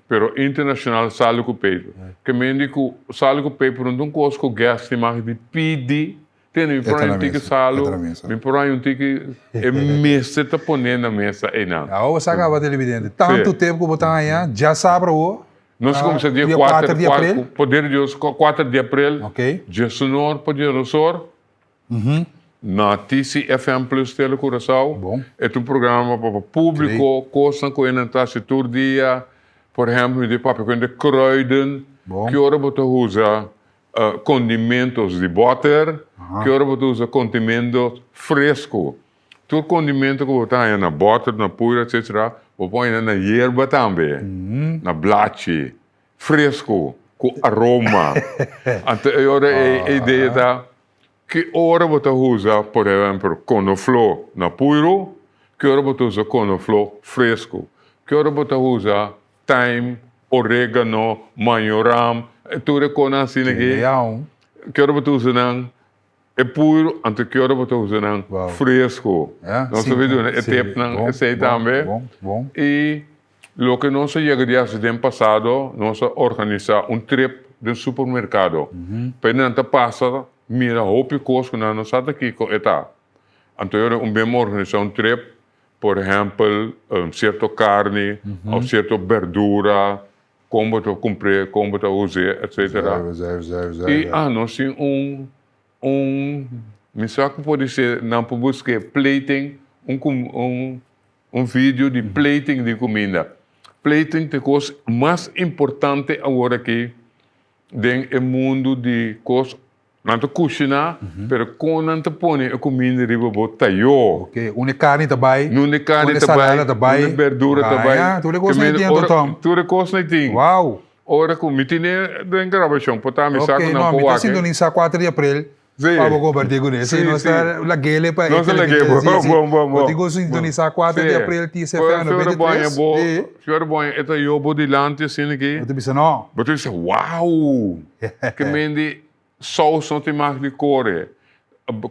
pero internashonal salu ku peper. Ke mende ku salu ku peper no ta un kos ku guest tin mag di pidi. Tene, mi por haña un tiki salu, mi por haña un tiki, e mester ta pone na mesa einan. Awo bo sa kaba televidente, tantu tempu ku bo ta haña, djasabra awo. Nos kuminsá dia kuater di aprel. Poder di Dios, kuater di aprel, djesunor pa djenosor, na TCFM Plus Tele Curaçao. E ta un programa pa públiko, kosnan ku nan ta hasi tur dia. Por ehèmpel, mi ta papia ku hende kruiden, ki ora bo ta usa Condimentos di boter, ki ora bo ta usa condimentos fresco. Tur condimento cu bo ta haña na boter, na puira, etcetera, bo por haña na yerba tambe, na blachi, fresco, cu aroma. Anto e ora ei e idea ta, ki ora bo ta usa, por ehempel, conoflo na puiro, ki ora bo ta usa conoflo fresco, ki ora bo ta usa Thyme, oregano, mayoram, tur e konan asina aki. Ki ora bo ta usa nan? E puro, anto ki ora bo ta usa nan? Fresco. Nos ta bin duna e tipnan esei tambe. I loke nos a yega di hasi den pasado, nos a organisa un trip den supermerkado. Pa e nan ta pasa mira hopi kos ku nan no sa ta kiko e ta. Anto e ora un bin organisa un trip. Por ehèmpel, sierto karni òf sierto bèrdura, kon bo ta kumpr'é, kon bo ta us'é, etsetera. I anos tin un, un, mi sa ku por disé nan por busk'é plating, un un un video di plating di kuminda. Plating ta e kos mas importante awor aki den e mundu di kos. Nan ta kushiná, pero kon nan ta pone e kuminda riba bo tayó. Ok, unda e karni ta bai, Unda e karni unda e ta bai, salada ta bai. unda e berdura ta bai. Ah, tur e kos nan tin anto, Tom. Tur e kos nan tin. Wow! Ora ku mi tene den grabashon, por ta mi sa Ok, ku nan no, por mi ta wak. sintonisá kuater di aprel Sí. pa bo kompartí kuné. Sí, Sí, nos sí. ta lag'é pa e Nos ta lag'é, televidente. bon, Sí, sí. bon, bon, Bo bon. tin ku sintonisá kuater di Sí. aprel TCFM Ora 93. boña bo, Sí. si ora boña e tayó bo dilanti asina aki. Bo ta bisa no. Bo ta bisa, wow! Ke mende Saus no tin mag di kore.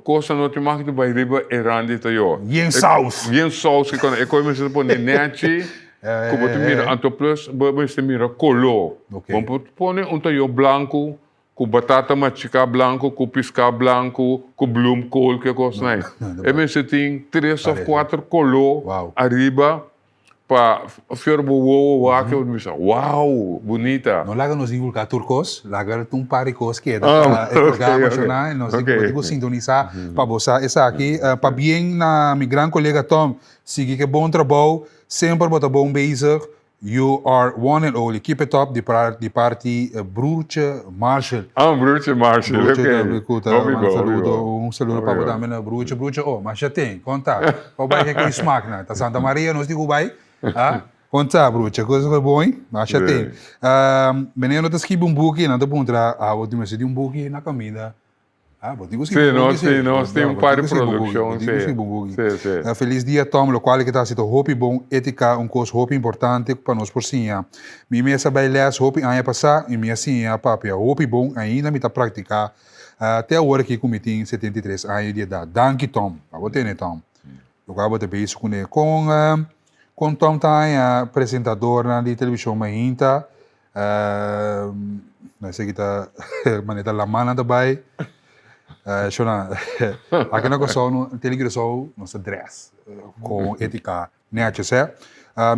Kosnan no tin mag di bai riba e rand di tayó. Yen saus. Yen saus ki kona. E koi mester pone nechi ku bo ta mira. Anto plus bo mester mira koló. Bo por pone un tayó blanku ku batata machiká blanku, ku piská blanku, ku bloemkool ke kosnan ei. E mester tin tres òf kuater koló ariba. Pa fior bo wowo wak bo ta bisa wow bunita. No laga nos divulga tur kos, laga un par di kos keda pa e programa shona y nos bo tin ku sintonisa pa bo sa esaki. Pabien na mi gran kolega Tom, sigui ke bon trabou, semper bo ta bon bezig, you are one and only, keep it up di parti Broertje Marshall. Ah Broertje Marshall, ok. Broertje ta ku ta manda saludo, un saludo pa bo tambe na Broertje. Broertje oh, masha ten, konta. Bo bai ke ku smak nan. Ta Santa Maria nos di ku bai. Ah, konta Broertje, kos ku bon, masha ten. Meneer no ta skibi un buki, nan ta puntra, abo tin mester di un buki na kaminda. Ah, bo tin ku skibi Sí, un buki, nos sí. tin, nos tin un par di produkshon, Bo tin ku sí. skibi un buki. Sí, sí. Felis dia Tom, lokual ke ta hasi ta hopi bon étika, un kos hopi importante pa nos por siña. Mi mes a bai lès hopi aña pasá i mi a siña papia hopi bon, ainda mi ta praktiká te awor aki ku mi tin 73 aña di edat. Danki Tom. Abo tene Tom. Lokual bo ta bezig kuné. Kon kon Tom ta haña presentadornan di televishon mainta? Esaki ta manera ta lamannan ta bai. Shona, aki na Kòrsou no tele Curaçao nos ta dress kon etika nètjes hè.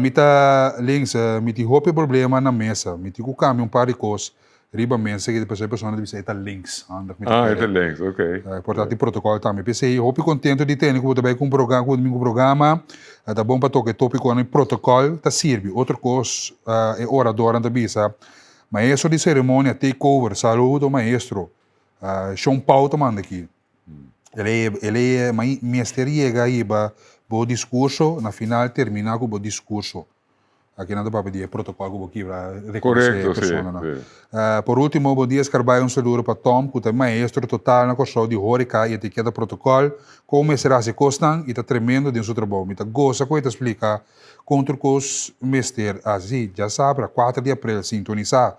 Mi ta links, mi tin hopi problema na mesa, mi tin ku kambia un par di kos riba mesa ki pasobra e persona ta bisa e ta links handig mi ta Ah, e kere. ta links, ok. Por ta tin protokòl tambe. P'esei hopi kontento di tene ku bo ta bai ku un programa, ku bo programa, ta bon pa toka e topikonan di protokòl ta sirbi. Otro kos e oradornan ta bisa, maestro di seremonia take over, saludo maestro. Shon Pau ta manda aki. El e el e mester yega hiba bo diskurso, na final terminá ku bo diskurso. Aki nan ta papia di e protocol ku bo kibra rekonosé e Korekto, sí, personanan. sí. Por último, bo dia skarbá un saludo pa Tom ku ta e maestro total na Kòrsou di hóreka i etiketa protocol, kon mester hasi kosnan i ta tremendo den su trabou. Mi ta gosa ku e ta splika kon tur kos mester hasi. Sí, djasabra, kuater di aprel, sintonisá.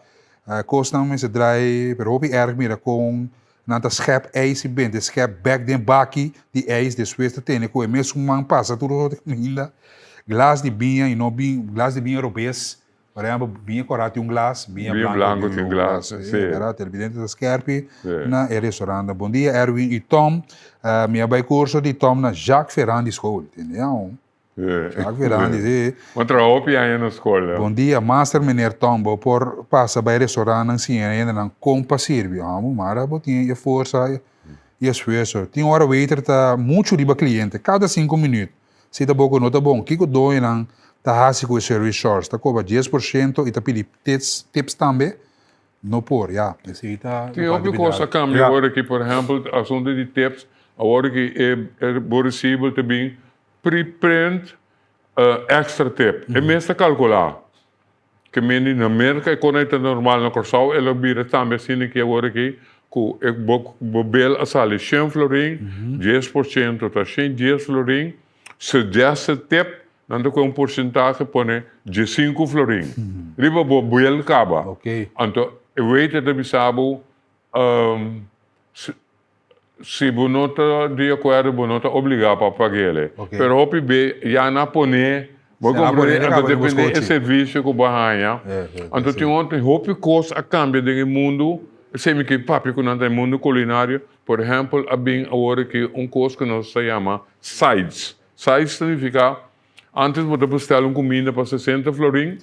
Kosnan mester drai, pero hopi erg mira kon Nan ta schep ijs i bende schep bek den baki di ijs despues ta tene ku e mesun man pasa tur otro kaminda. Glas di biña i no bin glas di biña robes. Por ehempel biña kòrá tin un glas, biña Biña blanko blanko tin tin un glas, glas. sí. Bèrdat televidente ta skèrpi Sí. na e restaurantnan. Bon dia Erwin i Tom. Mi a bai kurso di Tom na Jacques Ferrandi school. Tende aun? Jacques Ferrandi, sí. Bo traha hopi aña na skol. Bon dia, master meneer Tom. Bo por pasa bai restaurantnan siña hendenan kon pa sirbi. Amo, mara bo tin e forsa i esfuerso. Tin ora waiter ta muchu riba kliente, kada sinku minuut. Si ta bo ku no ta bon, kiko doñonan ta hasi ku e service charge? Ta kobra 10% i ta pidi tips, tips tambe? No por, ya. Esei ta Tin hopi kos a kambia awor aki. Por ehèmpel, asuntu di tips, awor aki e bo resibo ta bin Preprint extra tip. E mes ta kalkulá. Ke mende na Merka e kona ta normal na Kòrsou el a bira tambe asina ki awor aki ku e bo bo bel a sali shen florin, 10% ta shen dies florin, suggested tip nan ta kohe un porsentahe pone diesinku florin riba bo bel kaba. Anto e waiter ta bisa bo Si bo no ta di akuerdo bo no ta obligá pa pag'el. Pero hopi be ya nan a pon'é, bo komprendé, anto dependé e servisio ku bo a haña. Anto tin otro hopi kos a kambia den e mundu, esei mi ke papia ku nan ta e mundu kulinario. Por ehèmpel a bin awor aki un kos ku nos ta yama sides. Sides ta nifiká antes bo ta bestèl un kuminda pa sesenta florin,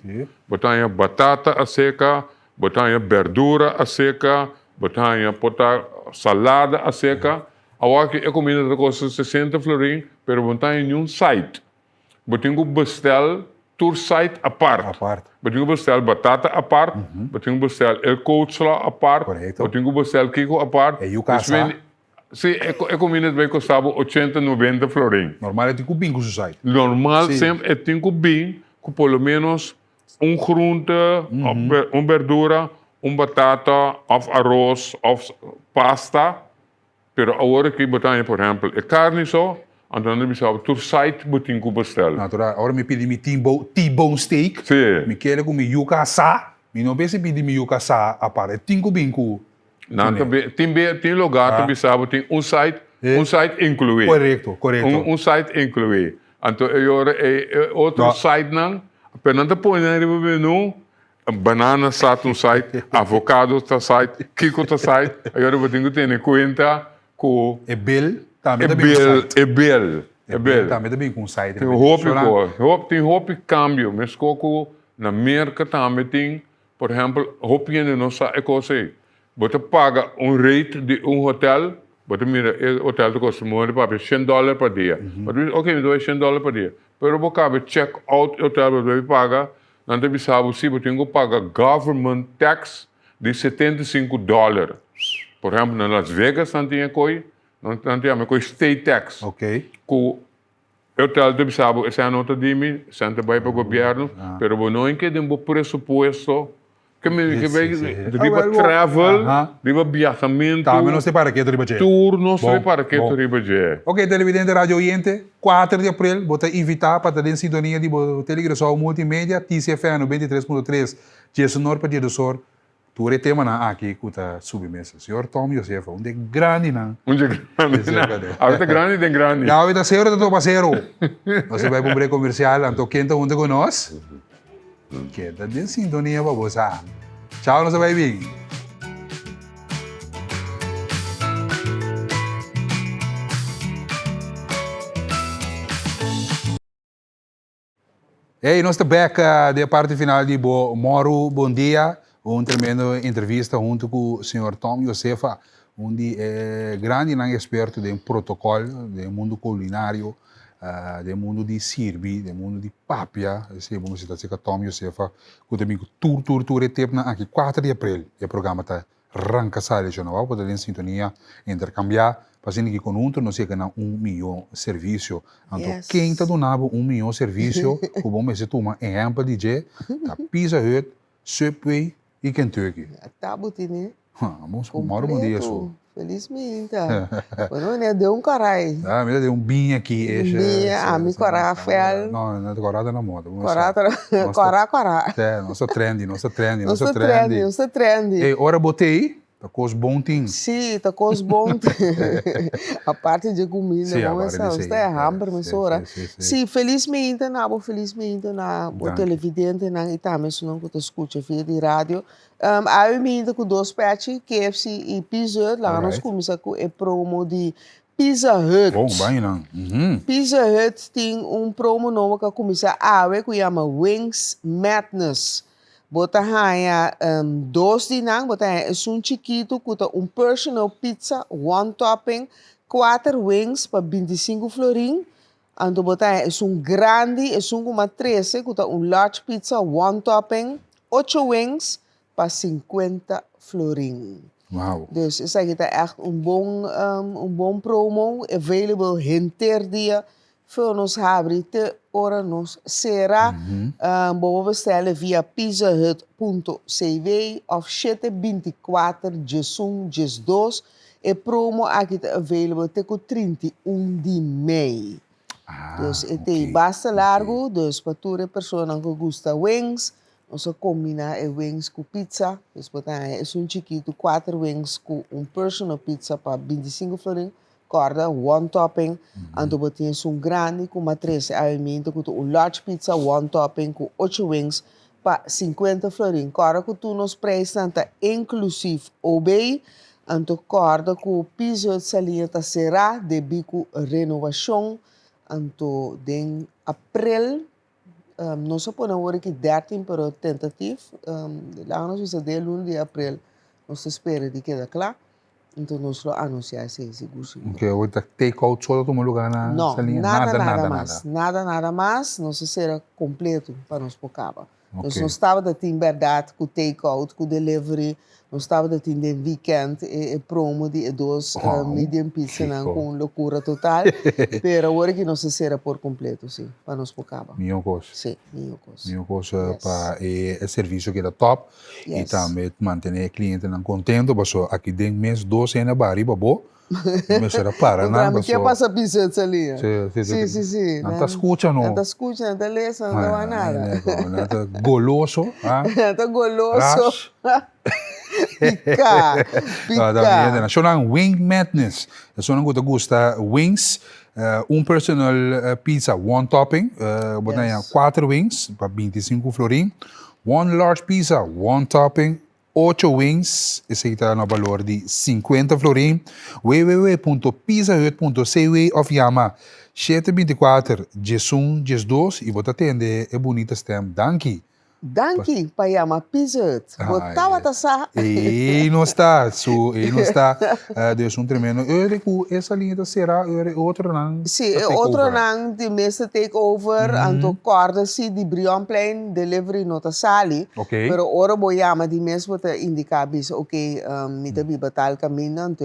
bo ta haña batata aseka, Bo ta haña berdura aseka, bo ta haña por ta salada aseka. Awor aki e kuminda ta kosta 60 florin, pero bo no ta haña niun side. Bo tin ku bestel. Tur site apart. Apart. Bo tin ku bestel batata apart, bo tin ku bestel el coleslaw apart, Korekto. bo tin ku bestel kiko apart. E yuka asá. Si, e e comida ta bay costa bo ochenta, noventa florin. Normal e tin ku bin ku su site. Normal Si. semper e tin ku bin ku por lo menos un groente, of un berdura, un batata, of aros, of pasta. Pero awor aki bo ta haña por ehempel e carni so, anto nan ta bisa bo tur site bo tin cu bestel. Natural, ora mi pidi mi T-bone steak, mi kere cu mi yuca asá, mi no mester pidi mi yuca asá apart, e tin cu bin cu Nan ta bi, tin be, tin lugar ta bisa bo tin un site, un site inclui. Corecto, corecto. Un site inclui. Anto e ora e otro sitenan, pero nan ta pone nan riba menu, Banana sa ta un site, avocado ta site, kiko ta site. Ayora bo tin ku tene kuenta ku. E bill tambe ta bin ku site. E bill, e bill. Tambe ta bin ku un site. Tin hopi kos, tin hopi kambio. Meskos ku na Merka tambe tin, por ehèmpel, hopi hende no sa e kos ei. Bo ta paga un rate di un hotel, bo ta mira e hotel ta kosta moe di papia shen dòler pa dia. Bo ta bisa, oke, mi ta bai shen dòler pa dia. Pero bo kaba check out e hotel, bo ta bai paga Nan ta bisa bo si bo tin ku paga government tax di 75 dòler. Por ehèmpel na Las Vegas nan tin e koi, nan ta yama e koi state tax. Ku e hotel ta bisa bo esei no ta di mi, esei ta bai pa gobièrnu, pero bo no ke den bo presupuesto ke mi ke bai riba travel, riba biahamentu. Tambe nos ta para ketu riba dje. Tur nos ta para ketu riba dje. Ok televidente radio oyente. 4 di aprel bo ta invitá pa ta den sintonia di bo Telegresou Multimedia, TCFM 93.3, Djesonor pa Djedosor, tur e temanan aki ku ta subi mesa. Señor Tom Josefa, un di e grandinan. Un di e grandinan. Awe ta grandi den grandi. Awe ta sero ta topa sero. Nos ta bai pa un brek komersial, anto ken ta hunta ku nos? Keda den sintonia pa bo sa. Chao, nos ta bai bin. Hey, nos ta bek den e parti final di bo Moru Bon Dia. Un tremendo entrevista hunto cu señor Tom Josefa, un di e grandinan experto den protocol, den mundo culinario. Den mundu di sirbi, den mundu di papia, esei bo mester ta seka Tom Josefa ku ta bin ku tur tur tur e tepnan aki. Kuater di aprel e programa ta ranka sali shona wou por ta den sintonia interkambiá pa asina ki konhunto nos yega na un mihó servisio. Anto ken ta duna bo un mihó servisio ku bo mester tuma ehèmpel di dje ta Pizza Hut, Subway i Kentucky. Ta bo tene. Moro bon dia su. Feliz minta. Bueno, meneer de un corai. Ah, mira de un biña aquí. Un biña, a mi cora fel. No, no, cora ta na moda. Cora ta, cora, cora. Sí, nos ta trendy, nos ta trendy, nos ta trendy. Nos ta trendy. Ey, ora bo t'ey, ta cos bon tin. Sí, ta cos bon tin. Aparte dje cuminda, Sí, aparte di nos ta hamber mesora. Sí, feliz minta na bo, feliz minta na bo televidentenan y tambe esunnan cu ta scucha via di radio. Awe mi hinta ku dos pechi, KFC i Pizza Hut. Laga nos kuminsá ku e promo di Pizza Hut. Bon, baño nan. Pizza Hut tin un promo nobo ku a kuminsá awe ku yama Wings Madness. Bo ta haña dos di nan, bo ta haña esun chikitu ku ta un personal pizza, one topping, kuater wings pa 25 florin. Anto bo ta haña esun grandi, esun ku mas trese ku ta un large pizza, one topping, ocho wings pa 50 florin. Wow. Dus esaki ta ègt un bon un bon promo, available henter dia for nos habri te ora nos sera. Bo por bestèl'e via pizzahut.cw òf shete 24 11 12. E promo aki ta available te ku 31 di mei. Dus e ta ei basta largu, dus pa tur e personanan ku gusta wings, nos a kombiná e wings ku pizza. Dus bo ta haña esun chikitu kuater wings ku un personal pizza pa 25 florin, kòrda one topping. Anto bo tin esun grandi ku matres awimintu ku ta un large pizza one topping ku ocho wings pa 50 florin. Kòrda ku tur nos preisnan ta inklusief OB. Anto kòrda ku Pizza Hut Saliña ta será debí ku renovashon. Anto den aprel, nos a pone awor aki 13 pero tentatif, laga nos bisa den luna di aprel nos ta spera di keda kla. Anto nos lo anuncia esey sigur sigur. Ok, awor ta take out so ta tuma lugar na No, Saliña? nada, nada mas. Nada, nada mas. Nos a cera completo pa nos por caba. Nos no tabata tin berdad cu take out, cu delivery. Nos tabata tin den weekend e promo di e dos medium pizzanan cu un locura total. Pero awor aki nos a cera por completo, si, pa nos por caba. Miho cos. Si, miho cos. Miho cos pa e servicio keda top y tambe mantene e clientenan contento pasobra aki den mes dos hende a baha riba bo. Mester a para nan paso. Mi ke pasa piso e salia. Si, si, si. Si, si. Nan ta scucha no. Nan ta scucha, nan ta lesa, nan ta wak nada. Nan ta goloso. Nan ta goloso. Pica, pica. Shownan Wing Madness. Esunnan cu ta gusta wings. Un personal pizza, one topping. Bo ta haña cuater wings pa 25 florin. One large pizza, one topping. Ocho wings, esei ta na balor di 50 florin. www.pizzahut.cw of yama 724 11 12 y bo ta tende e bunita stem. Danki. Danki pa yama Pizza Hut. Bo tabata sa. Ei nos ta, su, ei nos ta. Dus un tremendo. Eur ku esa liña ta sera, eur e otronan ta take over. Si, e otronan di mes ta take over, anto kòrda si di Brionplein delivery no ta sali. Pero ora bo yama di mes bo ta indica bisa ok mi ta biba tal caminda anto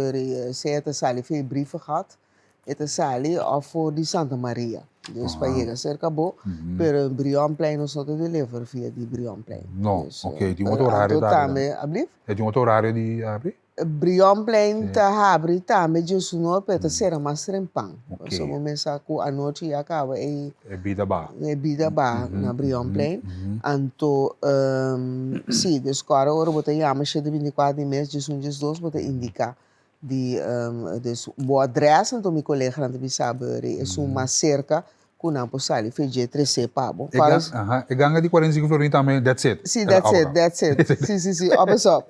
sea ta sali for e brievengat e ta sali of for di Santa Maria dus pa yega cerca bo pero Brionplein nos no ta deliver via di Brionplein. No, ok tin otro horario tambe. Ablief? Tin otro horario di abri? Brionplein ta habri tambe djesunor pero ta sera mas trempan. Pasobra bo mester sa ku anochi ya kaba e E bida baha. E bida baha na Brionplein. Anto si, dus ku ora ora bo ta yama shete bintikuater di mes djesun djesdos bo ta indiká di dus bo adrès anto mi koleganan ta bisa bo esun mas serka Ku nan por sali fe dje tresé pa bo. E gan, aha, e ganga di 45 florin tambe, that's it. Sí, that's it, that's it. Sí, sí, sí, op is op.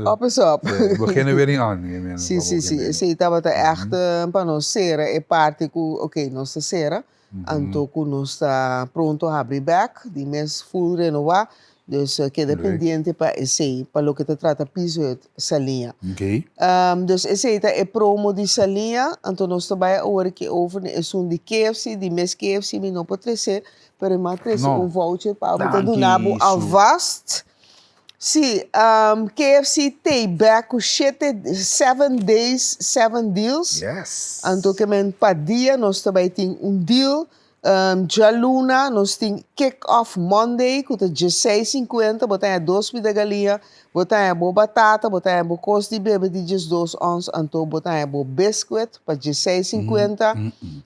Op is op. We beginnen weer niet aan. Je meen, Sí, sí, sí. Esei tabata echt pa nos sera e parti ku, oké, nos ta sera, anto ku nos ta pronto habri bek, di mes full renowá. Dus keda pendiente pa esei, pa loke ta trata Pizza Hut Saliña. Dus esei ta e promo di Saliña, anto nos ta bai awor aki over na esun di KFC, di mes KFC mi no por trese, pero mi a trese un voucher pa bo ta duna bo alvast. Si, KFC t'ei bek ku shete, seven days, seven deals. Anto ke men pa dia nos ta bai tin un deal. Djaluna nos tin Kick Off Monday ku ta djeseis sinkuenta, bo ta haña dos pida galiña, bo ta haña bo batata, bo ta haña bo kos di bebe di djesdos ons, anto bo ta haña bo biscuit pa djeseis sinkuenta.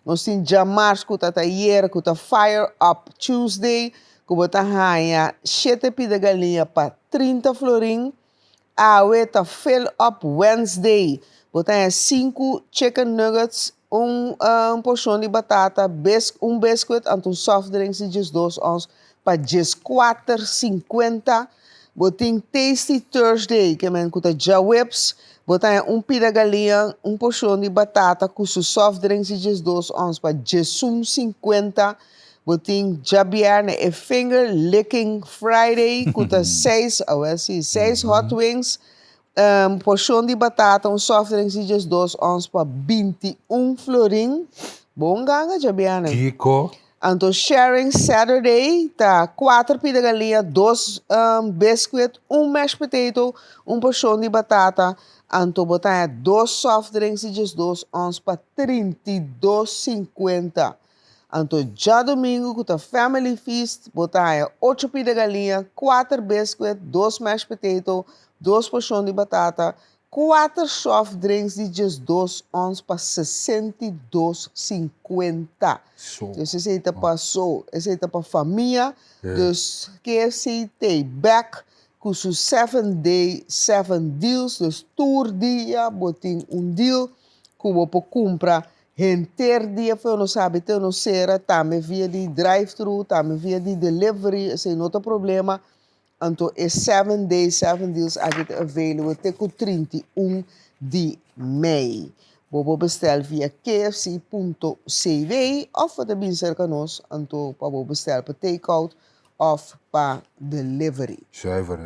Nos tin djamars ku ta tayer ku ta Fire Up Tuesday ku bo ta haña shete pida galiña pa 30 florin. Awe ta Fill Up Wednesday. Bo ta haña sinku chicken nuggets, un porshon di batata, un biscuit anto un soft drinks di 12 ons pa 14.50. Bo tin Tasty Thursday, ke men ku ta djaweps. Bo ta haña un pida galiña, un porshon di batata ku su soft drinks di 12 ons pa 11.50. Bo tin djabièrnè e Finger Licking Friday ku ta seis, awel si, seis hot wings, porshon di batata, un soft drinks di 12 ons pa 21 florin. Bon ganga djabièrnè. Kiko? Anto Sharing Saturday ta kuater pida galiña, dos biscuit, un mashed potato, un porshon di batata, anto bo ta haña dos soft drinks di 12 ons pa 32.50. Anto djadumingu ku ta Family Feast bo ta haña ocho pida galiña, kuater biscuit, dos mashed potato, dos porshon di batata, kuater soft drinks di 12 ons pa 62.50. Dus esei ta pa so, esei ta pa famia. Dus KFC t'ei bek ku su seven day seven deals, dus tur dia bo tin un deal ku bo por kumpra Henter dia for nos sabi te nos sera tambe via di drive thru tambe via di delivery esei no ta problema anto e seven days seven deals aki ta available te ku 31 di mei bo por bestel via kfc punto cw of bo ta bin serka nos anto pa bo bestel pa take out. òf pa delivery. Zuiver,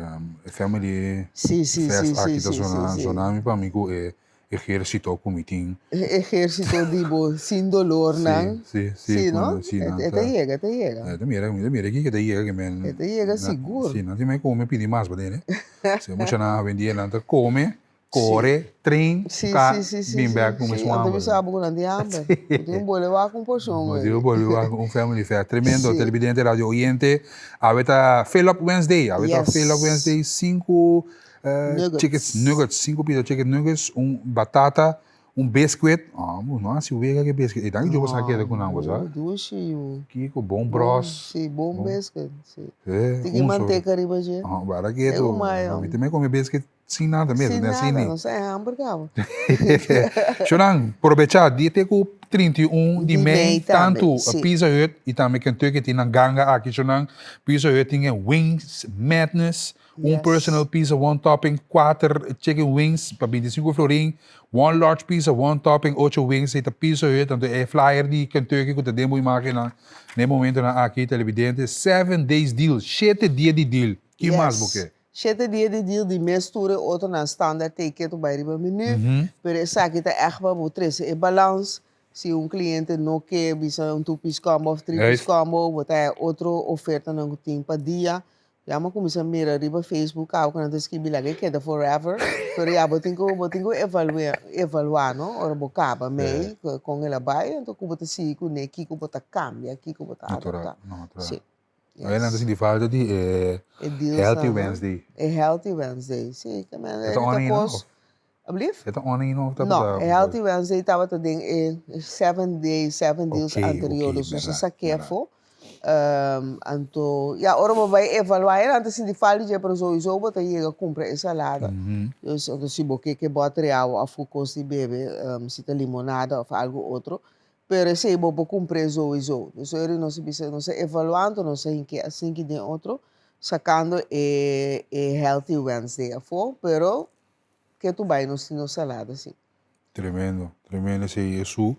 e family Sí, sí, fest sí, aki sí, ta sí, zona, sí, sí. zona mi pa mi ku e ehérsito ku mi tin. E ehérsito di bo sin dolornan. Sí, sí, sí, Sí, ku no? sí, nan E ta ta yega, e ta yega. E ta mira, mi ta mira aki ku e ta yega ke men E ta yega nan sigur. Sí, nan tin men kome pidi mas pa tene. Si e muchanan awendia nan ta kome Kore, train, Sí, ka, sí, sí, sí, bin sí. bek ku Sí, mesmu anto hamber. mi sa bo ku nan tin hamber. Bo tin un bole wak un porshon, Bo güey. tin un bole wak un family fair. Tremendo, Sí. televidente, radio oyente. Awe ta Fill Up Wednesday. Awe ta Fill Up Yes. Wednesday, sinku Nuggets. chicken nuggets, sinku pida chicken nuggets, un batata, un biscuit. Ah, bo no hasi wega ku e biscuit. E danki Dios bo sa keda ku nan, bo sa. No, dushi, yu. Kiko, bon bros. Sí, bon biscuit, sí. Sí, Tiki un solo. manteka riba dje. Ah, bara ketu. E un mayo. Mi tambe come biscuit Sin nada mes, Sin ne nada, así ni. no sa hamber cabo. Shonan, probecha dia te ku 31 di Di mei, mei tambe, tantu sí. Pizza Hut i tambe Kentucky tin nan ganga aki shonan. Pizza Hut tin e Wings Madness, un Yes. personal pizza, one topping, kuater chicken wings pa 25 florin, one large pizza, one topping, ocho wings, ei ta Pizza Hut, anto e flyer di Kentucky ku ta den bo imagennan na e momentonan aki, televidente, seven days deal, shete dia di deal, ki mas bo Yes. ke? Shete dia di deal di mes tur e otronan standaard tei ketu bai riba menu, pero esaki ta ègt pa bo trese e balans. Si un kliente no ke bisa un two piece combo òf three piece combo, bo ta haya otro ofertanan ku tin pa dia. Ya mi a kuminsá mira riba Facebook kaba ku nan ta skibi laga e keda forever, pero ya bo tin ku bo tin ku evalu'é evaluá no ora bo kaba mei kon el a bai, anto ku bo ta sigui kuné kiko bo ta kambia, kiko bo ta adaptá. Sí. Yes. Nan ta sinti falta di e Healthy Wednesday. E Healthy Wednesday, si. Ke men E ta on aina of? Ablief? E ta on aina of tabata? No, e Healthy Wednesday tabata den e seven day, seven deals anterior. Dus nos a sak'é afó. Anto, ya, ora bo bai evaluá e nan ta sinti falta dje, pero souiso bo ta yega kumpra e salada. Dus, anto si bo ke ke bòter di awa òf ku kos di bebe, si ta limonada òf algu otro, Pero esei bo por cumpr'é zoizo. Dus ora nos a bisa, nos a evaluá anto nos a hink'é asinki den otro, sacando e e Healthy Wednesday afó, pero ke tu bai nos tin nos salada si. Tremendo, tremendo esei Jesús.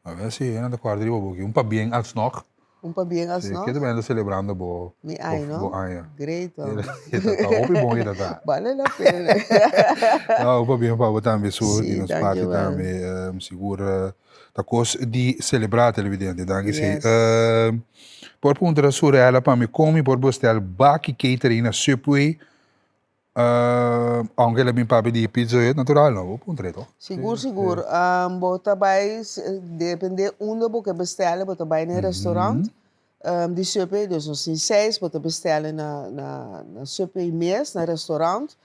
A ver si nan ta kòrda riba bo aki. Un pabien alsnog. Un pabien alsnog. Sí, ke ta bendo celebrando bo Mi aña, no? bo aña. Great, hombre. E ta ta hopi bon e ta ta. Bale la pena. No, un pabien pa bo tambe Sur, Sí, di nos dank parti je wel. tambe. Sigur ta kos di celebra televidente, danki si. Yes. Por puntra Surella pa mi kon mi por bestel baki catering na Subway Aunke el a bin papia di Pizza Hut, natural no, bo puntra e to. Sigur, sigur. Bo ta bai, depende unda bo ke bestèl'e, bo ta bai na e restaurant di Subway, dus nos tin seis, bo ta bestèl'e na na Subway mes, na restaurant.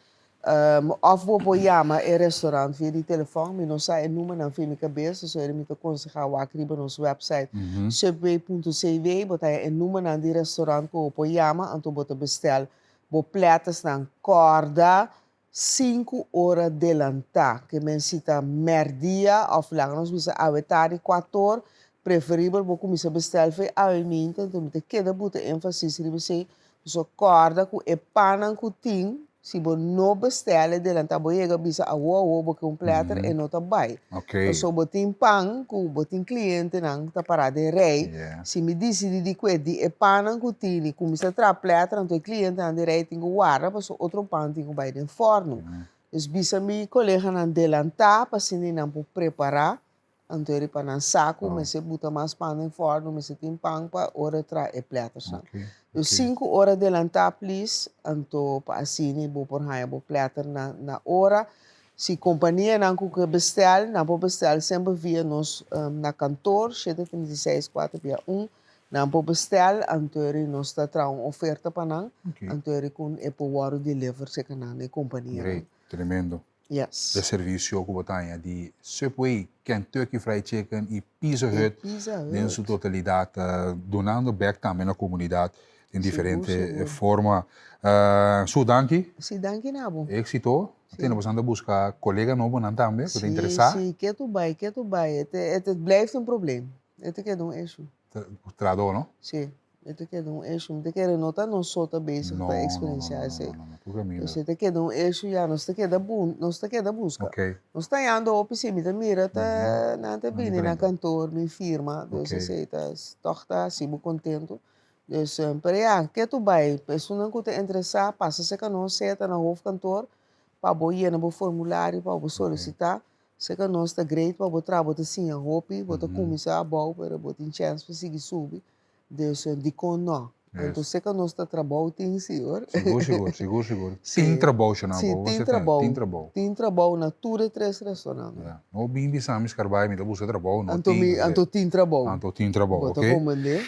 Òf bo por yama e restaurant via di telefòn, mi no sa e numbernan via mi kabes, dus ora mi ta konsehá wak riba nos website subway punto cw, bo ta haña e numbernan di restaurant ku bo por yama, anto bo ta bestèl Bo pletasnan kòrda sinku ora delantá, ke men si ta mèrdia òf laga nos bisa awe tardi kuator, preferibel bo kuminsá bestèl for e awe minta, enton mi ta keda buta énfasis riba esei, pasobra kòrda ku e pannan ku tin, si bo no bestèl e delantá bo yega bisa awo awo bo ke un plèter e no ta bai. Pasobra bo tin pan ku bo tin klientenan ta pará den rei, si mi disidí di kue di e pannan ku tini kuminsá traha plèter anto e klientenan den rei tin ku warda pasobra otro pan tin ku bai den fòrnu. Dus bisa mi koleganan delantá pa asina nan por prepará anto e riba nan sa ku mester buta mas pan den fòrnu, mester tin pan pa ora traha e plètersnan. Dus sinku ora delantá plis anto pa asina bo por haña bo plèter na ora. Si kompanianan ku ke bestel, nan por bestel semper via nos na kantor, shete 36 kuater bia un. Nan por bestel, anto eri nos ta traha un oferta pa nan, anto eri ku e por wòrdu deliver serka nan na e kompanianan. Great, tremendo. Yes. E servisio ku bo ta haña di Subway, Kentucky Fried Chicken i Pizza Hut den su totalidat, dunando bèk tambe na komunidat den diferente forma. Su danki. Si, danki na bo. Éxito. Tene boso anda buska kolega nobonan tambe ku ta interesá. Si, si, ke tu bai, ke tu bai. E te, e te blijft un probleem. E te keda un issue. Trahadó, no? Si. E ta keda un issue. Mi ta kere no ta nos so ta bezig No, pa no, no, experiencia no, no, esei. no, no, tur kaminda. Dus e ta keda un issue ya, nos ta keda bu, nos ta keda buska. Ok. Nos ta yando hopi si, mi ta mira ta nan ta Nan bini na drenta. kantoor mi firma, dus Ok. esei ta tòg ta hasi bo kontentu. Dus, pero ya, ke tu bai, esunnan ku ta interesá pasa serka nos, sea ta na hoofdkantoor pa bo yena bo formulario pa bo solisitá. Serka nos ta great pa bo traha, bo ta siña hopi, bo ta kuminsá abou pero bo tin chèns pa sigui subi. Dus dikon nò? Anto serka nos ta trabou tin si hoor. Sigur sigur, sigur sigur. Tin trabou shona Si, bo. tin trabou. Tin trabou. Tin trabou na tur e tres restaurantnan. No bin bisa mi skarbay mi ta buska trabou, no Anto tin. mi, anto tin trabou. Anto tin trabou, Bo ta ok. komprendé.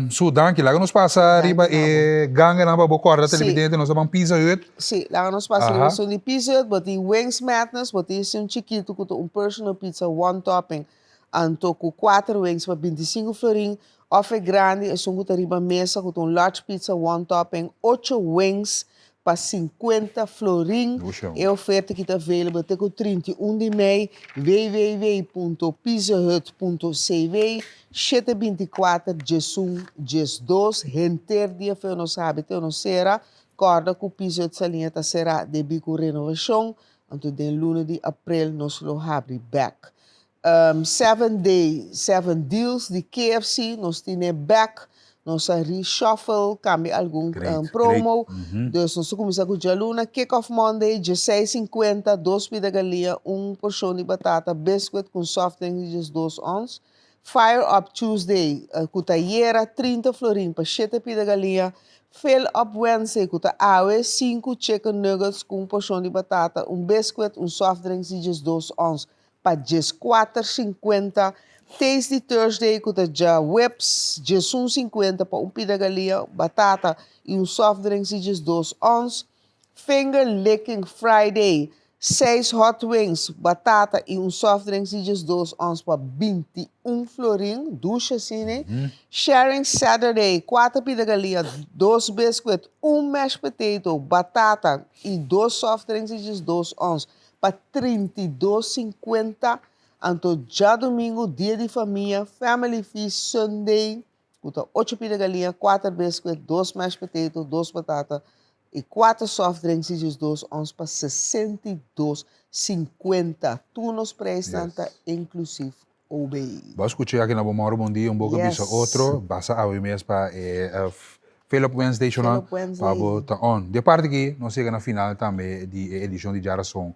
Su, danki. Laga nos pasa riba e ganganan pa bo kòrda Si. televidente nos ta ban Pizza Hut. Si, laga nos pasa riba esun di Pizza Hut. Bo tin Wings Madness, bo tin esun chikitu ku ta un personal pizza one topping, anto ku kuater wings pa bintisingu florin, òf e grandi esun ku ta riba mesa ku ta un large pizza one topping, ocho wings pa 50 florin. E oferta ki ta available te ku 31 di mei, www.pizzahut.cw, 724 11 12, henter dia feo nos habi te nos sera, kòrda ku Pizza Hut Saliña ta será debí ku renovashon, anto den luna di aprel nos lo habri bèk. Seven Day Seven Deals di KFC nos tine bek, nos a reshuffle, cambia algun promo, dus nos ta cuminsa cu djaluna, Kick Off Monday, djesei sinkuenta, dos pida galia, un porcion di batata, biscuit cu un soft drink di djesdos ons, Fire Up Tuesday cu ta ayera, 30 florin pa shete pida galia, Fill Up Wednesday cu ta awe, sinku chicken nuggets cu un porcion di batata, un biscuit, un soft drink di djesdos ons. pa 14 sinkuenta, Tasty Thursday ku ta djaweps 11 sinkuenta pa un pida galia, batata i un soft drinks di 12 ons, Finger Licking Friday, seis hot wings, batata i un soft drinks di 12 ons pa 21 florin, dushi asina, Sharing Saturday, kuater pida galia, dos biscuit, un mashed potato, batata i dos soft drinks di 12 ons pa 32 50, anto djadumingu dia di famia, Family Feast Sunday, ku ta ocho pida galiña, kuater biscuit, dos mashed potato, dos batata i kuater soft drinks di 12 ons pa 62 50. Tur nos prijsnan ta inklusief OB. Bo a skucha aki na Bo Mòru Bon Dia un boka bisa otro, basa awe mes pa e Philip Wednesday shonan pa bo ta on. Di e parti aki nos yega na final tambe di e edishon di Djarason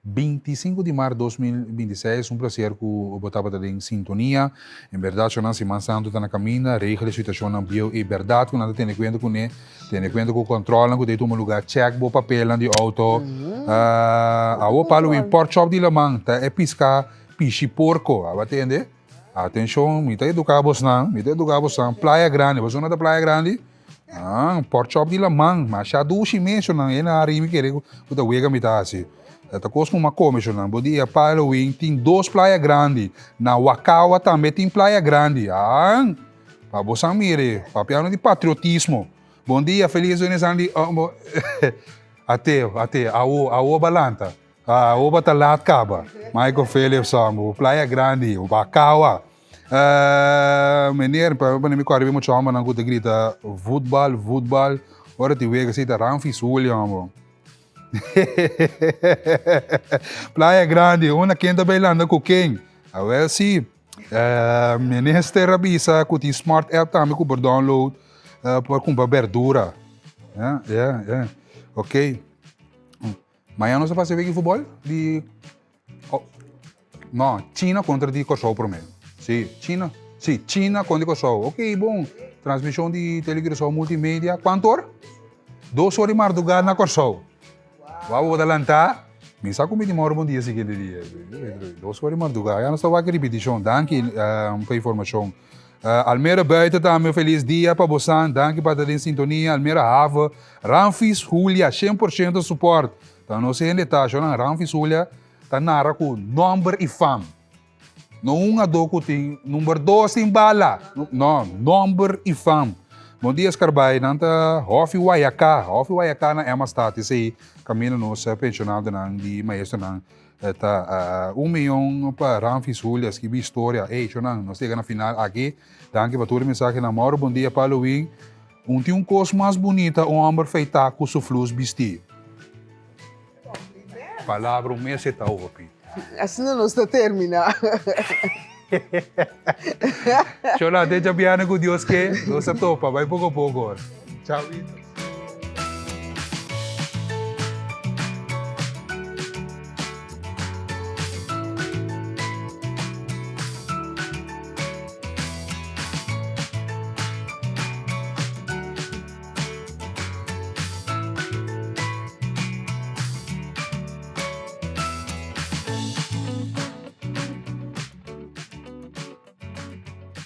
25 di mart 2026. Un placer ku bo tabata den sintonia. En bèrdat shonan Siman Santu ta na kaminda, regel e situashonnan bieu i bèrdat ku nan ta tene kuenta kuné, tene kuenta ku kòntròlnan ku ta tuma lugá, chèk bo papelnan di outo. Awo Palowin pòrk chòp di laman ta e piská Pishi porco, aba tende? Atencion, mi ta educa bosnan, mi ta educa bosnan. Playa Grande, boso no ta Playa Grande? Ah, pork chop di laman, masha dushi mes shonan, e na hari mi kere ku ta wega mi ta hasi. Ta kos ku mi a kome shonan. Bo dia Halloween tin dos Playa Grande, na Wakawa tambe tin Playa Grande. Ah, pa bosan mire, papiando di patriotismo. Bon dia, feliz Venezuela di, oh, ate, ate, awo, awo balanta. Ah, oba ta laat kaba. Michael Phillips ambo, Playa Grande, Bakawa. Uh, meneer, pa pa mi kore mucho homber nan ku ta grita voetbal, voetbal. Ora ti wega si ta Ramfis Julio ambo. Playa Grande, una ken ta bailando ku ken? Awel si. Uh, minister a bisa ku tin smart app tambe ku por download uh, por kumpra berdura. Ja, ja, ja. Ok. Mañana nos ta pasa wega di futbol di oh, no, China kontra di Kòrsou promé. Sí, China. Sí, China kontra di Kòrsou. Ok, bon. Transmishon di Tele Curaçao Multimedia. Kuantu or? Dos or di mardugá na Kòrsou. Wou bo ta lantá. Mi sa ku mi tin mòru bon dia siguiente dia. Dos or di mardugá. Ya nos ta wak e ripitishon. Danki pa informashon. Almere Buiten tambe felis dia pa bosan, danki pa ta den sintonia, Almere Haven, Ramfis Julia 100% support, ta nos hende ta shownan Ramfis Julia ta nara ku nomber i fam, no un ado ku tin number dos tin bala, no, nomber i fam. Bon dia Scarbay, nan ta Hofi Guayacá, Hofi Guayacá na Emmastad, esei kaminda nos pensionadonan di maestronan. Ta un miyon pa Ramfis Julia skibi historia. Ey, shownan, nos yega na final aki. Danki pa tur e mensahenan. Mauro, bon dia pa Halloween. Un tin un kos mas bunita un homber feitá ku su flus bistí. Palabra un mes e ta hopi. Asina nos ta terminá. Shownan, te djabièrnè ku Dios ke, nos ta topa. Bai poko poko. Chao.